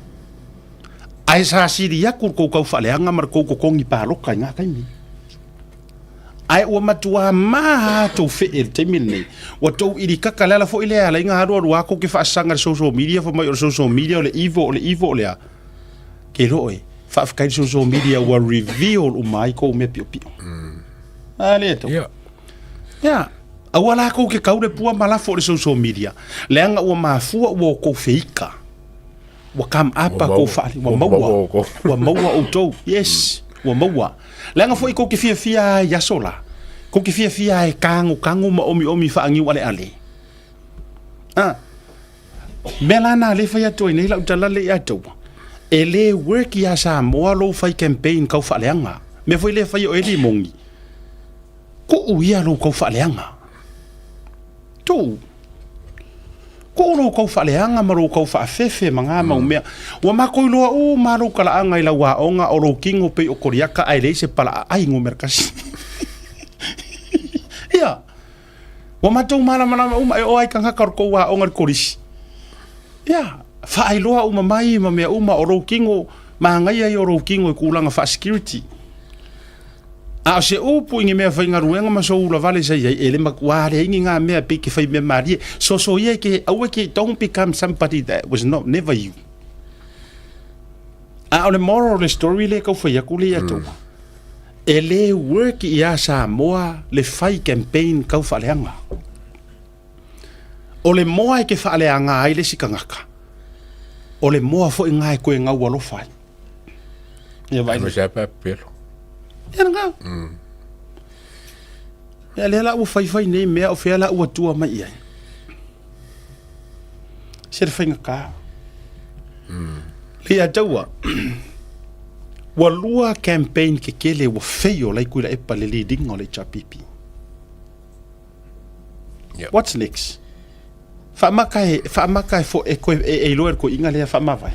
Ae sa sili atu le tou taufaaleaga ma le tou totogi palota i na taimi. Ae ua matuā ma a tou fee i le taimi lenei. Ua tou ilikaka, le ala foi lea e ala ai ona alualu lava tou te faasaga i le social media, fai mai o le social media o le evil, o le evil, o le a. Ke iloa oe, faafetai i le social media ua reveal uma ai kou mea piopio. A lea tou. Ia. Ia, aua la kou ke kau le pua ma lafo i le social media, leaga ua mafua ua outou feika. Ua come up a kou faali, ua maua, ua maua outou. Yes, ua maua. Leaga foi kou te fiafia ai i aso la, kou te fiafia ai e kagokano ma omiomi faaniu aleale. Ah, mea la na le fai atu ai nei lau tala le ia tou. E le work ia Samoa lou fai campaign kau faaleaga. Mea foi le fai o Eli Mongi. Tuu ia lou kau faaleaga. Tuu. Tuu lou kau faaleaga ma lou kau faafefe ma ngā mau mea. Ua matou iloa uma lou talaaga i lau aoga o lou kino pei o Koliata ae leai se palaaai numera tasi. Ia. Ua matou malamalama uma e oo lava i tagata o le tou aoga i le kolisi. Ia, faailoa uma mai ma mea uma o lou kino, manaia ia o lou kino i tulaga faa-security. A o se upu i ni mea faigaluega ma sou ula vale sa i ai, e le matua leai ni ngā mea pei ke fai mea malie. Soso ia ke, aua ke, don't become somebody that was not, never you. A o le moral o le story lea e tau fai atu lea ia te au, e le work iā Samoa le fai campaign tau faaleaga. O le moa e te faaleaga ai le isi tagata, o le moa foi lena e toe gau alofa ai. Ia vaai. Aemaise lava pe a pepelo. Ia lena. Ia lea la ua faifai nei mea o fea la ua tua mai i ai. Se le faigata. Le ia taua. Ua lua campaign kekele ua fail ai Tuilaepa le leading o le HRPP. Yep. What's next? Faamaka e, faamaka e fo, e koe, e, e iloa e le toeaina lea faamavae.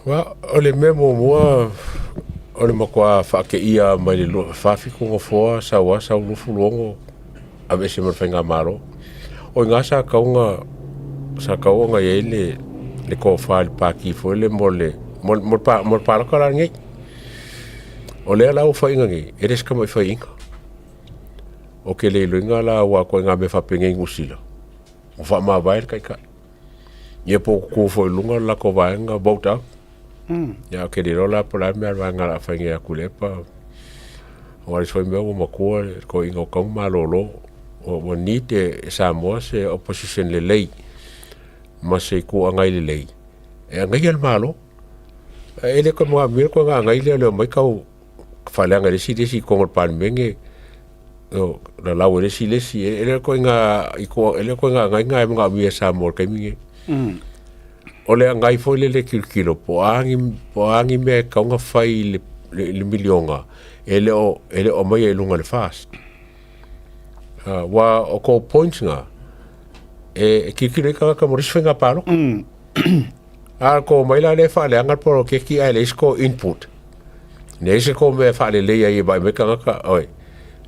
Well, o le mea muamua, o le matua faateia mai le 47 nofoa, sau a sau 26, aveese ma le faigamalo. O i ina sa tatau ona sa tau ona i ai le le tofa i le Pati foi lea mo le mo le mo le palota la lenei. O lea la ua faiga nei, e le se tamai faiga. O ke le iloiga la ua atoa i mea faapenei i Niu Sila, ua faamavae le taitai. Ia po o tutu foi i luga le latou vaega vote out. Ia ou te le iloa la po o le a le mea a le vaega o le a fai nei atu i Lepa. Aua o le isi foi mea ua matua le toeaina o tatau ona malolo. Ua need e Samoa se opposition lelei ma se itu agai lelei e agaia le Malo. E le toe manaomia le toe agai lea o le omai tau faaleaga e le isi le isi i totonu o le Palemene, lalau e le isi le isi. E le o le ituaiga agaiga e manaomia e Samoa i le taimi lenei. O le agai foi lele e tilotilo po o a ni mea e tatau ona fai i le miliona e le o aumaia i luga o le FAST. Aua o tou points na, e tilotilo ai tagata mo le isi faiga palota. A tou omai la lea e faaleaga le poloketi ae leai se tou input, leai se tou mea e faalelei ai e vaai mai tagata, oi,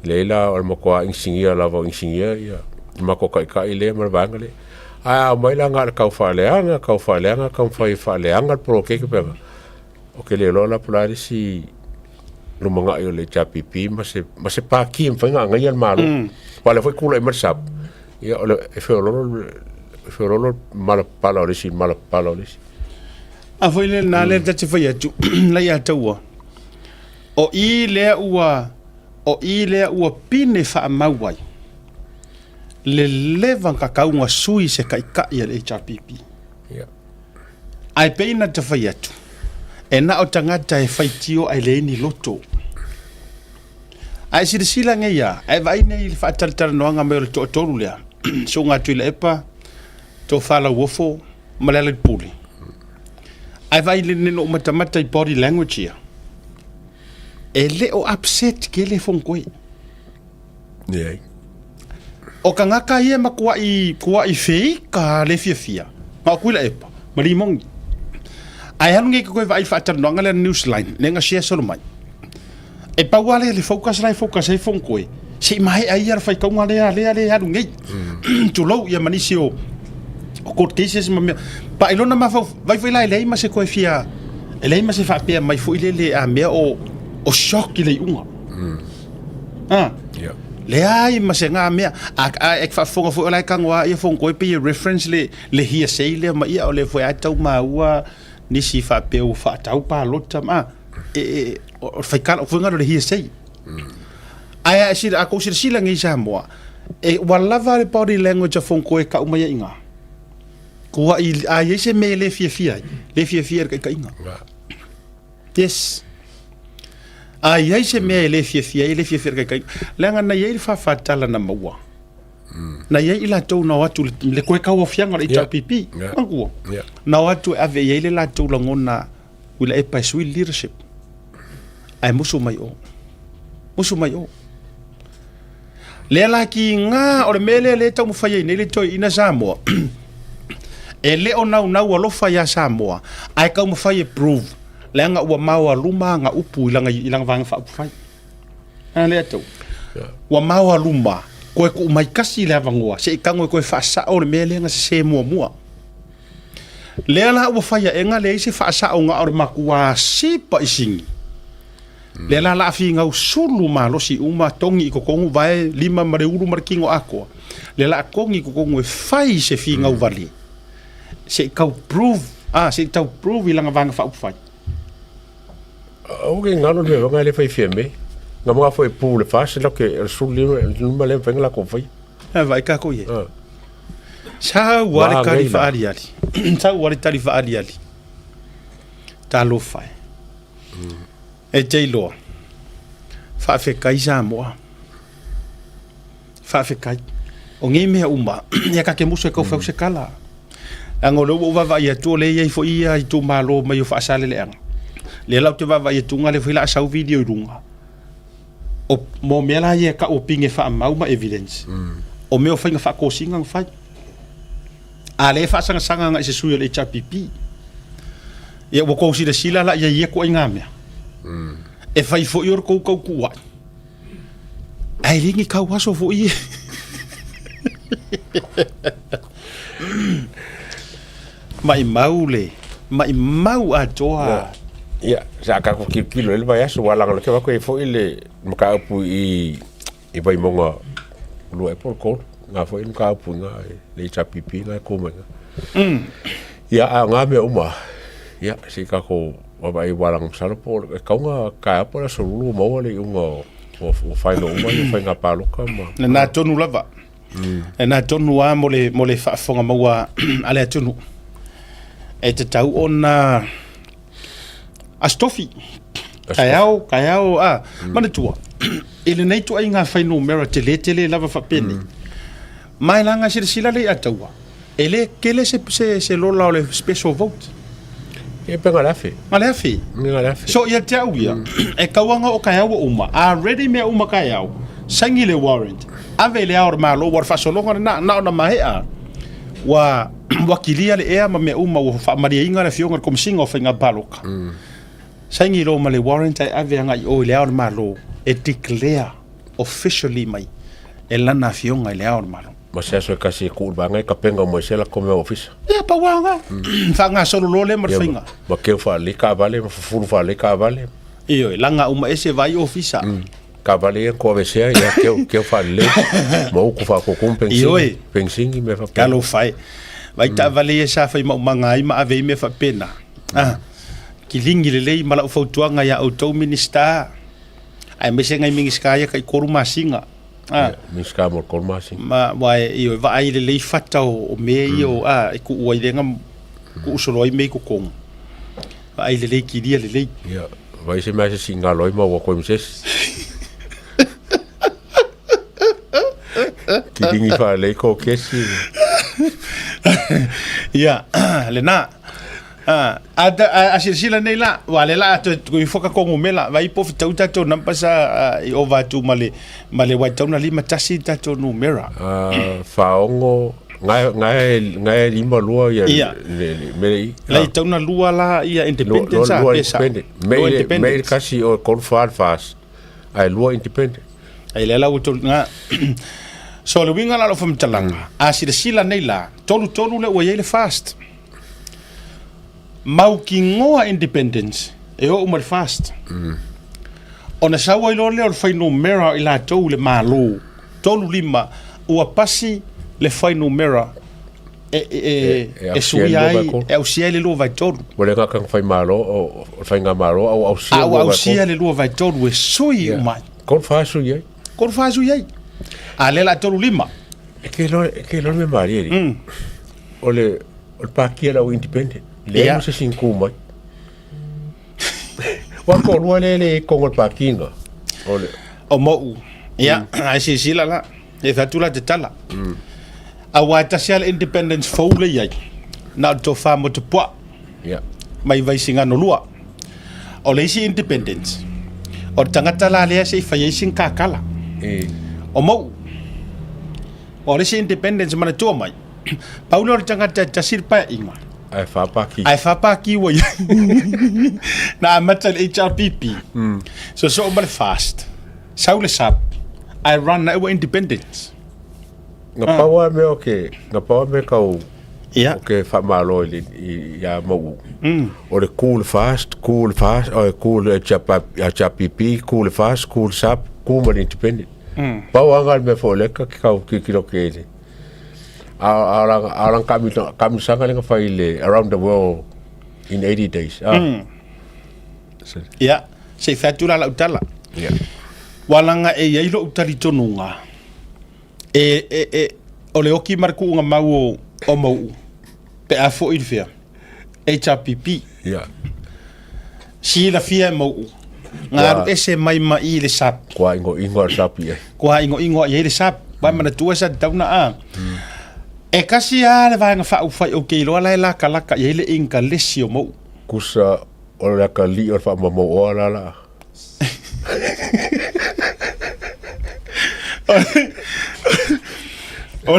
leai la o le matua inisinia lava o inisinia ia le matou taitai lea ma le vaega lea. Ae a omai la na o le tau faaleaga, tau faaleaga, taumafai e faaleaga le poloketi pe a, ou te le iloa la po o le a le isi lumanai o le HRPP ma se, ma se pati e mafai ona agaia le Malo. Aua o lea foi e tulai mai le SAP, ia o le, e feololo, e feololo le malapala o le isi, malapala o le isi. A foi le na lea ta te fai atu, la ia taua. O i lea ua, o i lea ua pine faamau ai le leva kakauga sui se taitai a le HRPP. Ia. Ae pei na ta fai atu, e na o tagata e faitio ae leai ni loto. Ae silasila nei ia, ae vaai nei i le faatalatalanoaga mai o le toatolu lea, Susuga Tuilaepa, Tofa Lauofo ma Lealailepule. Ae vaai nei na ou matamata i body language ia, e le o upset tele Fonotoe. Leai. O tagata ia e matuai tuai feika le fiafia, na o Tuilaepa ma Limoni. Ae alu nei ke toe vaai i le faatalanoaga lea a le Newsline, lea na share solo mai. E pau lava lea le focus la e focus ai Fonotoe, se i maea ia le faitauga lea lea lea e alu nei. Tulou ia ma nisi o o court cases ma mea. Pa i lona mafaufau, vai foi la e leai ma se toe fia, e leai ma se faapea mai foi lele a mea o o shock i le iuga. Ah. Yeah. Leai ma se ngā mea. A, a e whaafonga foi o lai kangoa ia fongo koe pe ia reference le, le hearsay lea ma ia o le foi a tau māua nisi whaapea ua whaatau pālota ma e, e, o, o whaikala, o fuinga le hearsay. Ae a sila, a kou sila sila ngi Samoa, e ua lava le body language a fongo koe ka umai inga. Kua i, a iai se me le fiafia ai, le fiafia le kaikainga. Yes. A i ai se mea e le fiafia ai, e le fiafia le kaikai. Leaga na i ai le whawhātala na maua. Na i ai i latou na o atu le, le koe kauafiaga o le HRPP. Yeah. Manatua. Yeah. Na o atu e ave i ai le latou lagona Tuilaepa e sui le leadership. Ae musu mai o. Musu mai o. Lea la ki ngā o le mea lea le taumafai ai nei le toeaina Samoa. E le o naunau alofa iā Samoa, ae taumafai e prove, leaga ua maoaluma ana upu i lana, i lana vaega faaupufai. A lea tau. Ua maoaluma, koe tuu mai kasi le avanoa, se i tago e toe faasao le mea lea na sese muamua. Lea la ua fai aʻega leai se faasaoga o le matua sipa i sini. Lea la la finau sulu malosi uma togi i totonu vae lima ma le ulu ma le kino atoa. Lea la togi i totonu e fai se finau vale. Se i tau prove, ah, se i tau prove i lana vaega faaupufai. Aua ke galo le mea vanga le fai fia me. Nga mga foi pu le fas la ke sul lima lima le fai la ko fai. A vai kako ie. Ah. Sa ua le Wā tali ngei la. faaliali. Sa ua le tali faaliali. Talofa e. E te iloa, faafetai Samoa. Faafetai. O nei mea uma, ia ka te musu e tau se kala. Leaga o lea ua ou vaavaai atu o lea e i ai foi ia itumalo mai o Faasaleleaga. Lea la ou te vaavaai atu lea foi o le a sau video i luga. O, mo mea la ia e tau o pine faamau ma evidence. O mea o faiga faatosina na fai. A lea e faasagasaga agai i se sui o le HRPP. Ia ua tou silasila la i ai ia ituaiga mea. E fai foi o le tou tautuuai. Ae le ni tau aso foi e. Maimau le maimau atoa. Ia, sa tatou tilotilo i le vaiaso, aua leaga o lea ou te vaai atu e i ai foi le mataupu i i Vaimauga 2 ea po o le 3, na foi le mataupu i ina i le HRPP na e tu mai i ina. Ia, a o na mea uma, ia, se i tatou vaavaai aua leaga masalo po o e tatau ona taeao po o le aso Lulu ua maua le iuga o ua final uma ia faiga palota ma... Lena tonu lava. Lena tonu lava mo le, mo le faafofoga maua a le atunuu. E tatau ona Aso Tofi. Taeao, taeao, a, manatua, i lenei ituaiga fuainumera tele tele lava faapenei, ma e laga silasila le Ataua, e le tele se, se, se lola o le special vote. Ia pe na le afe. Na le afe. Na le afe. So ia te au ia, e tau ana o taeao ua uma, a ready mea uma taeao, saini le warrant, ave i le Ao o le Malo, ua o le faasologa lena, na ona maea, ua ua kilia le ea ma mea uma ua faamalieina le afioga i le Komesina o Faiga Palota. Saini loa ma le warrant ae ave agai i o i le Ao o le Malo e declare officially mai e lana afioga i le Ao o le Malo. Ma se aso e tasi e tuu i le vaega e tapena uma ai se latou mea ofisa. Ia, pau lava lena. Faagasolo loa lea ma le faiga. Ma keu faalelei taavale ma fufulu faalelei taavale. Ioe, laga uma ese vaai ofisa. Taavale ia na tou aveesea, ia keu, keu faalelei ma utu faatutu ma penisini. Ioe. Penisini mea faapena. Talofa e. Vaai taavale ia sa fai maumaga ai ma ave ai mea faapena. Ah, kiligi lelei ma lau fautuaga ia outou Minisita, aemaise nai Minisita ia tai 3 masina. Ah. Minisita mo le 3 masina. Ma, wa e, ioe, vaai lelei fata o, o mea ia o, ah, e tuu ai lega, tuu solo ai mea i totonu. Vaai lelei, kilia lelei. Ia, vaai se mea se sigalo ai ma ua koe ma se isi. Kiligi faalelei ko kesi. Ia, lena. A, a, a silasila nei la, ua le la toe toe ifo ka kongu mela, vai po fetau tatou numbers a, i ova atu ma le, ma le waitauna 51 tatou numera. Faogo, Ngae ngae ngae 52 ia Ia. le le me i. Lei tauna lua la ia independent sa lua pe sa. independent. Me Lua i le me i le independent. kasi o tolu fa le fas. Ae lua independent. Ai lea la ua tolu nga. So le uiga la o lau faamatalaga, a silasila nei la, 33 lea ua i ai le fast. Mautinoa independence e oo ma le fast. Ona sau ai loa lea o le fuainumera o i latou i le Malo, 35 ua pasi le fuainumera e, e, E- e suia ai, e ausia ai le 2/3. Ua le gata fai malo o o le faigamalo a ua ausia A ua le ausia 2/3. le 2/3 e sui uma ai. Tolu fa sui ai. Tolu fa sui ai. A lea la 35. E ke iloa e ke iloa le mea malie alii. O le o le pākia o le au independent. Leai Ia. ma se isi na tu mai. Ua toalua lea e le i totonu o le pāti lena. O le O mou. Ia, ae silasila la, e fai atu la te tala. Aua e tasi lava le independence fou lea e i ai, na o le tofa mo Tupuaa Ia. mai Vaisigano 2. O le isi independence, o le tagata la lea se i fai ai sina kakala. O mou. O le isi independence manatua mai, pau lea o le tagata e tasi le paeaiga. Ae fa pāki. Ae fa pāki ua i ai. Na amata i le HRPP. Sosoo ma le FAST. Sau le SUP. Ae run ae ua independence. Na pau lava mea o ke, na pau lava mea tau Ia. o ke faamalo i le ia Mauu. O le ku le FAST, ku le FAST, o ku le HRPP, ku le FAST, ku le SUP, ku ma le independent. Pau lava na le mea foi o lea ta te tau tilotilo atu i ai i le a a o lana a o lana taamilosaga lea na fai i le around the world in 80 days. Ah. Ia, se i fai atu la lau tala. Ia. Ua laga e i ai lou talitonuga e, e, e, o le oki ma le kuuga mau o, o Mau'u pe a foi i le fea? HRPP. Ia. Silafia e Mau'u na alu ese mai ma i le SAP. Kua ingoingo a le SAP i ai. Kua ingoingo i ai le SAP. Wai manatua sa tatau na a. E kasi lava le vaega faaupufai ou te iloa la e lakalaka i ai le Inkalesi o Mau'u. Kusa o le atalii o le faamamaoa la la. O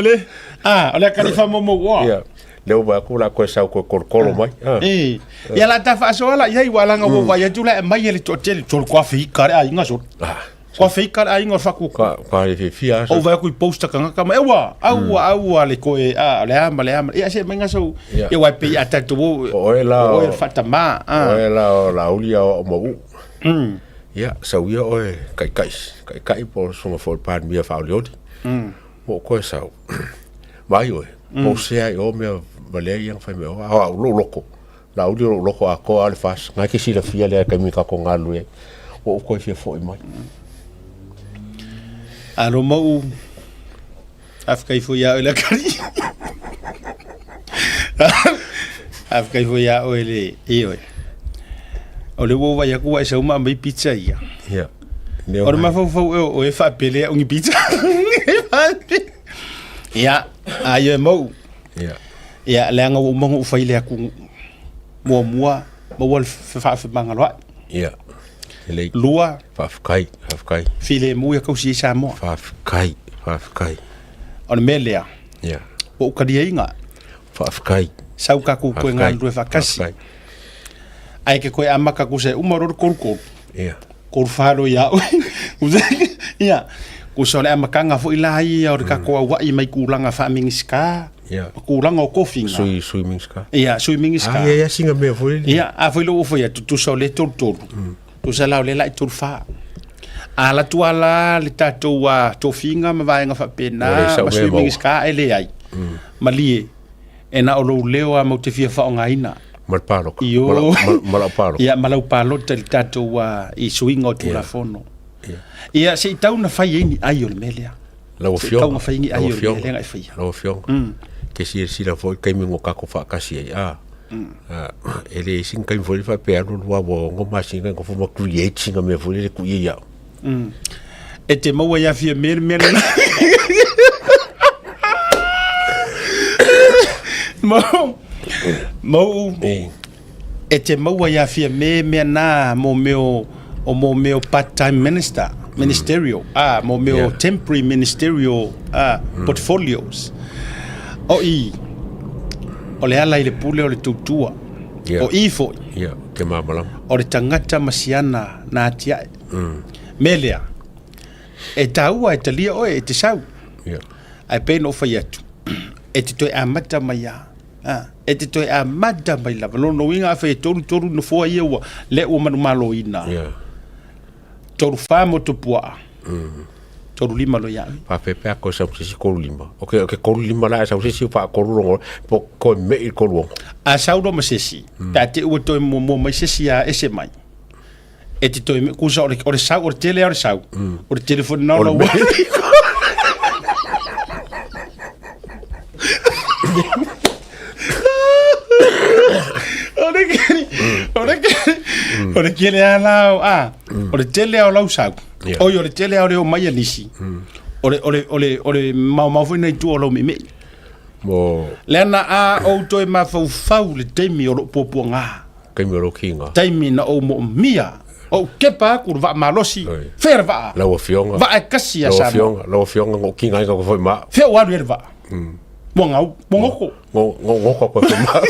le, ah, o le atalii faamamaoa. Ia, lea ua vaai atu o le a toe sau toe kolokolo mai. Ah. Eh, ia la ta faasoa la i ai, ua laga ua vaai atu la e aumai e le toatele, solo koa fika le aiga solo. Ah. Kua feika le aiga o le faakuakua. Ka ka le fiafia Ou vaai atu i post a tagata ma eua, aua aua le koe a o le a ma le a ma ia se mai ngaso Ia. ia wai pei a tatou o O oe la o oe o- le faatamā O a. oe la o Laauli a o Mauu. Ia, sau ia oe kaikai, kaikai po o le susuga foi i le Palemia faaolioli. Mo koe sau. Vaai oe, po o sea i o mea valea ia na fai mai oe, a o au lou loko. Laauli o lou loko atoa lava le FAST, na e te silafia lea i le taimi na tatou galulue ai. Ua ou toe fia foi mai. Alo Mauu, faafetai foi ia oe le akalii. Faafetai foi ia oe le, ioe. O lea ua ou vaai atu ua e sau ma aumai pizza ia. Ia. O le mafaufau ea o oe e faapele au ni pizza. Ia, a ioe Mauu. Ia. Ia, leaga ua uma ona ou fai i le atunuu. Muamua, maua le faafemagaloai. Ia. Lelei. Lua. Faafetai, faafetai. Filemu ia tausi ai Samoa. Faafetai, faafetai. O le mea lea. Ia. Ua ou taliaina. Faafetai. Sau tatou toe galulue faatasi. Faafetai. Ae ke toe amata tusa e uma loa le 33. Ia. 34 loa ia oe. Ia. Tusa o le amataga foi la ia o le tatou auai mai tulaga faa-Minisita. Ia. Ma tulaga o tofiga. Sui, sui Minisita. Ia, sui Minisita. Ah, ia, ia, singa mea foi lele. Ia, a foi lea ua fai atu, tusa o lea e 33. Tusa la o lea la e 34. A alu atu lava la le tatou tofiga ma vaega faapena Ua le sau ma mea sui maua. Minisita ae leai. Malie, e na o lou leo lava matou te fia faaaogaina. Ma le palota. Io. Ma lau, ma, ma lau palota. Ia, ma lau palota i le tatou i suiga o Tulafono. Ia. Ia, se i tau na fai ai ni ai o le mea lea. Lau Se i tau Afioga, na fai ni ai lau o le mea Afioga, lea na e faia. lau Afioga, ke silasila foi i le taimi na tatou faatasi ai, a, a, e leai se taimi foi lea faapea e alu alu lava ua 6 masina nofo ma create sina mea foi lele e tuu i ai au. E te maua ia Fiamē le mea lena. Mau, mau, E, e te maua ia Fiamē mea na mō mea o, o mō mea o part-time minister, ministerial, a, mō mea o Yeah. temporary ministerial a, portfolios. O i, o le ala i le pule o le tautua. Yeah. O i foi, ia, ke malamalama. o le tagata ma siana na atiae. Mea lea, e taua e talia oe e te sau. Ia. Ae pei ona ou fai atu, e te toe amata mai lava. A, e te toe amata mai lava. Lona uiga afai e 33 nofoa ia ua, lea ua manumaloina. Ia. 34 motu puaa. 35 loa ia oe. Faapea pe a koe sau se isi 35. O ke, o ke 35 la e sau se isi o faatolu logo, po koe me'i i le 36. A sau loa ma se isi, pe a te i ua toe muamua mai se isi a ese mai. E te toe kusa o le, o le sau, o le tele o le sau. O le tele foi na O le ua. O le kele, o le kele, o le kele a la, a, o le tele o lau sau. Yeah. Oi, o le tele o le o mai a nisi. O le, o le, o le, o le maomao foi nei tua o lau meimei. Mo Leaga a ou toe mafaufau i le taimi o lou puapuaga. Taimi o lou kiga. Taimi na ou moomia, ou kepa atu le vaa malosi, Oi. fea le vaa? Lau afioga. Vaa e kasi a Lau Samoa. afioga, lau afioga na ou kiga ai na foi ma au. Fea ua alu ai le vaa? Mua gau, mua goko. Ngo, ngo, ngoko koe foi ma au.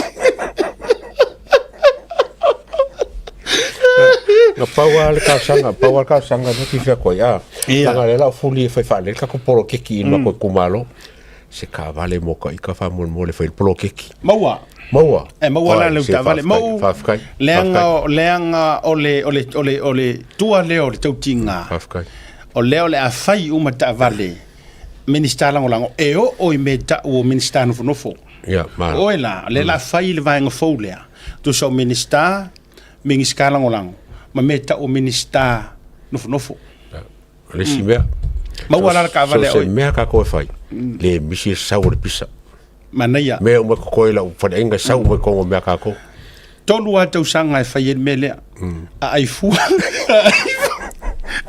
Na pau lava le talosaga, pau lava le talosaga na fifia koe, a. Ia. Leaga o lea la o fuli e fai faalelei le tatou poloketi i le matou itumalo. Se taavale mo ka ika faamolemole e fai le poloketi. Maua. Maua. E maua la Oi, lau se taavale. faafetai, Mau, faafetai, leaga, faafetai. leaga o le, o le, o le, o le tua lea o le tautiga. Faafetai. O lea o le a fai uma taavale Minisita Lagolago e oo i mea tau o Minisita Nofonofo. Ia, malo. Oe la, o lea o le a fai le vaega fou lea. Tusa o Minisita, Minisita Lagolago ma mea tau o Minisita Nofonofo. O le isi mea. Maua la le taavale a So se oe. mea tatou e fai, le misi le sau o le pisa. Manaia. Mea uma e totoe i lau faleaiga e sau uma i totonu o mea a tatou. Tolu lava tausaga e fai ai le mea lea. A ai fua,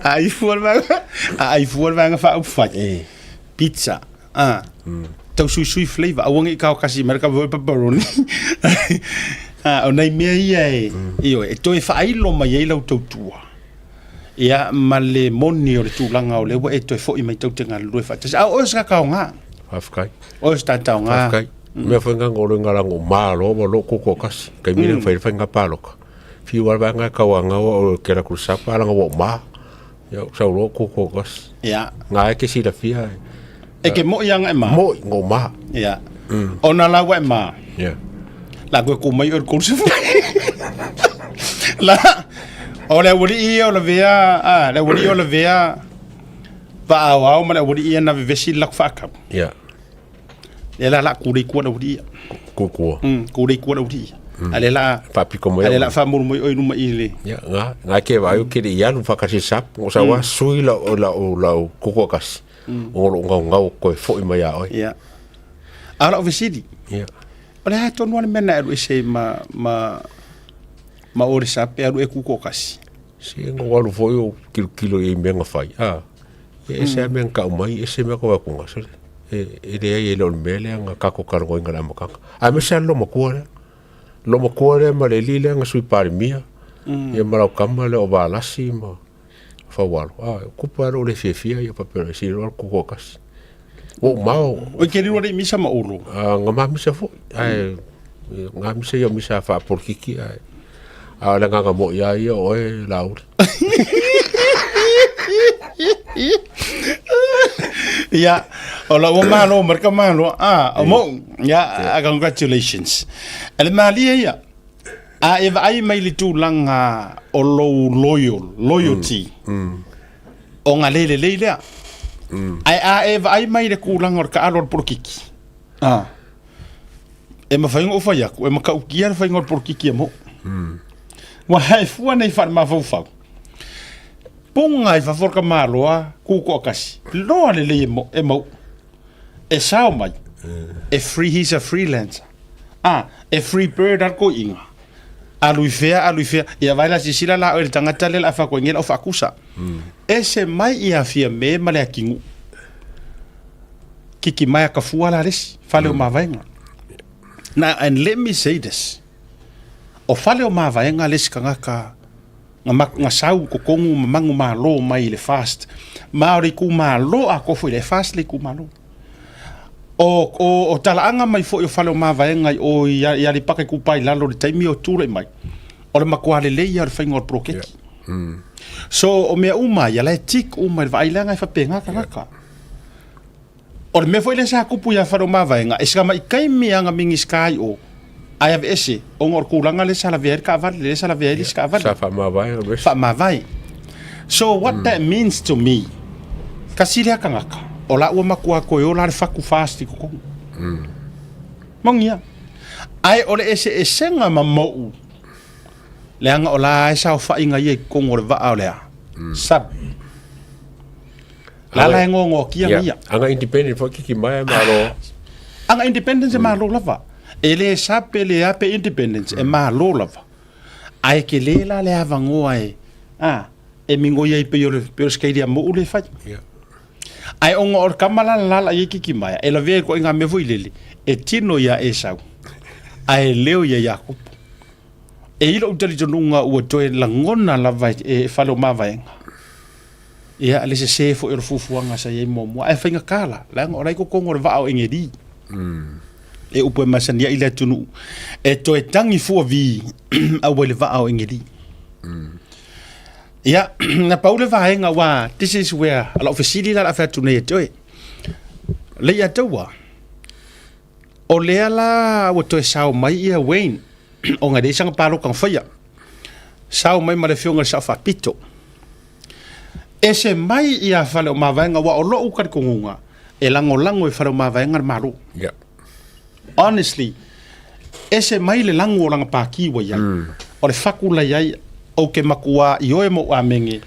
a ai fua le vaega, a ai fua le vaega faaupufai. Pizza, a, tausuisui flavour, aua ne i kaokasi mai le kava foi pepperoni. A, o nai mea ia e, ioe, e toe faailo mai ai lau tautua. Ia, ma le moni o le tulaga o lea ua e toe foi mai tou te galulue faatasi. A o oe o se tagata aoga. Faafetai. Oe o se tagata aoga. Faafetai. Mea foi nga ngolo nga lango malo ma lo koko kasi. Kai mire fai fai nga paloka. Fiu ala nga ka wa nga o ke la kusa pa la nga wa ma. Ia, ou sau loa koko kasi. Ia. Nga e ke silafia. E ke mo'i anga e ma. Mo'i, ngo ma. Ia. Ona la ua e ma. Ia. La koe ku mai o le kolu La, o le auali'i ia o lavea, a, le auali'i o lavea vaaoao ma le auali'i ia na vevesi le laku faakau. Ia. Lea la la ku lei kua le auali'i ia. Kukua. Ku lei kua le auali'i ia. A le la, Faapiko mai a le la faamolu mai oi luma i le. Ia, nga, nga ke vai o kere i alu whakasi sap, ngo sa wa sui la o la o la o koko kasi. O lo ngau ngau koe foi mai a oi. Ia. A la o vesili. Ia. O le a tonu ale mea na alu ese ma, ma, ma o le sap e alu e kuko kasi. Se ngo alu foi o kilo kilo i mea nga whai. Ah. Ia ese a mea nga kau mai, ese mea ko wakunga. So, e, e lea i le o le mea lea nga kako karango inga le amakanga. A me se a loma kua lea. Loma kua lea ma le li lea nga sui parimia. Ia ma lau kama lea o Valasi ma Faualo. Ah, kupa alo le fiafia ia papera si roa kuko kasi. Wo mao. O ke riwa le misa ma ulu. Ah, nga ma misa fo. Ai nga misa ia misa fa polkiki ai. A le nganga mo ia ia o e lauri. Ia, o la ua malo, marka malo, ah, o mo, ia, congratulations. Ale malia ia, a e vaai mai le tulaga o lou loyal, loyalty, o nga le lelei lea. Ae a e vaai mai le kulaga o le taalo o le polokiki, ah, e mafai ona ou fai atu, e matautia le faiga o le polokiki e mo. Ua e fua nei faale-mafaufau. Puga i fafo o le tamaloa ku toatasi, loa lelei e mo, e mau. E sao mai, e free, he's a freelancer. Ah, e free bird a le toeaina. Alu i fea, alu i fea. Ia vaai la silasila la oe i le tagata lea o le a faakoa i lau faakusa. Ese mai ia Fiame ma le atinuu. Kiki mai a ka fua la le isi, fale o Mavaega. Now, and let me say this. O fale o Mavaega le isi tagata nga, ma, nga sau totonu ma manu malo mai i le FAST. Ma o le itumalo atoa foi le FAST le itumalo. O, o, o talaaga mai foi o fale o Mavaega i o i, i Aleipata Itupa i Lalo i le taimi o tulai mai, o le matua lelei ia o le faiga o le poloketi. Yeah. So, o mea uma ia, la e tick uma i le vaai leaga e faapena tagata. Yeah. O le mea foi lea sa tupu ia Faleomavaega, e sina mai taimi lava na Minisita ai o, ae aveese, ona o le tulaga lea sa lavea ai le taavale, lea sa lavea ai le isi taavale. Sa faamavae aveese. Faamavae. So what that means to me, tasi lea tagata, o la ua matua toe ola le fatu FAST i totonu. Moni a. Ae o le eseesega ma mou, leaga o la e saofaiga ia i totonu o le vaa o le a? Sub. La la e ngoangoa kia yeah. ia. Anga independent foi kiki mai malo. Anga independence mm. e malo lava. E le sape le ape independence mm. e malo lava. Ae ke le la le avangoa e a e mingo ia i pe o le pe o le mo ule fai. Yeah. Ae onga o le kama la la la i kiki mai. E la vea ko inga me foi lele. E tino ia Esau. Ae leo ia Iakopo. E i lou talitonuga ua toe lagona lava e fale o Mavaega. Ia, le sesē foi o le fuafuaga sa i ai muamua, ae faigata la, leaga o la e i totonu o le vaa o Engedi. E upu e masani ai le atunuu, e toe tagi fua vi aua i le vaa o Engedi. Ia, na pau le vaega aua, this is where, o lau fesili la o le a fai atu nei e te oe. Leiataua, o lea la ua toe sao mai ia Wayne, ona e leai sana palota na faia, sao mai ma le afioga i le Sao Faapito. Ese mai ia Faleomavaega aua o lou talitonuga e lagolago e Faleomavaega le Malo. Yeah. Honestly, ese mai le lagu o lana pākī ua i ai. O le faku la i ai, ou te matua ioe ma ou amene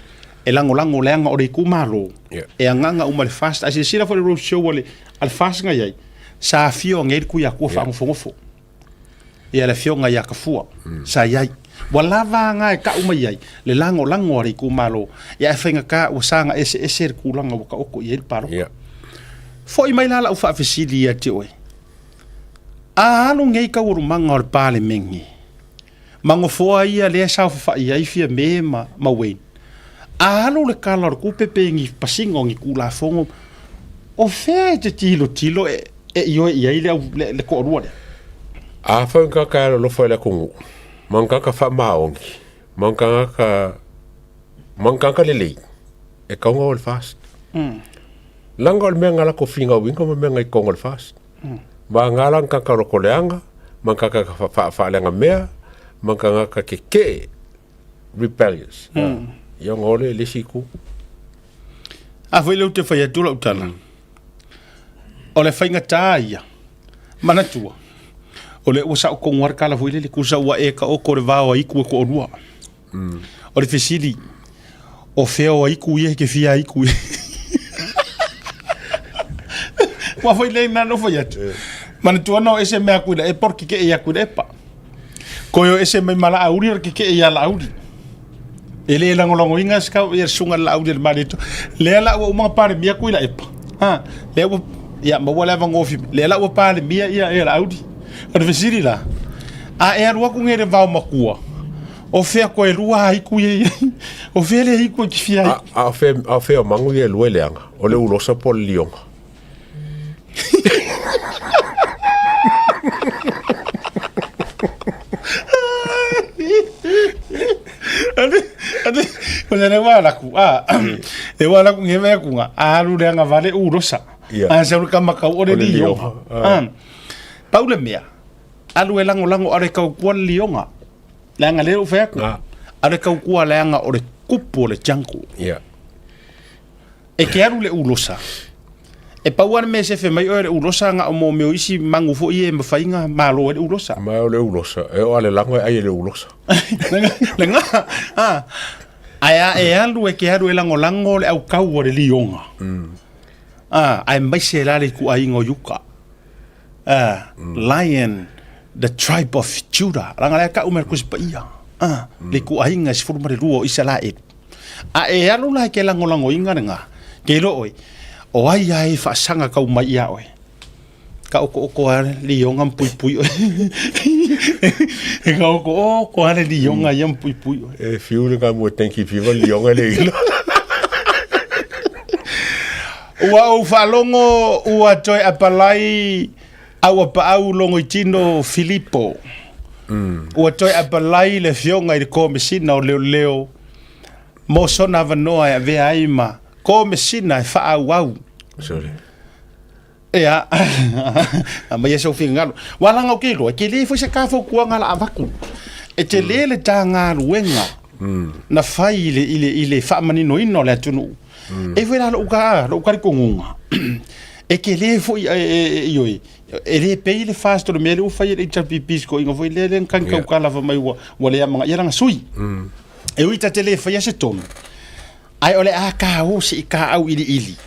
e lagolago leaga o le itumalo Yeah. e agaga uma i le FAST. Ae silasila foi i le road show a le, a le FAST na i ai, sa afio ane ai le Tuiatua yeah. faanofonofo. Ia le afioga ia Tafua sa i ai. Ua lava aga e tau mai ai le lagolago a le itumalo, ia ae faigata ua saga eseese le tulaga ua taoto i ai le palota. Yeah. Foi mai la lau faafesili ia te oe, a alu nei taualumaga o le Palemene ma nofoa ia lea e saofafai ai Fiame ma, ma Wayne, a alu le Tala o le Tupe pe ni pasiga o ni Tulafono, o fea e te tilotilo e, e ioe i ai le, au, le, le toalua lea? Afai ngaka e alolofa i le atunuu, ma ngaka faamaoni, ma ngaka, ma ngaka lelei. e kauga o le FAST. Langa o le mea nga lako figauiga ma mea nga i konga o le FAST. Ma nga la ngaka loko leanga, ma ngaka ka fa fa leanga mea, ma ngaka ka keke rebellious. Ia ngole le isi ku. A foi le ou te fai atu lau tala. O le faigata ia, manatua, o le ua sao kongo ar kala foi lele, kusa ua e ka oko le vao a iku e ko olua. O le fesili, o fea o aiku ia ke fia aiku ia. Ua foi le na no foi atu. Manatua no ese mea kuila e porki ke ia kuila e pa. Koe o ese mai ma Laauli o le kekeʻe iā Laauli. E le lagolagoina se kau ia le susuga i le Laauli e le Malietoa. Lea la ua uma ona Palemia Tuilaepa. Ha, lea ua ia maua le avanoa fi, lea la ua Palemia ia ia Laauli. O le fesili la, a e alu atu nei i le vao matua, o fea koe lua aiku ia i ai? O fea le aiku e te fia aiku? A, a o fea, a o fea o mangu ia e lua e leaga? O le ulosa po o le lioga? O le wa laku a e wa laku nge me kunga a lu le anga vale u rosa a se ka makau o le lionga a pau le mea alu e lango lango ale kau kua le lionga le anga le u fe aku ale kau kua le anga o le kupu o le janku E ke alu le ulosa. E pau lava le mea e sefe mai oe o le ulosa na o mo mea o isi magu foi e mafai na malo ai le ulosa. Ma o le ulosa, e o a le lago e ai e le ulosa. Lena, a, ae a e alu e ke alu e lagolago le aukau o le lioga. A, aemaise la le ituaiga o Iuka. A, Lion, the tribe of Judah. Leaga lea tau mai le Tusi Paia. A, le ituaiga e 12 o Isaraelu. A e alu la i ke lagolagoina lena, ke iloa oe, o ai a e faasaga kau mai iā oe. Ka okooko a le lioga ma puipui oe. E ka okooko a le lioga ia ma puipui oe. E fiu le ka mua tenki fiva lioga le ilo. Ua ou faalogo ua toe apalai Auapaau Logoitino Filipo. Ua toe apalai le Afioga i le Komesina o Leoleo mo sona avanoa e avea ai ma Komesina e faaauau. Sorry. Ea, aumaia sou finagalo. Ua laga o ke iloa, e tele foi se ka fautuaga la avatu. E tele le ta galuega na fai i le, i le, i le faamaninoina o le atunuu. E foi la lou ka, lou talitonuga, e tele foi e, e, e, ioe, e le pei le FAST o le mea lea ua fai e le HRPP se toeaina foi lea lea na tagi tauta lava mai ua, ua le amanaia lana sui. E ui ta te le faia se tonu, ae o le a kāo se i kāau iliili.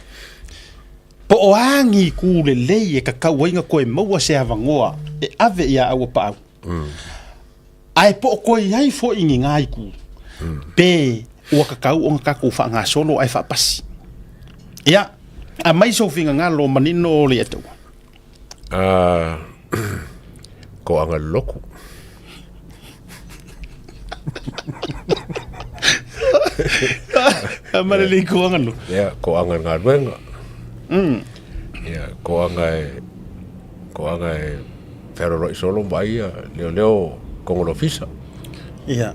Po o a ni itu lelei e tatau ai ona toe maua se avanoa e ave iā Auapaau. Ae po o toe i ai foi ni ngā itu, pe ua tatau ona tatou faagasolo ae faapasi. Ia, aumai sou finagalo manino le Atua. Ah, ko anga loku. Ma le lei ko anga loku. Ia, ko anga galuega. Ia, ko anga e, ko anga e Fealoloai solo ma ia leoleo kongolofisa. Ia.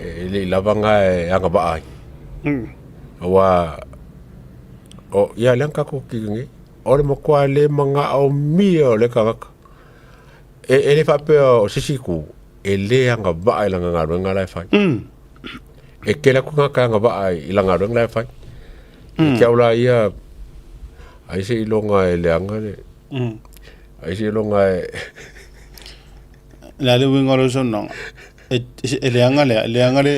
E le i lava nga e agavaa ai. Aua o ia lea kako ki ngi o le matua le manaomia o le tagata. E, e le faapea o se isi itu e le agavaa i lana galuega la e fai. E tele atu tagata e agavaa i lana galuega la e fai. E te au la ia ai se iloga e leaga le Ai se iloga e Le a le uiga o lau saunoaga? E, e leaga lea, e leaga le...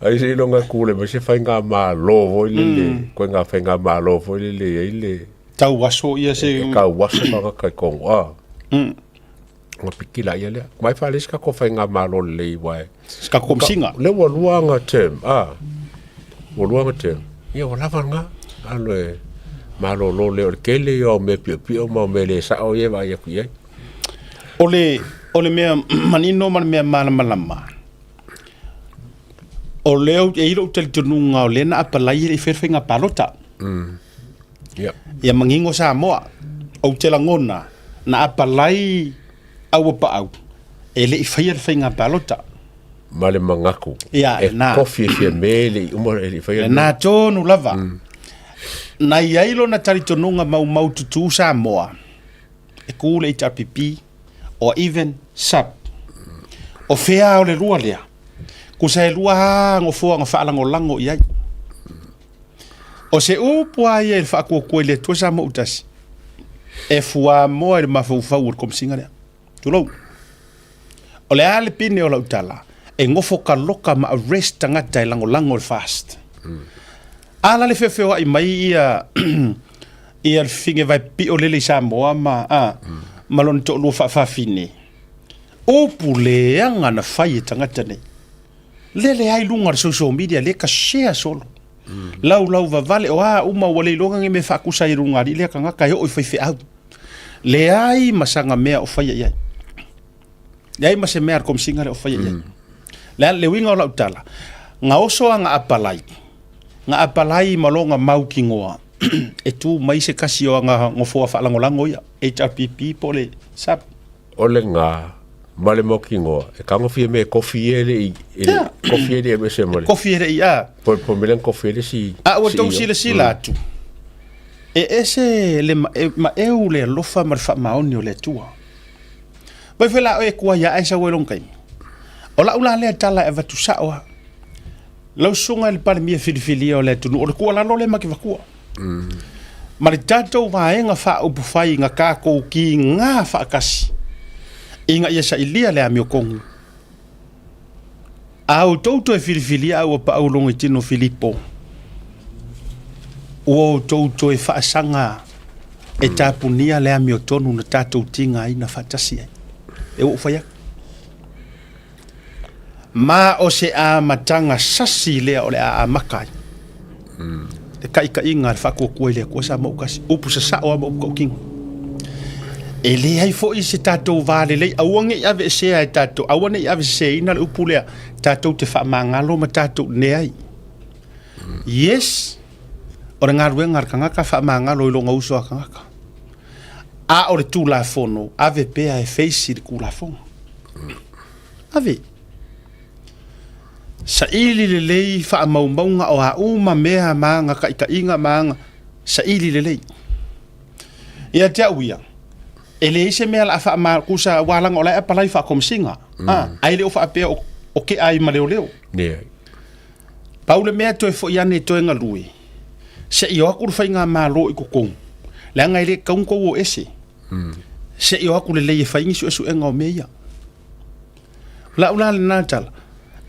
Ai se iloga e kule mai se faigamalo foi lele, koe ngā faigamalo foi lele e i ai le... Tau aso ia se... E tau aso tagata i Kongo, a. Ona piki laia lea. Mai faalei se tatou faigamalo lelei aua e... Se tatou komisiga. Lea ua lua ana term, a. Ua lua ana term. Ia ua lava lena. Alo e malolo lea o le tele ia o mea piopio ma o mea le sao ia e vaai atu i ai. O le, o le mea manino ma le mea malamalama, o lea e i ai lou talitonuga o lea na apalai e le i faia le faiga palota. Ia. Ia manino Samoa, ou te lagona na apalai Auapaau e le i faia le faiga palota. ma le manatu Ia, e lena. kofi e Fiame e le i uma e le i faia le Lena mea. tonu lava. Na i ai lona talitonuga maumaututu Samoa e ku le HRPP or even sub. O fea o le lua lea? Kusa e lua a gofoa na faalagolago i ai. O se upu a ia i le faakuakua i le Atua Samoa Utasi, e fuamoa i le mafaufau o le komisiga lea. Tulou. O le a le pine o lau tala, e gofo kaloka ma arrest tagata e lagolago i le fast. A la le feofeoai mai ia ia le fine vae pio lele i Samoa ma a ma lona toalua faafafine. Upu leaga na fai e tagata nei. Lele ai luga o le social media lea ka share solo. Laulau vavale o a uma ua le iloga ni mea faakusa i luga alii lea tagata e oo i faifeau. Leai ma saga mea o faia i ai. Leai ma se mea a le komisiga lea o faia i ai. Le, le uiga o lau tala, ga oso a ga apalai, ga apalai ma loga mautinoa, e tu mai se kasi o aga gofoa faalagolago ia, HRPP po o le SAP. O le ga ma le mautinoa, e tago fia mea e kofi ia e le i, e le, kofi ia e le i aveese ma le. Kofi e le i, a. Po, po mea lea na kofi ai le isi A ua tou silasila atu, e ese le maeu le alofa ma le faamaoni o le Atua. Vai foi la oe e kuai ae sau ai lona taimi. O lau la lea tala e avatu sao lava. Lau susuga i le Palemia filifilia o le atunuu, o le tuualalo lea ma te avatua. Ma le tatou vaega faaupufai na tatou kiga faatasi ina ia sailia le amiotonu. A outou toe filifilia au a Paulo i tino Filipo, ua outou toe faasaga e tapunia le amiotonu na tatou tigaina faatasi ai. E ua ou fai atu. Ma o se amataga sasi lea o le a amata ai. Le taitaiga a le faatuatua i le Atua sa mautasi. Upu sasao lava ma upu tautino. E leai foi se tatou va lelei, aua ne i aveesea e tatou, aua ne i aveseseina le upu lea, tatou te faamagalo ma tatou leai. Yes, o le galuega a le tagata faamagalo i lona uso a tagata. A o le Tulafono, ave pea e face le Tulafono. Ave. Saili lelei faamaumauga o a uma mea ma aga taitaiga ma aga saili lelei. Ia te au ia, e leai se mea o le a faama, tusa aua leaga o la e apalai faakomesina, a, ae le o faapea o kea ai ma leoleo. Leai. Pau le mea toe foi ane toe galue, se i o atu le faigamalo i totonu, leaga e le tatau ona tou o ese. Se i o atu lelei e fai ni suesuega o mea ia. O lau la lena tala,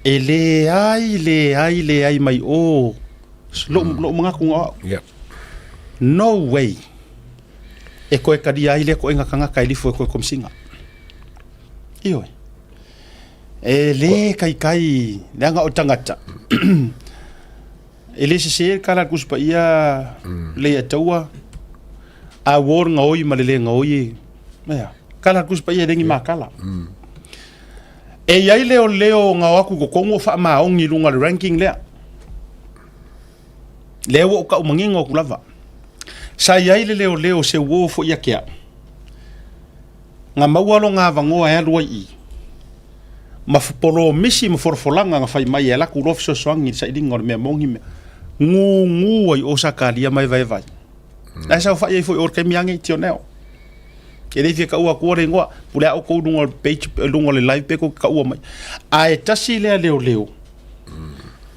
e leai, leai, leai mai o lou, lou manatu na o au. Yeah. No way e koe talia ai lea koega tagata e lifo e koe komesina. Ioe. E le kaikai, leaga o tagata. E le sese le tala a le Tusi Paia, le Ataua, a ua o le gaoi ma le le gaoi e, ea, tala a le Tusi Paia e le ni makala. E i ai leoleo na o atu i totonu o faamaoni i luga o le ranking lea. Lea ua ou tau manino atu lava. Sa i ai le leoleo se uo foi ia te au. Na maua lona avanoa e alu ai i i ma polomisi ma folafolaga na fai mai e alu atu loa fesoasoani i le sailiga o le mea moni mea. Gugu ai o Sakaria ma e vaevae. Mm. Ae saofai ai foi o le taimi age i Tioneo. E le fia taua atua le igoa, pule a outou i luga o le page, luga o le live pe tou te taua mai. Ae tasi lea leoleo,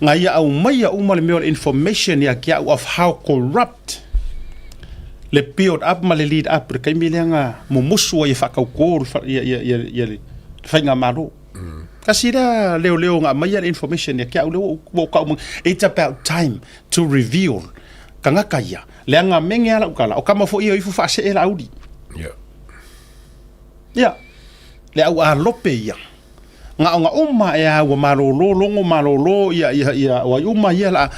na ia aumaia uma le mea o le information ia te au of how corrupt le build up ma le lead up i le taimi lea na mumusu ai e faatauto le faigamalo. Tasi lea leoleo na aumaia le information ia te au lea ua ou tau mai, it's about time to reveal tagata ia, leaga mege lava lau tala, o tama foi ia o ifo faasee Laauli. Yeah. Ia, le au alope ia. Na ona uma e a ua malolo logo malolo ia ia ia o ai uma ia la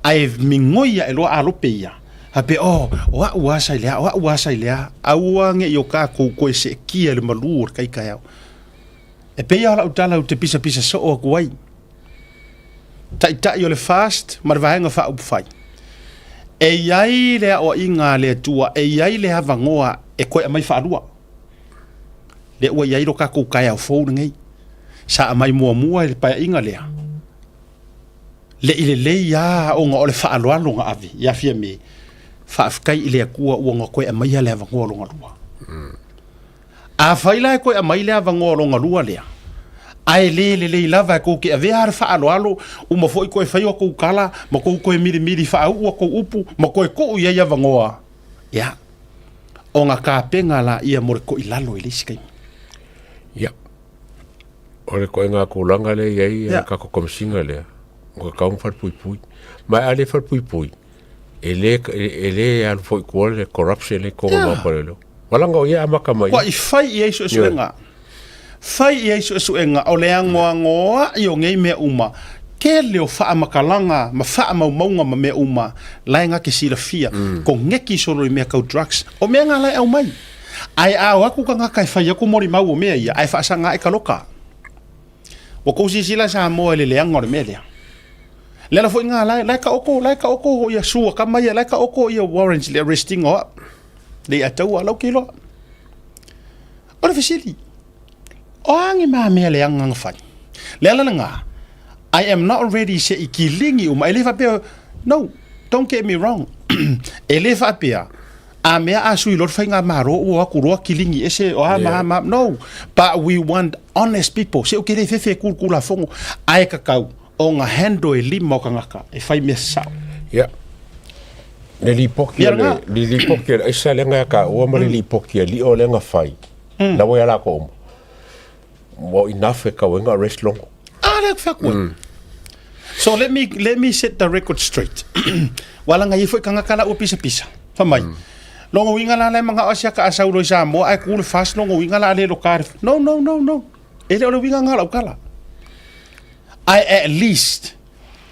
ae migoi ae loa alope ia. Faapea, oh, o a'u lava sa i le a, o a'u lava sa i le a. Aua ne i o tatou toe seetia i le malu o le tai taeao. E pei lava o lau tala ou te pisapisa soo atu ai. Taitai o le FAST ma le Vaega Faaupufai. E i ai le aoaiga a le Atua, e i ai le avanoa e toe aumai faalua. Lea ua i ai lo tatou taeao fou lenei. Sa aumai muamua i le paeaiga lea, le i lelei lava ona o le faaaloalo na ave ia Fiame, faafetai i le Atua ua na toe aumaia le avanoa lona lua. Afai la e toe aumai le avanoa lona lua lea, ae le lelei lava e tou te avea le faaaloalo, uma foi toe fai a tou tala ma tou toe milimili faauu a tou upu ma toe tuu i ai avanoa, ia, ona tapena laia mo le toilalo i le isi taimi. Ia, o le ituaiga tulaga lea e i ai le tatou Komesina lea, ua tatau ona falepuipui. Ma a le falepuipui, e le, e le alu foi i tua le corruption lea i totonu o le Maota o Leoleo. Ua leaga o ia e amata mai. Ua i fai i ai suesuega. Fai i ai suesuega o le anoanoai o nei mea uma, tele o faamatalaga ma faamaumauga ma mea uma la e na te silafia, koneki solo i mea tau drugs. O mea na la e aumai. Ae a o atu tagata e fai atu molimau o mea ia, ae faasaga ae taloka. Ua tou silasila Samoa i le leaga o le mea lea. Le ala foi nga la la ka oko la ka oko ia sua ka mai la ka oko ia warrants le arresting o le ia taua lau ke loa. O le fesili, o a ni ma mea leaga na fai? Le ala lena, I am not ready se i kiligi uma, e le faapea, no, don't get me wrong, e le faapea, a mea a sui loa le faigamalo ua o atu loa kiligi ese o a ma a ma, no, but we want honest people, se ou te le fefe e ku le Tulafono, ae tatau ona handle e lima o tagata e fai mea sasao. Ia, le lipoti a le, le lipoti a le aisa lea na ia taua ma le lipoti a lio lea na fai, la ua ia latou uma, ua enough e tatau ai ona arrest Logo. Ah, lea ku fai atu. So let me, let me set the record straight. Ua laga i ai foi tagata la ua pisapisa. Fai mai, Lona uiga la la e manao ai si aka a sau loa i Samoa ae ku le fast lona uiga la a le loka le. No, no, no, no. E le o le uiga nga lau tala. Ae at least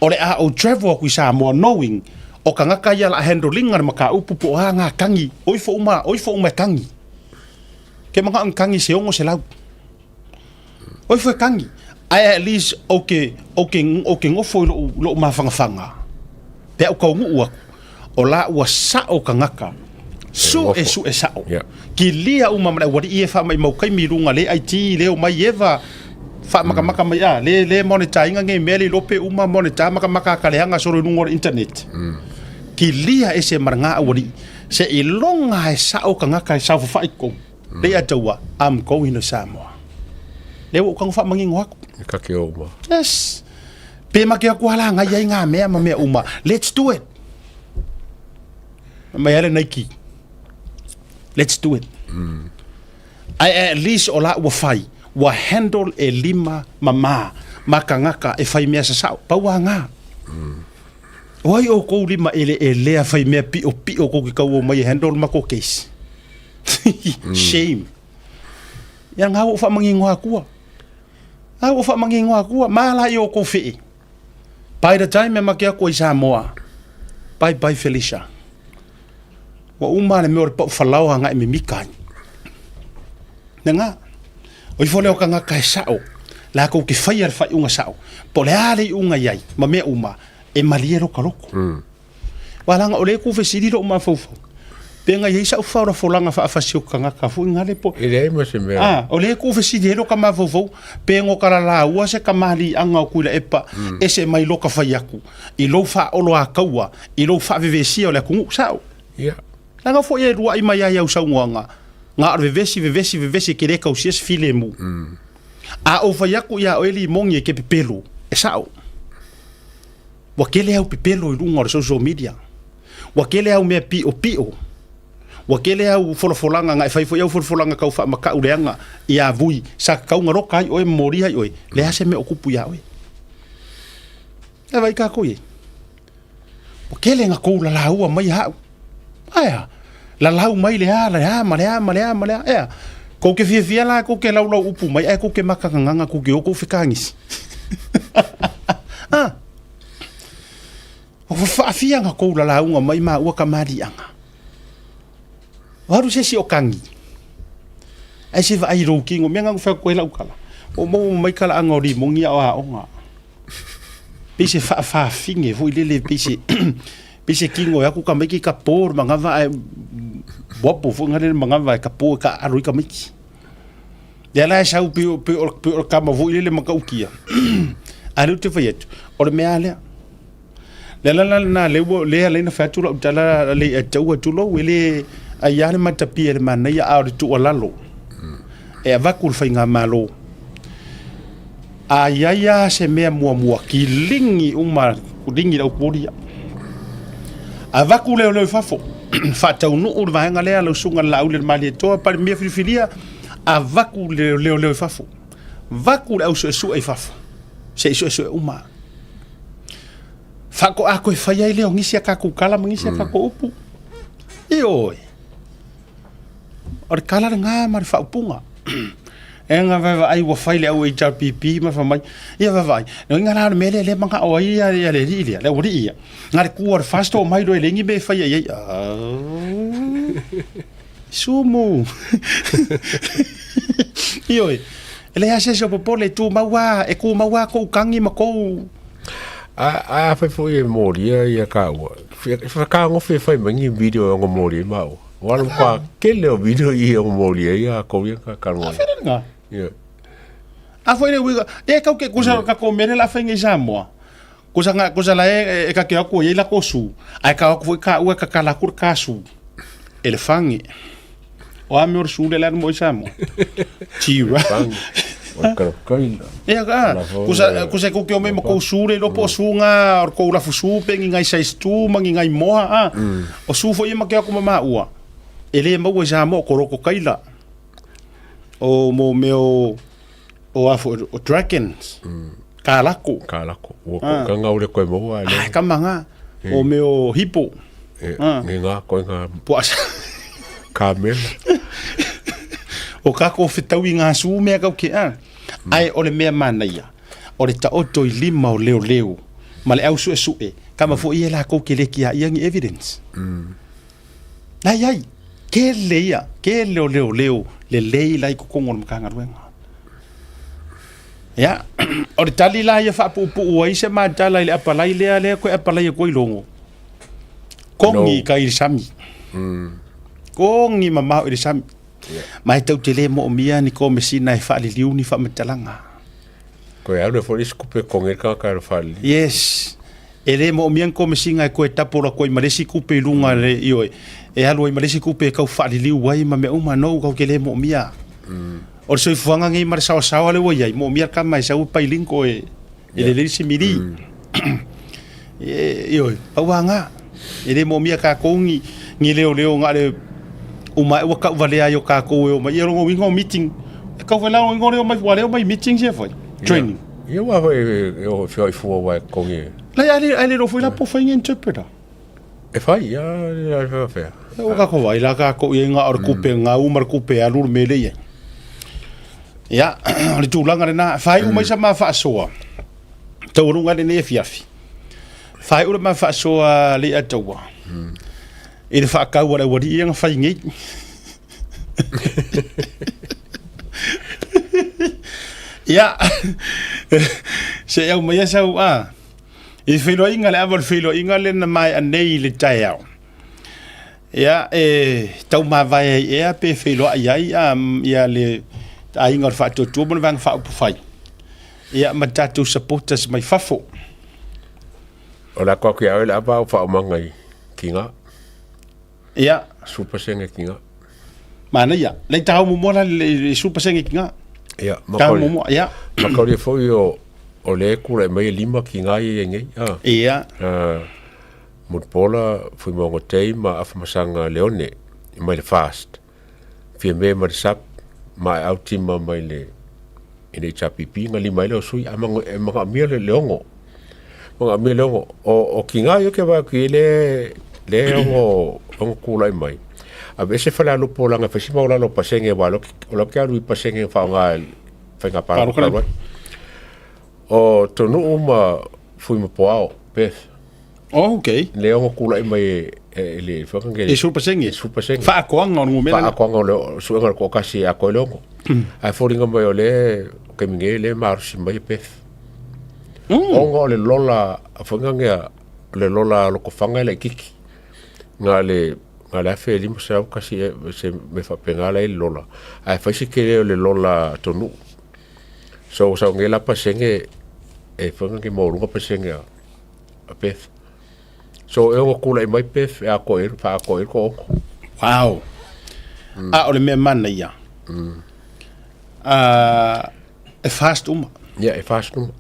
o le a ou travel aku i Samoa knowing o tagata ia la handle ina le mataupu po o a nga tagi, o ifo uma, o ifo uma e tagi. Ke manao ni tagi se 600. O ifo e tagi. Ae at least ou te, ou te, ou te nofo i lou, lou mafangafaga pe a ou taunuu aku, o la ua sao tagata sue sue sao. Yeah. Kilia uma ma le aualii e faamaimau taimi i luga le IT le omai eva faamakamaka mai a le le monitor inga nei mea le iloa pe uma monitor makamaka a kaleaga solo i luga o le internet. Kilia ese ma le ga aualii se iloga e sao tagata e saofafai i totonu. Le ia taua I'm going to Samoa. Le ua ou tago faamanino atu. E kake o uma. Yes. Pe make aku ala ngai ai ngā mea ma mea uma. Let's do it. Mai ale Nike. Let's do it. Ai at least o la ua fai, ua handle e lima ma ma, ma kangaka e fai mea sasao. Pau a ngā. O ai o kou lima ele e lea fai mea pio pio ko ki kau o mai e handle ma ko case. Shame. Ia ngā o whamangingo akua. Ngā o whamangingo akua. Ma la i o kou whee. By the time e make aku ai Samoa, bye bye Felicia. Ua uma le mea o le pau falao agai mimika ai. Le ngā. O ifo lea o kangaka e sao, lakou ke faia le faaiuga sao, po o le a le iuga i ai, ma mea uma, e malie loka loko. Ua laga o lea ku fesili lou mafaufau, pe na i ai sa'u faolafolaga faafasi o kangaka foi ngale po. E leai ma se mea. Ah, o lea ku fesili ai loka mafaufau, pe no kalalaua se kamaliaga o Tuilaepa, ese mai loka fai aku, i lou faaolo akaua, i lou faavevesia o le atunuu, sa'o. Ia. Leaga foi e lua'i mai ai au saunoaga, na o le vevesi, vevesi, vevesi e ke le tausia se filemu. A ou fai aku iā oe limoni e ke pepelo, e sa'o. Ua tele au pepelo i luga o le social media. Ua tele au mea piʻopiʻo. Ua tele au folafolaga na e fai foi au folafolaga tau faamata'u leaga iā Vui sa tatau na loka ai oe ma molia ai oe, leai se mea o kupu iā oe. E vaai kākou i ai. Ua tele na kou lalaua mai haʻu. Ae a? Lalau mai le a, le a, ma le a, ma le a, ma le a. Ea, kou ke fiafia la kou ke laulau upu mai, ae kou ke makagagaga kou ke o kou fekagisi. Ah, ua faafia na kou lalauga mai maua kamaliʻaga. Ua alu se isi o kagi. Ae se vaai i lou kino, mea na fai atu ai lau tala. Ua maua mai kalaaga o limoni a o aoga. Pei se faafafine foi lele, pei se pei se kino e aku ka maiki ka po le manava ae wapo foi ngale le manava e ka po e ka alo i ka maiki. Lea la e sau pei o, pei o, pei o le kama foi lele matautia. A lea ou te fai atu, o le mea lava lea. Le ala la lena lea ua lea ala ai ona fai atu lau tala le ia te au tulou e le ai lava le matapia i le manaia a o le tuualalo e avatu i le faigamalo. A i ai lava se mea muamua kiligi uma ligi le aupuoli ia. Avatu leoleo i fafo faataunuu le vaega lea lau susuga i le Laauli a le Malietoa Palemia filifilia avatu le leoleo i fafo. Vaku le au suesue i fafo se i suesue uma. Faatoa toe fai ai lea o nisi a tatou tala ma nisi a tatou upu. Ioe. O le tala lena ma le faaupuga. E nga vaavaai ua fai le au HRPP ma fai mai, ia vaavaai, le uiga la o le mea lea lea e manao ai ia le alii lea, le aualii ia, na le tu o le FAST oo mai loa e leai ni mea e faia i ai. Sumu. Ioe. E leai lava se isi o popole, e tumau lava, e tumau lava kou tagi ma kou... A, a fai foi e molia ia kāua. Whakagofe e whai mai ni video e ongo molia i māua. Wala mkwa kele o video i e ongo molia i a kou ia ka karonga. A whira nga. Yeah. A foi le uiga, e kau ke kusa ka ko mere la whainga i Samoa. Kusa nga kusa la e e ka ke aku i la ko su. Ai ka aku foi ka ua ka kala ku ka su. E le fangi. O a me o su le la mo i Samoa. Tira. O le karapukaila. Ia ka, kusa kusa ko ke o me mo kou su le lopo o su nga o kou lafu su pe ngi ngai size 2 ma ngi ngai moha a. O su foi ma ke aku ma maua. E le maua i Samoa ko roko kaila. O mo mea o o a foi o dragons. Ka lako. Ka lako. Ua ko ka ngau le koe maua le. Ai ka manga. O mea o hipo. E, ngi ngā koe ngā Puasa. kamela. O kako whetau i ngā sū mea kau ke a. Ai o le mea manaia. O le taoto i lima o leo leo. Ma le au sue sue. Kama fo i e la kou ke leki a ia ngi evidence. Ai ai. Kele ia. Kele o leo leo. Le lei lai kokongo o le Matagaluega. Ia, o le tali la ia faapuupuu ai se matala i le apalai lea lea koe apalai e koe logo. Kongi no. kai i le sami. Kongi mamao i le sami. Yeah. Ma e tau te le moomia ni komesina e faaliliu ni faamatalaga. Koe au le fo isi kupe kongi ka ka le faaliliu. Yes. E le moomia ni komesina e koe tapola koe ma le isi kupe i luga le ioe. E alu ai ma le isi kupe e kau faaliliu ai ma mea uma no kau ke le moomia. O le soifuaga nei ma le saoasaoa lea ua i ai, moomia le kama e sau e pailingo e e lelei le simili. E, ioe, pau lava na. E le moomia tatou ni, ni leoleo na o le uma ae ua tauvalea ai o tatou e omai. Ia lona uiga o meeting, e tau fai la lona uiga o le omai, ua le omai i meeting sia fai, training. Ia ua foi e o whio i fua ua e kongi e. Lai, a le, a le foi la po fai ni interpreter. E fai, ia, ia, ia, whea. Ua kako vai la kako i ngā o le kupe ngā uma le kupe alu le mele ia. Ia, o le tulaga lena, faaiu mai sa ma faasoa, taualuga lenei afiafi. Faaiu le ma faasoa le ia taua, i le faakau a le aualii ia na fai nei. Ia, se i aumaia sau, a, i feiloaiga le ava o le feiloaiga lea na maea nei i le taeao. Ia, e tau mavae ai ea pe feiloai ai a, ia le aiga o le Faatuatua ma le Vaega Faaupufai, ia ma tatou supporters mai fafo. O le ako atu ia oe le ava au faaomaga i ki nga. Ia. Super senge ki nga. Manaia. Lei tau muamua la le, le super senge ki nga. Ia, Tau muamua, ia. Makauri foi o o le kula mai e lima ki nga ia nei. Ah. Ia. Ah. Mulipola, Fuimaogo-tei ma Afamasaga Leone mai le FAST, Fiame ma le sap ma e autima mai le i le HRPP nga lima ai lea o sui a mango e manaomia le leogo manaomia le leogo o o ki nga ia ke va ki le le ongo ongo kula'i mai a ese fale alupo langa fai si mau lalo pasenge wa lo o lo ke alu i pasenge whaonga whainga pāloka ai o tonu'u ma Fuimapoao Perth. Oh, okay. Le ongo kula'i mai e, e le whakange. E super senge. E super senge. Whaakoanga o ngumela. Whaakoanga o le suenga o le kookasi a koe le ongo. Ai fōringa mai o le keminge le marusi mai e Perth. Ongo o le lola a whangangea le lola loko whanga e le kiki. Ngā le Na o le 1500 ea se mea faapena la e i le lola, ae fai se tele o le lola a Tonu'u. So ua sau nei la pasene e fai ona maualuga pasene a a Perth. So e ono tulai mai Perth e atoa i ai faaatoa i ai le toaono. Wow. A o le mea manaia, e fast uma. Ia, e fast uma.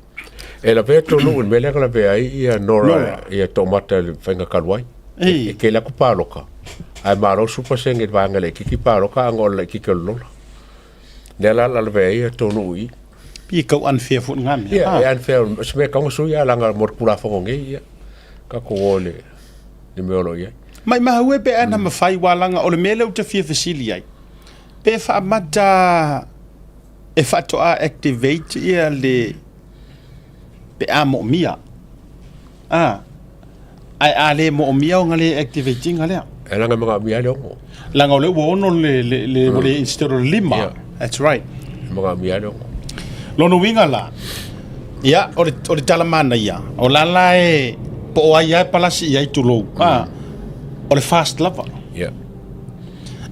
E lavea Tonu'u i le mea lea na lavea ai ia Nora, Nora. ia Toomata i le faiga talu ai. E, e tele atu paloka, ae malo 10% i le vaega laitiiti paloka a na o le laitiiti o le lola. Lea la la lavea ai ia Tonu'u i i. Pi kau unfair foi ngā mea. Ia, e unfair, o se mea e tatau ona sui a leaga mo le Tulafono nei, ia, tatou o i le, le mea o lo o i ai. Maimau e pe ana mawhai wā langa o le mea lea ou te fia fesili ai. Pe faamata e faatoa activate ia le pe a moomia. Ah, ae a le moomia ona le activate ina lea. E leaga e manaomia ai le ono. Leaga o lea ua ono le, le, le, mm. le instead o le lima. Yeah. That's right. E manaomia ai le ono. Lona uiga la, ia, o le, o le tala manaia, o la la e, po o ai lava e palasi i ai tulou, mm. ah, o le fast lava. Yeah.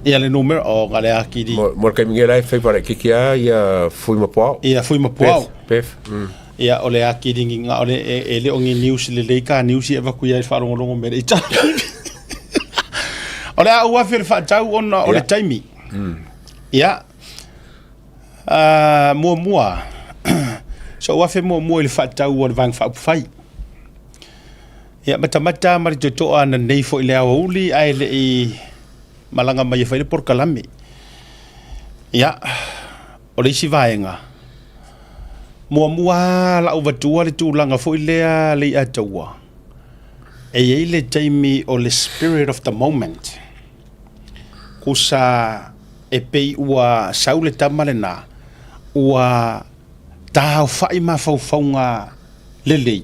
Ia le numera, o ga le akiri. Mo, mo le taimi nei la e fai laitiiti lava ia Fui ma Puao. Ia Fui ma Puao. Perth, Perth. Mm. Ia, o le akiri nga o le, e, e le o ni news lelei ka news e avaku ia i whaalongolongo me le ita. O le a ua whire whaatau ona o le taimi. Ia, muamua, so ua whire muamua i le whaatau o le vaega faaupufai. Ia, matamata ma le totoa na nei foi le aoauli ae le i malaga mai e fai le polokalame. Ia, o le isi vaega, muamua lava lau avatua le tulaga foi lea le Iataua, e i ai le taimi o le spirit of the moment. Kusa e pei ua sau le tama lena, ua taofai mafaufauga lelei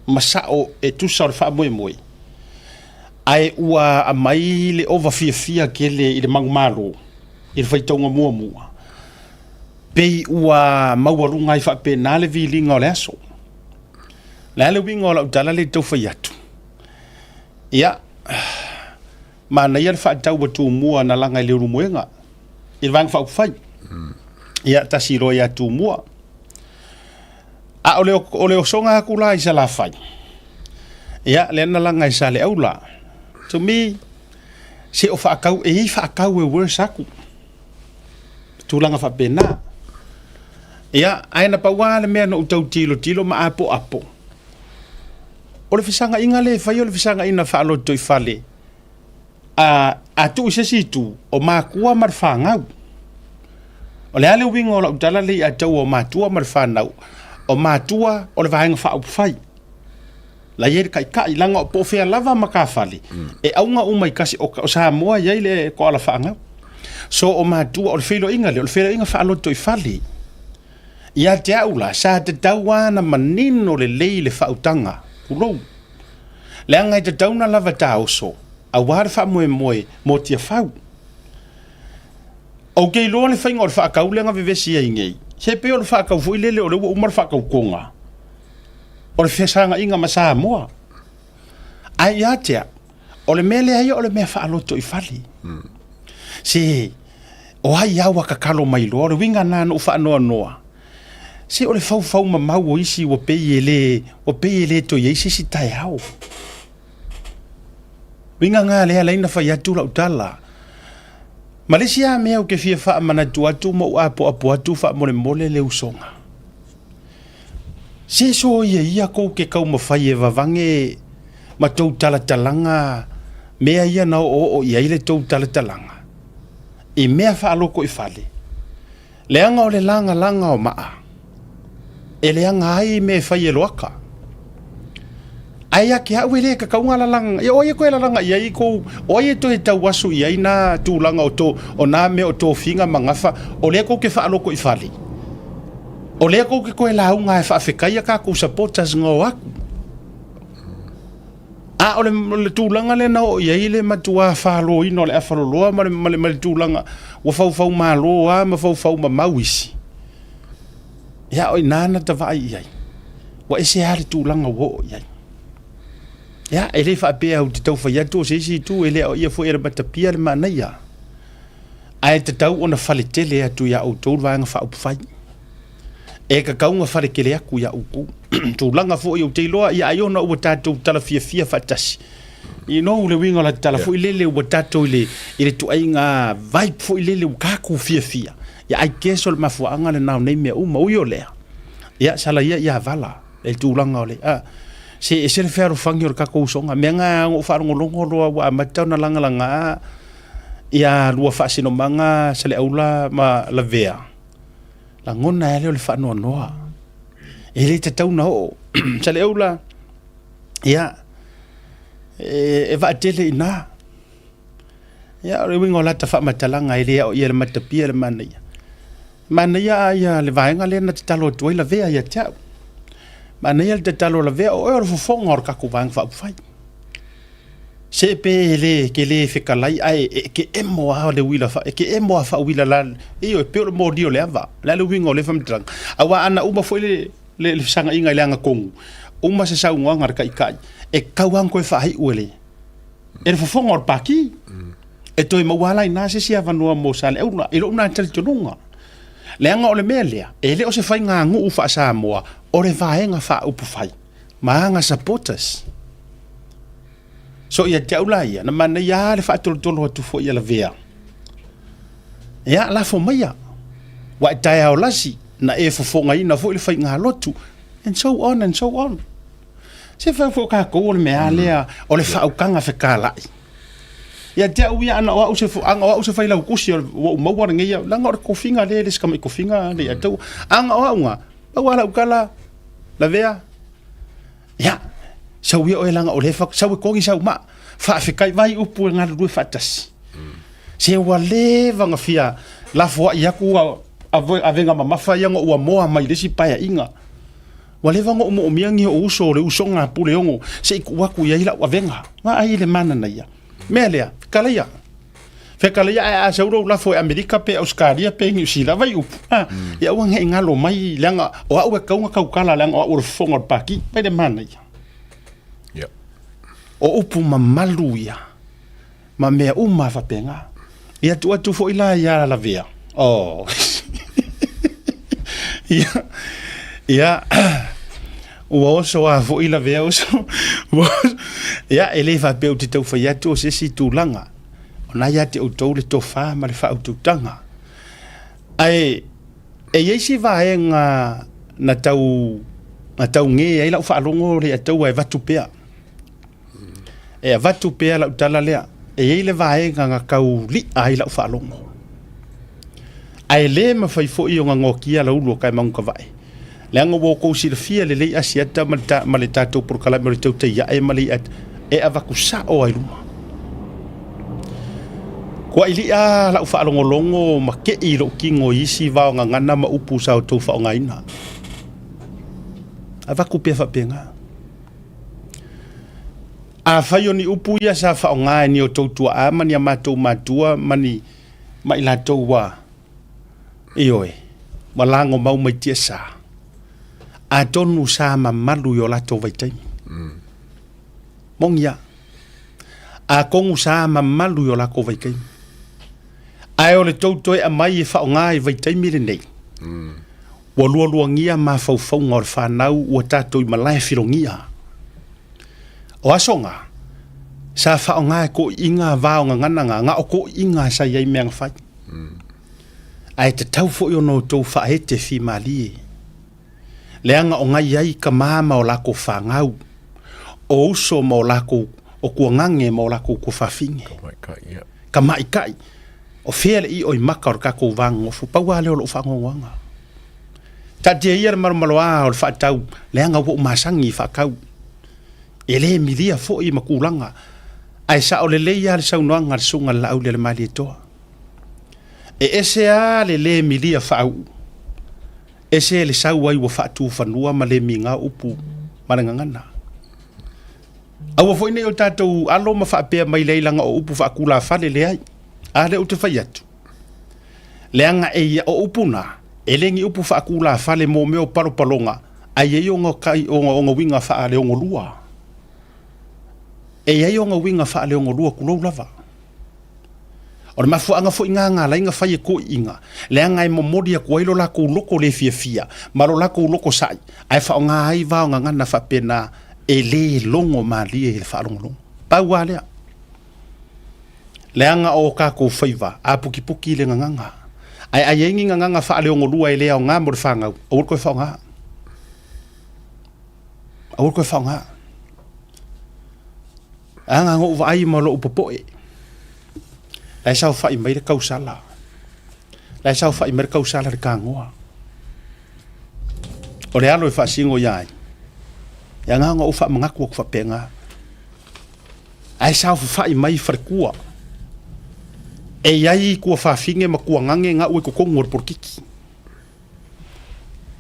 ma sao e tusa o le faamoemoe, ae ua aumai le ova fiafia tele i le manumalo i le faitauga muamua, pei ua maualuga ai faapena le viliga o le aso. O le a le uiga o lau tala lea i tau fai atu? Ia, manaia le faatau a Tumua na laga i le Ulumoega, i le Vaega Faaupufai. Ia, tasi loa ia Tumua. A o le, o le osoga atu la i Salafai, ia, lea na laga i Saleaula. To me, se o faatau, e i ai faatau e worse atu. Tulaga faapena. Ia, ae na pau lava le mea na ou tau tilotilo ma apoapo, o le fesagaiga lea e fai o le fesagaiga faalotoifale, a, a tuu i se isi itu, o matua ma le fanau. O le a le uiga o lau tala lea ia te au o matua ma le fanau? O matua o le Vaega Faaupufai. La i ai le taitai, leaga po o fea lava matafale, e auga uma i tasi, o Samoa e i ai le koala faanau. So o matua, o le feiloaiga lea, o le feiloaiga faalotoifale. Ia te au la, sa tatau lava ona manino lelei le faautaga, tulou. Leaga e tatau ona lava taoso, aua le faamoemoe mo Tiafau. Ou te iloa le faiga o le faatau lea na vevesi ai nei, se pei o le faatau foi lele o lea ua uma le faatautoga o le fesagaiga ma Samoa. Ae ia te au, o le mea lea ia o le mea faalotoifale. Se, o ai lava ua tatalo mai loa, o le uiga lena na ou faanoanoa, se o le faufau mamau o isi ua pei e le, ua pei e le toe i ai se isi taeao. Uiga lena lea ala ai ona fai atu lau tala. Ma le isi lava mea ou te fia faamanatu atu ma ou apoapo atu faamolemole le usoga. Se soia ia kou ke taumafai e vavage ma tou talatalaga mea ia na oooo i ai le tou talatalaga i mea faalotoifale, leaga o le lagalaga o maa e leaga ai mea e fai e loaka. Ae ia te au e le tatau ona lalaga, ia o ai e toe lalaga i ai kou, o ai e toe tauasu i ai nā tulaga o to, o nā mea o tofiga ma gafa, o lea kou te faalotoifale. O lea kou te toe lauga e faafetai a tatou supporters na o atu. A o le, le tulaga lea na oo i ai le matuā faloina o le afaloloa ma le, ma le, ma le tulaga ua faufau malo lava ma faufau mamau isi. Ia, o i ina na ta vaai i ai. Ua ese lava le tulaga ua oo i ai. Ia, e le faapea ou te tau fai atu o se isi itu e le aoaia foi e le matapia le manaia, ae tatau ona faletele atu iā outou le Vaega Faaupufai. E tatau ona faletele atu iā outou. Tulaga foi ou te iloa, ia ai ona ua tatou talafiafia faatasi. You know le uiga o la tala foi lele ua tatou i le, i le tuaiga vibe foi lele ua tatou fiafia. Ia I guess o le mafuaaga lena o nei mea uma. Ui o lea, ia sala ia ia vala le tulaga o le, a, se ese le fealofani o le tatou usoga. Mea na ou faalogologo loa ua amata ona lagalaga ia lua faasinomaga Saleaula ma Lavea, lagona ai lea o le faanoanoa. E le tatau ona oo. Saleaula, ia, e vaatele i ina. Ia, o le uiga o lata faamatalaga e le aoaia e le matapia le manaia. Manaia a ia le vaega lea na tatalo atu ai Lavea ia te au. Manaia le tatalo a Lavea, o oe o le fofoga o le tatou Vaega Faaupufai. Se pe e le, ke le fekalai ae e ke emo a le uila fa, e ke emo a faauila la, ioe, pei o le moli o le ava. O le a le uiga o lea faamatalaga? Aua ana uma foi le, le, le fesagaiga i le agatonu, uma se saunoaga a le Taitai, e tatau lava ona toe faaiu e le, e le fofoga o le Pati. E toe maua lava la i ina se isi avanoa mo Saleaula, i lou na talitonuga. Leaga o le mea lea, e le o se faiganuu faa-Samoa, o le Vaega Faaupufai ma ana supporters. So ia te au la ia, na manaia lava le faatolotolo atu foi ia Lavea. Ia, lafo maia. Ua e taeao lasi, na e fofogaina foi le faigalotu, and so on and so on. Se fai foi o tatou o le mea lea, o le faautaga fetalai. Ia te au ia, ana o au se, ana o au se failautusi, ua ou maua lenei, leaga o le tofiga lea e le se tamai tofiga le ia te au. Ana o au na, pau lava lau tala, Lavea, Ia, sau ia oe leaga o lea e sau e togi sau maa. Faafetai vai upu e galulue faatasi. Se ua leva ona fia lafoai atu avega mamafa ia ona ua moa mai le isi paeaiga. Ua leva ona ou moomia ni ou uso o le usoga a Puleono se i tuu atu i ai lau avega. Vaai i le mananaia. Mea lea, fekalaia. Fekalaia ae a sau lou lafo e Amerika pe Ausetalia pe Niu Sila, vai upu. Ha, ia aua ne i galo mai leaga o au e tatau ona tautala leaga o au o le fofoga o le Pati. Vai le manaia. Yeah. O upu mamalu ia ma mea uma faapena. Ia tuu atu foi la ia Lavea. Oh. Ia, ia, ua oso lava foi Lavea oso. Ia, e le faapea ou te tau fai atu o se isi tulaga. O na ia te outou le tofa ma le faautautaga. Ae e i ai se vaega na tau, na tau ge ai lau faalogo le ataua e avatu pea. E avatu pea lau tala lea. E i ai le vaega na tau li'a ai lau faalogo. Ae le mafai foi ona noakia lau ulu o Kaemaugutavae. Leaga ua outou silafia lelei Asiata ma le, ma le tatou polokalame o le tautai ae ma le i'a e avatu sao ai luma. Kua i li'a lau faalogologo ma ke'i lou tino i isi vaogagana ma upu sa outou faaaogaina. Avatu pea faapena. Afai o ni upu ia sa faaaoga e ni outou tuaa ma ni a matou matua ma ni ma i latou ua, ioe, ua lagomau mai tiasa, atonu sa mamalu i o latou vaitaimi. Moni a. Atonu sa mamalu i o latou vaitaimi. Ae o le tou toe aumai e faaaoga i vaitaimi lenei, ua lualuagia mafaufauga o le fanau ua tatou i malae filogia. O aso na, sa faaaoga e toeaiina va o gagana na, na o toeaiina sa i ai mea na fai. Ae tatau foi ona outou faaete fimalie, leaga o na i ai tama ma o latou fanau, o uso ma o latou, o tuagage ma o latou tuafafine. Tamaitai. O fea le io i maka o le tatou va nonofo? Pau lava lea o lou faanoanoaga. Taatia ia le malomaloa o le faatau, leaga ua ou masani i faatau. E le milia foi ma tulaga, ae sao lelei lava le saunoaga a le Susuga i le Laaulialemalietoa. E ese lava le le milia faauu, ese le sau ai ua faatufanua ma le miga upu ma le gagana. Aua foi ne i o tatou alo ma faapea mai leai leaga o upu faatulafale, leai. A lea ou te fai atu, leaga e ia, o upu na, e le ni upu faatulafale mo mea o palopaloga, ae i ai ona, kai, ona, ona uiga faaleogolua. E i ai ona uiga faaleogolua tulou lava. O le mafuaaga foi na na ala ai na fai e toeaiina, leaga e momoli atu ai lo latou loto le fiafia ma lo latou loto sa'i, ae faaaoga ai vaogagana faapena e le logo malie i le faalogologo. Pau lava lea. Leaga o o tatou faiva a putiputi le gagana, ae a i ai ni gagana faaleogolua e le aoga mo le fanau, aua le toe faaaoga. Aua le toe faaaoga. Leaga na ou vaai ma lou popoe, la e saofai mai le tausala, la e saofai mai le tausala i le tanoa. O le alo e faasino ia ai, ia na ona ou faamanatu atu faapena. Ae saofafai mai faletua, e i ai tuafafine ma tuagane gau i totonu o le polokiki.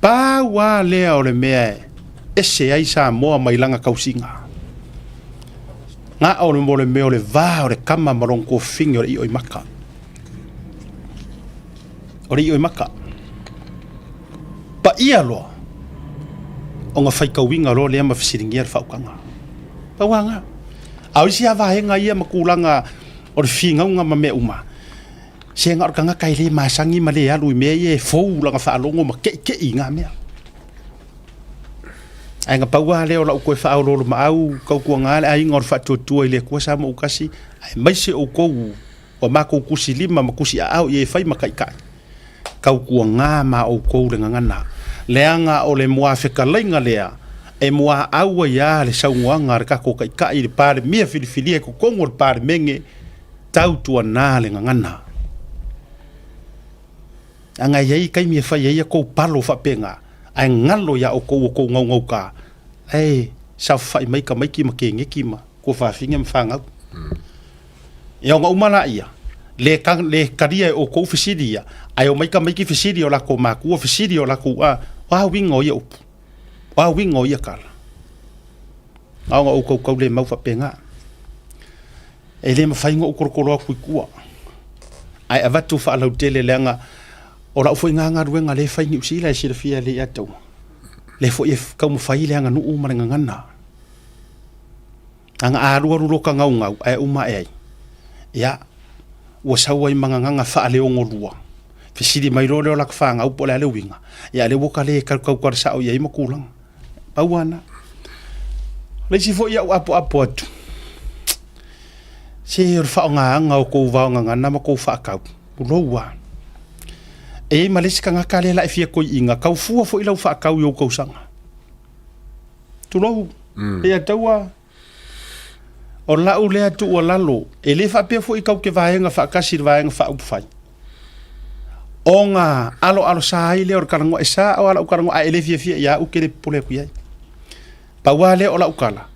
Pau lava lea o le mea e ese ai Samoa mai lana tausiga. Na o le mo le mea o le va o le tama ma lona tuafafine o le ioimata. O le ioimata. Paia loa ona faitauina loa lea ma fesiligia le faautaga. Pau lava lena. A o isi lava vaega ia ma tulaga o le finauga ma mea uma, Se na o le tagata e le masani ma le alu i mea ia e fou lana faalogo ma keikei i na mea. Ae na pau lava lea o lau toe faaoloolomaau tautuaga le aiga o le faatuatua i le Atua Samoa-ua-tasi, aemaise outou ua matou tusilima ma tusiaao i e fai ma taitai. Tautuaga ma outou le gagana, leaga o le muafetalaiga lea e muaau ai lava le saunoaga a le tatou Taitai i le Palemia filifilia i totonu o le Palemene, Tautuana le gagana. Leaga e i ai taimi e fai ai a tou palo faapena, ae galo ia outou o tou gaugauta, ae saofafai mai tamaiti ma keneti ma tuafafine ma fanau. Ia ona uma laia, le, le talia e outou fesili ia, ae omai tamaiti fesili o latou matua, fesili o latou, a, o a uiga o ia upu? O a uiga o ia tala? A ona outou taulemau faapena. E le mafai ona ou tolotolo atu i tua, ae avatu faalautele leaga o lau foi na galuega lea e fai i Niu Sila e silafia lelei ia te au, lea foi e taumafai le aganuu ma le gagana. Leaga a alualu loa ka gaugau ae uma ae ai, ia, ua sau ai ma gagana faaleogolua, fesili mai loa lea o laka fanau po o le a le uiga, ia lea ua ta le tautala sao i ai ma tulaga. Pau lava lena. O le isi foi au apoapo atu, se o le faaaogaina o tou vaogagana ma tou faatau, pulou lava. E i ai ma le isi tagata lea la e fia toeaina, tau fua foi lau faatau i ou tausaga. Tulou, mm. Ia taua, o lau lea tuualalo, e le faapea foi kau te vaega faatasi i le Vaega Faaupufai. Ona aloalosa ai lea o le talanoa, e sao lava lau talanoa, ae le fiafia ia au, ke le popole atu i ai. Pau lava lea o lau tala,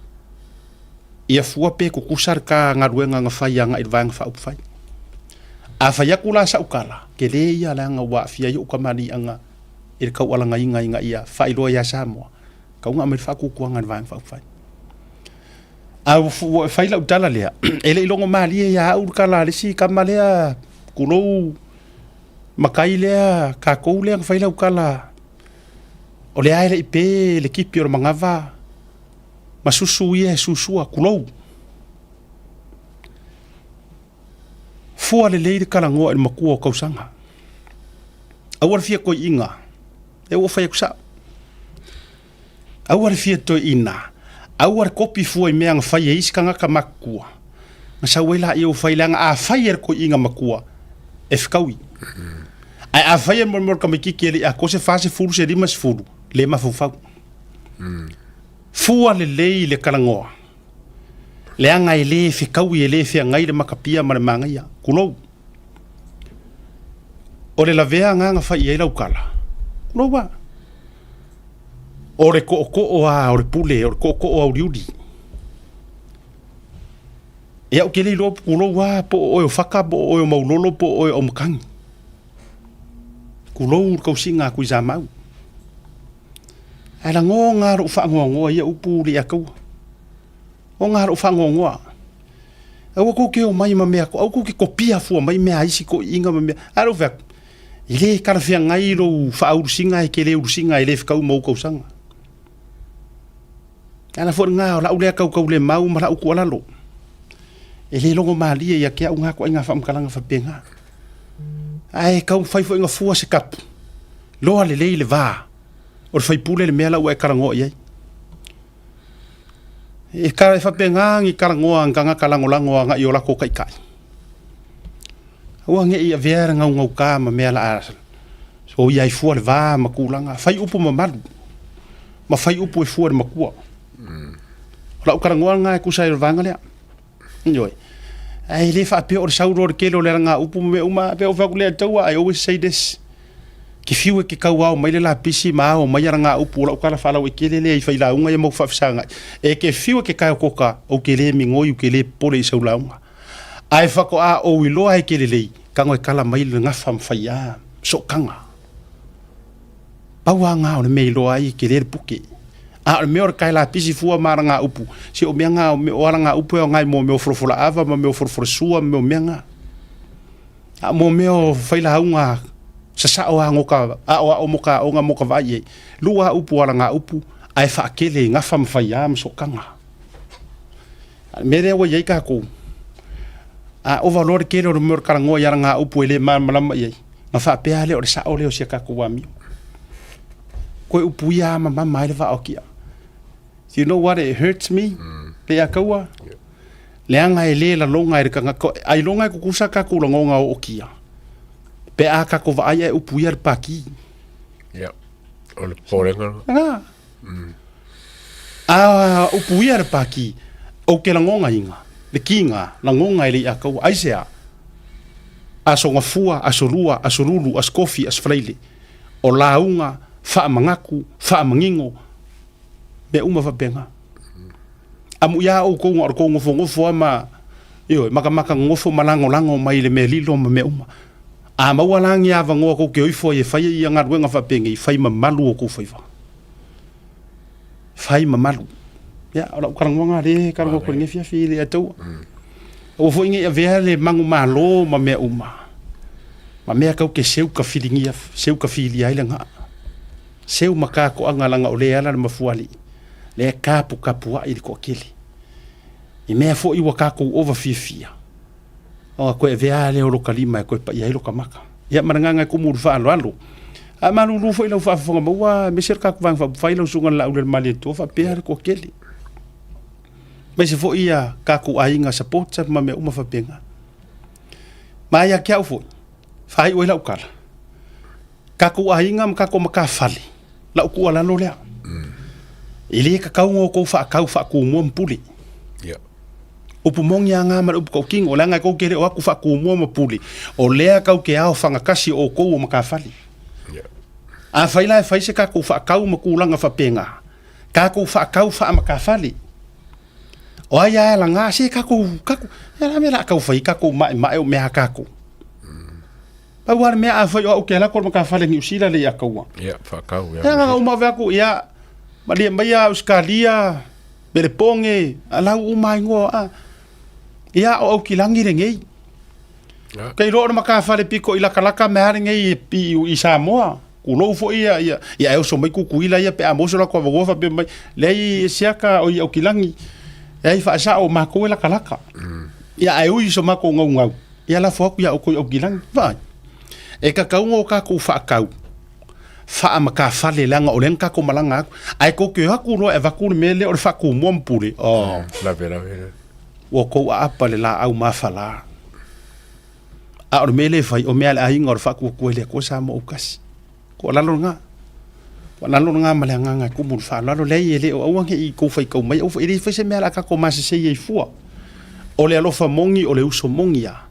ia fua pe tutusa le ta galuega na fai agai i le Vaega Faaupufai. A fai atu la sau tala, tele ia leaga ua aafia ai ou kamaliiaga i le taualagaina ina ia faailoa ia Samoa, tau na aumai le faatuatuaga i le Vaega Faaupufai. A ua fai lau tala lea, e le i logo malie ia au le tala a le isi tama lea, tulou matai lea, tatou lea na fai lau tala, o lea e le i pe le tipi o le manava ma susu ia e susua, tulou. Fua lelei le talanoa i le matua o tausaga. Aua le fia toeaina, e ua fai atu sao. Aua le fia toeaina, aua le kopi fua i mea na fai e isi tagata matutua, na sau ai laia ua fai, leaga a fai e le toeaina matua, e fetaui. Ae a fai e le tamaitiiti e le i atoa se 40 se 50, le mafaufau. Fua lelei le talanoa, leaga e le fetaui, e le feagai le matapia ma le magaia. Tulou. O le lavea na na fai i ai lau tala, tulou lava. O le tootoo lava o le pule, o le tootoo auliuli. Ia ou te le iloa tulou lava po o oe o Faka, po o oe o Maulolo, po o oe o Aumakani. Tulou le tausiga a Tuisamau. Ae lagona lou faanoanoa i ia upu le Ataua. Ona lou faanoanoa. Aua tou te omai ma mea, aua tou te kopia fua mai mea a isi toeaiina ma mea. Ae lou fai atu, e le talafeagai lou faaulusiga e te le ulusiga e le fetau ma ou tausaga. O le ala foi lena o lau lea tautaulemau ma lau tuualalo. E le logo malie ia ke au ngā koa i ngā whaamakalanga whapenga. Ae kau whai fo inga fua se kapu. Loa le lei le vā. O le faipule le mea la ua e karangoa i ai. E ka e whapenga ngi karangoa nganga ka langolango anga i o lako kai kai. Aua nge i avea le ngaungau ka ma mea la a o ia i fua le vā ma kūlanga. Whai upu mamalu. Ma whai upu e fua le makua. O lau karangoa ngā e kusa i o le vānga lea. Ioe. Ae le faapea o le sau loa le kele o le alagā upu ma mea uma, pei o fai atu lea taua, I always say this, ke fiu e ke kau ao mai le lapisi ma ao mai alagā upu o lau kala faalauaitele lea i failauga ia mau faafesagai. E ke fiu e ke kae o koka, ou ke le migoi, ou ke le popole i sau lauga. Ae faatoa ou iloa e ke lelei, kago e kala mai le gafa ma faiā, sootaga. Pau a ngā o le mea i loa ai e kele le puke. A o le mea o le kae lapisi fua ma ala ngā upu. Se o mea ngā, o ala ngā upu e o ngai mō mea o folafola ava ma mea o folafola sua ma mea o mea ngā. A mō mea o whaila haunga sasao a ngoka, a o a o moka o ngā moka vai e. Lua upu ala ngā upu, a e whaakele i ngawha ma whai a ma sokanga. A le mea lea ua i ai kākou, a ova loa le kele o le mea o le kalangoa i ala ngā upu e le malamalama i ai, na faapea lea o le sao lea o sia kākou amio. Koe upu ia a mamama ai le vaa o kia. Do you know what it hurts me? Le a kaua? Yeah. Leaga e le lalonga e le kanga, ai longa e kukusa kākou lagonga o o kia. Pe a kākou vaai e upu ia le paki. Yeah. O le popolega. Nga. A upuia le paki, ou ke lagonga inga, le kinga, lagonga e le ia kaua. Aisea, aso gafua, aso lua, aso lulu, aso kofi, aso falaile. O lauga, faamagaku, faamagigo, mea uma faapena. Amu ia oukou na o le kou nofonofo a ma, ioe, makamaka nonofo ma lagolago mai i le mea lilo ma mea uma. A maua la ni avanoa kou ke o ifo ai e fai ai ia galuega faapenei, fai mamalu o kou faiva. Fai mamalu. Ia, o lau talanoaga lea e talanoa atu i lenei afiafi i le Atua. Aua foi ne i avea le manumalo ma mea uma, ma mea kau ke seu ka filigia, seu ka filia ai le gaa. Seu ma kakoaga laga o le ala le mafuaalii, lea e kapukapuai i le toatele. I mea foi ua kakou ova fiafia, ona toe avea lava lea o loka lima e toe paia ai loka maka. Ia ma le agaga e tumu i le faaaloalo. A malulu foi lau faafofoga maua, aemaise le tatou Vaega Faaupufai lau Susuga i le Laaulialemalietoa faapea le toatele. Aemaise foi ia tatou aiga supporter ma mea uma faapena. Ma ia te au foi, faaiu ai lau tala, tatou aiga ma tatou matafale, lau tuualalo lea. E le tatau ona outou faatau faatumua ma pule. Yeah. Upu moni a ngā ma le upu tautino, leaga e tou te le o atu faatumua ma pule, o lea kau te ao fagatasi o outou o matafale. Yeah. Afai la e fai se tatou faatau ma tulaga faapena, tatou faatau faamatafale. O ai a e laga, se tatou, tatou, ia la mea la tau fai, tatou maemae o mea a tatou. Pau lava le mea afai o au ke alu atu o le matafale Niu Sila le ia kaua. Ia, whakau. Ia, nga uma ave aku, ia, malie mai ia Australia, Meleponge, a lau uma ingoa, a. Ia, o Aukilangi lenei. Kei loa o le matafale piko i lakalaka mea lenei i, i, i Samoa. Kulou foi ia, ia, ia e oso mai Kukuila ia pe a maua so latou avanoa faapea mai, leai e siaka o i Aukilagi, e ai faasao matou e lakalaka. Ia ae ui i so matou gaugau, ia lafo atu ia outou i Aukilagi. Vaai, e tatau ona o tatou faatau faamatafale leaga o lea na tatou malaga atu. Ae tou te o atu loa e avatu le mea lea o le faatumua ma pule, oh, Lave lave. ua tou aapa le laau mafala. A o le mea lea e fai, o mea a le aiga o le faatuatua i le Atua Samoa autasi. Tuualalo lena. Tuualalo lena ma le agaga e tumu i le faaaloalo. Leai, e le o aua ne i tou faitau mai, aua foi, e le fai se mea o le a tatou masesei ai fua. O le alofa moni, o le uso moni lava,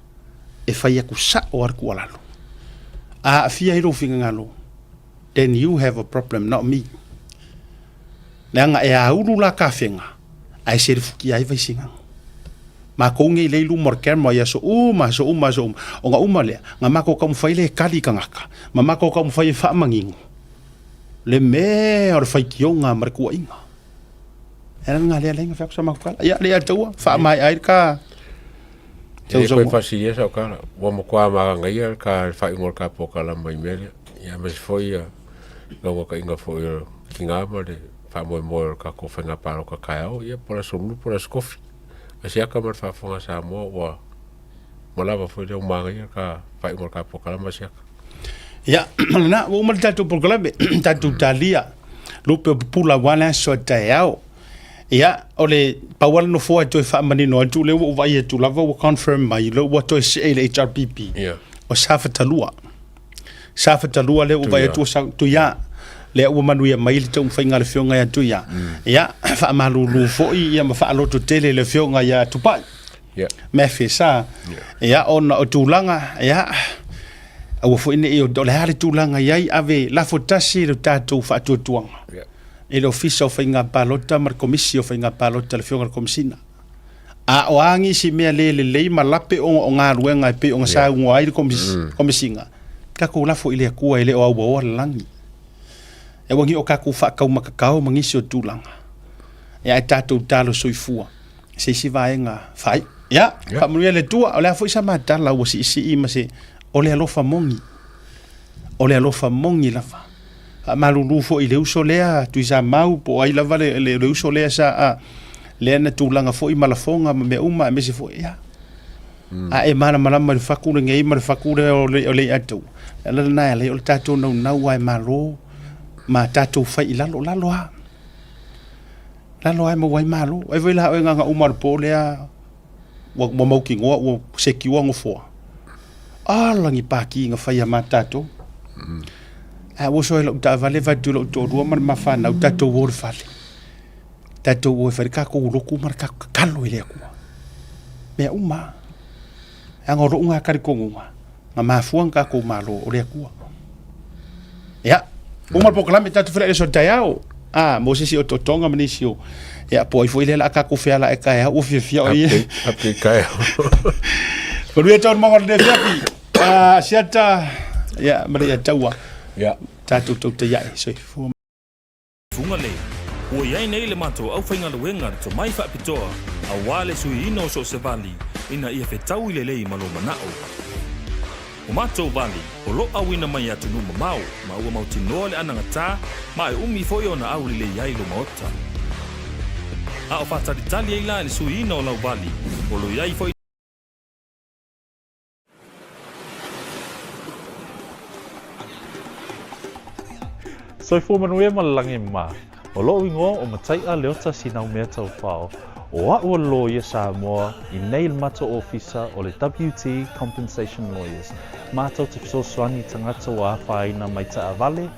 e fai atu sao lava le tuualalo. A aafia ai lou finagalo, then you have a problem, not me. Leaga e aulu la tafega, ae selefutia ai Vaisigano. Matou nei lea i luma o le camera i aso uma, aso uma, aso uma. Ona uma lea, na matou taumafai lea e kali tagata, ma matou taumafai e faamanino le mea o le faitioga ma le tuuaiga. E ala lena lea na fai atu sa matou tala. Ia, lea taua, faamaea ai le ka E le koe fasilia sau tala. Ua matua magagaia le ka le faaiuga o le ka polokalama i mea lea. Ia aemaise foi ia naunautaiga foi o tina ma le faamoemoe o le tatou faiga palota taeao, ia po o le aso Lulu po o le aso Tofi. Asiaka ma le faafofoga a Samoa ua ua lava foi lea ua manaia ka faaiuga o le ka polokalame Asiaka. Ia, o lena, ua uma le tatou polokalame, tatou talia, lupe o pupula aua le aso a taeao. Ia, o le pau lava le nofoa e toe faamanino atu, lea ua ou vaai atu lava ua confirm mai, lea ua toe see i le HRPP, Ia. o Safatalua. Safatalua lea ua vaai atu ua sau, Tuia, lea ua manuia mai le taumafaiga a le Afioga ia Tuia. Ia, faamalulu foi ia ma faalototele i le Afioga ia Tupai. Ia. Matthew sa. Ia, ona o tulaga, ia, aua foi ne i, o le a le tulaga i ai, ave lafo tasi le tatou faatuatuaga. Ia. I le Ofisa o Faiga Palota ma le Komisi o Faiga Palota, le Afioga i le Komesina. A o a nisi mea le lelei ma lape ona o galuega e pei ona saunoa ai le Komesina, tatou lafo i le Atua e le o auaoa le lagi. E aua ne i o tatou faataumatatao ma nisi o tulaga, ae tatou talo soifua i se isi vaega faaiu. Ia, faamanuia le Atua. O le a foi sa matala ua siisii ma se, o le alofa moni. O le alofa moni lava. Faamalulu foi i le uso lea Tuisamau po o ai lava le, le, le uso lea sa a, lea na tulaga foi ma lafoga ma mea uma aemaise foi ia. A e malamalama i le faku lenei ma le faku lea o le, o le iataua. Le ala lena e ala ai o le tatou naunau lava e malo ma tatou fai i lalo, lalo lava. Lalo lava e maua ai malo. Ai foi la oe na ona uma o le po lea ua, ua mautinoa ua secure nofoa. Ala ni pākī na faia ma tatou. Ae ua oso ai lau taavale vae atu i lou toalua ma le ma fanau, tatou o i le fale. Tatou o e fai le tatou lotu ma le tatou tatalo i le Atua. Mea uma lava. Leaga o lou lena talitonuga, na mafua na tatou malo o le Atua. Ia, uma le polokalame, tatou feiloai i le aso taeao. Ah, mo se isi otootoga ma nisi o, ia, po o ai foi lea o le a tatou feala ae taeao, ua fiafia o ia. Update, update taeao. Manuia taualumaga o lenei afiafi. Ah, Asiata, ia, ma le Iataua. Ia. Tatou tautai ae, soifua. Fugalei. Ua i ai nei le matou aufaigaluega le tomai faapitoa aua le suiina o so o se vali ina ia fetaui lelei ma lou manao. O matou vali, o lo auina mai i atunuu mamao ma ua mautinoa le anagatā ma e umi foi ona aulelei ai lo maota. A o faatalitali ai la i le suiina o lau vali, o lo i ai foi. Soifua manuia ma le lagi mā. O loʻu igoa o Mataiʻa Leota Sinaumea Taufao. O aʻu o le loia Samoa i nei le matou ofisa o le WT Compensation Lawyers. Matou te fesoasoani i tagata ua afaina mai taavale,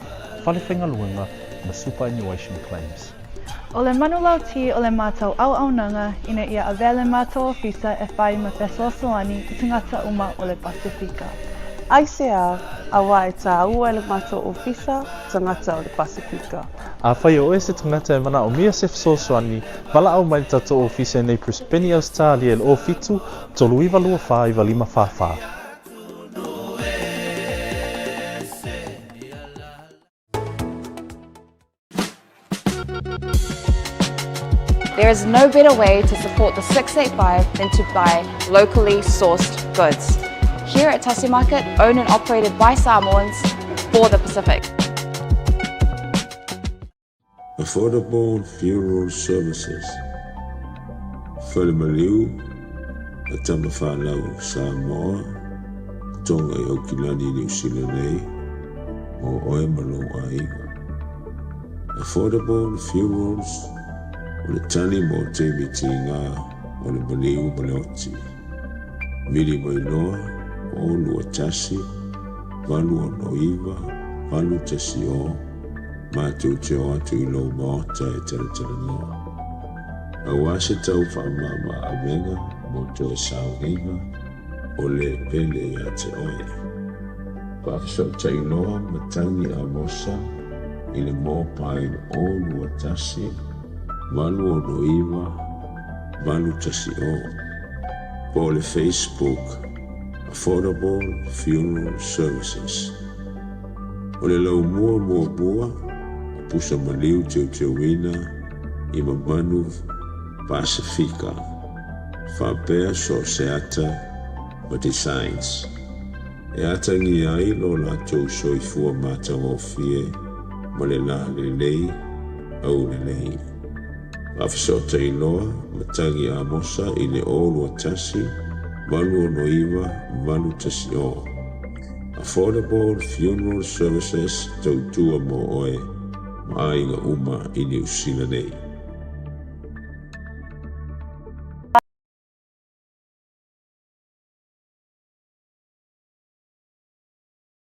fale faigaluega ma superannuation claims. O le manulauti o le matou auaunaga ina ia avea le matou ofisa e whai ma fesoasoani i tagata uma o le Pasifika. Aisea, auā e tāua e le matou ofisa tagata o le Pasifika. Afai o oe se tagata e manaomia se fesoasoani, valaau mai le tatou ofisa i nei Brisbane, Ausetalia i le 07 39 24 95 44. There is no better way to support the 685 than to buy locally sourced goods. Here at Tasi Market, owned and operated by Samoans for the Pacific. Affordable Funeral Services, Fale Maliu a Tama Whanau Samoa, Tonga i Aukilani, Niu Sila nei, mō oe ma lou aiga. Affordable Funerals, o le tali mo taimi tīgā o le maliu ma le oti. Vili mai loa, 0 2 1, 8 6 9, 8 1 0, matou te o atu i lou maota e talatalanoa. Aua se tau faamama avega mo toe sauniga o le pele ia te oe. Faafesootai loa Matangi Amosa i le mobile 0 2 1 8 6 9 8 1 0 po o le Facebook Affordable Funeral Services. O le laumua muamua o pusa maliu teuteuina i mamanu Pasifika faapea so o se ata ma designs e atagia ai lo latou soifua matagofie ma le lalelei aulelei. Faafesootai loa Matagi Amosa i le 0 21 869 810. Affordable Funeral Services, tautua mo oe ma aiga uma i Niu Sila nei.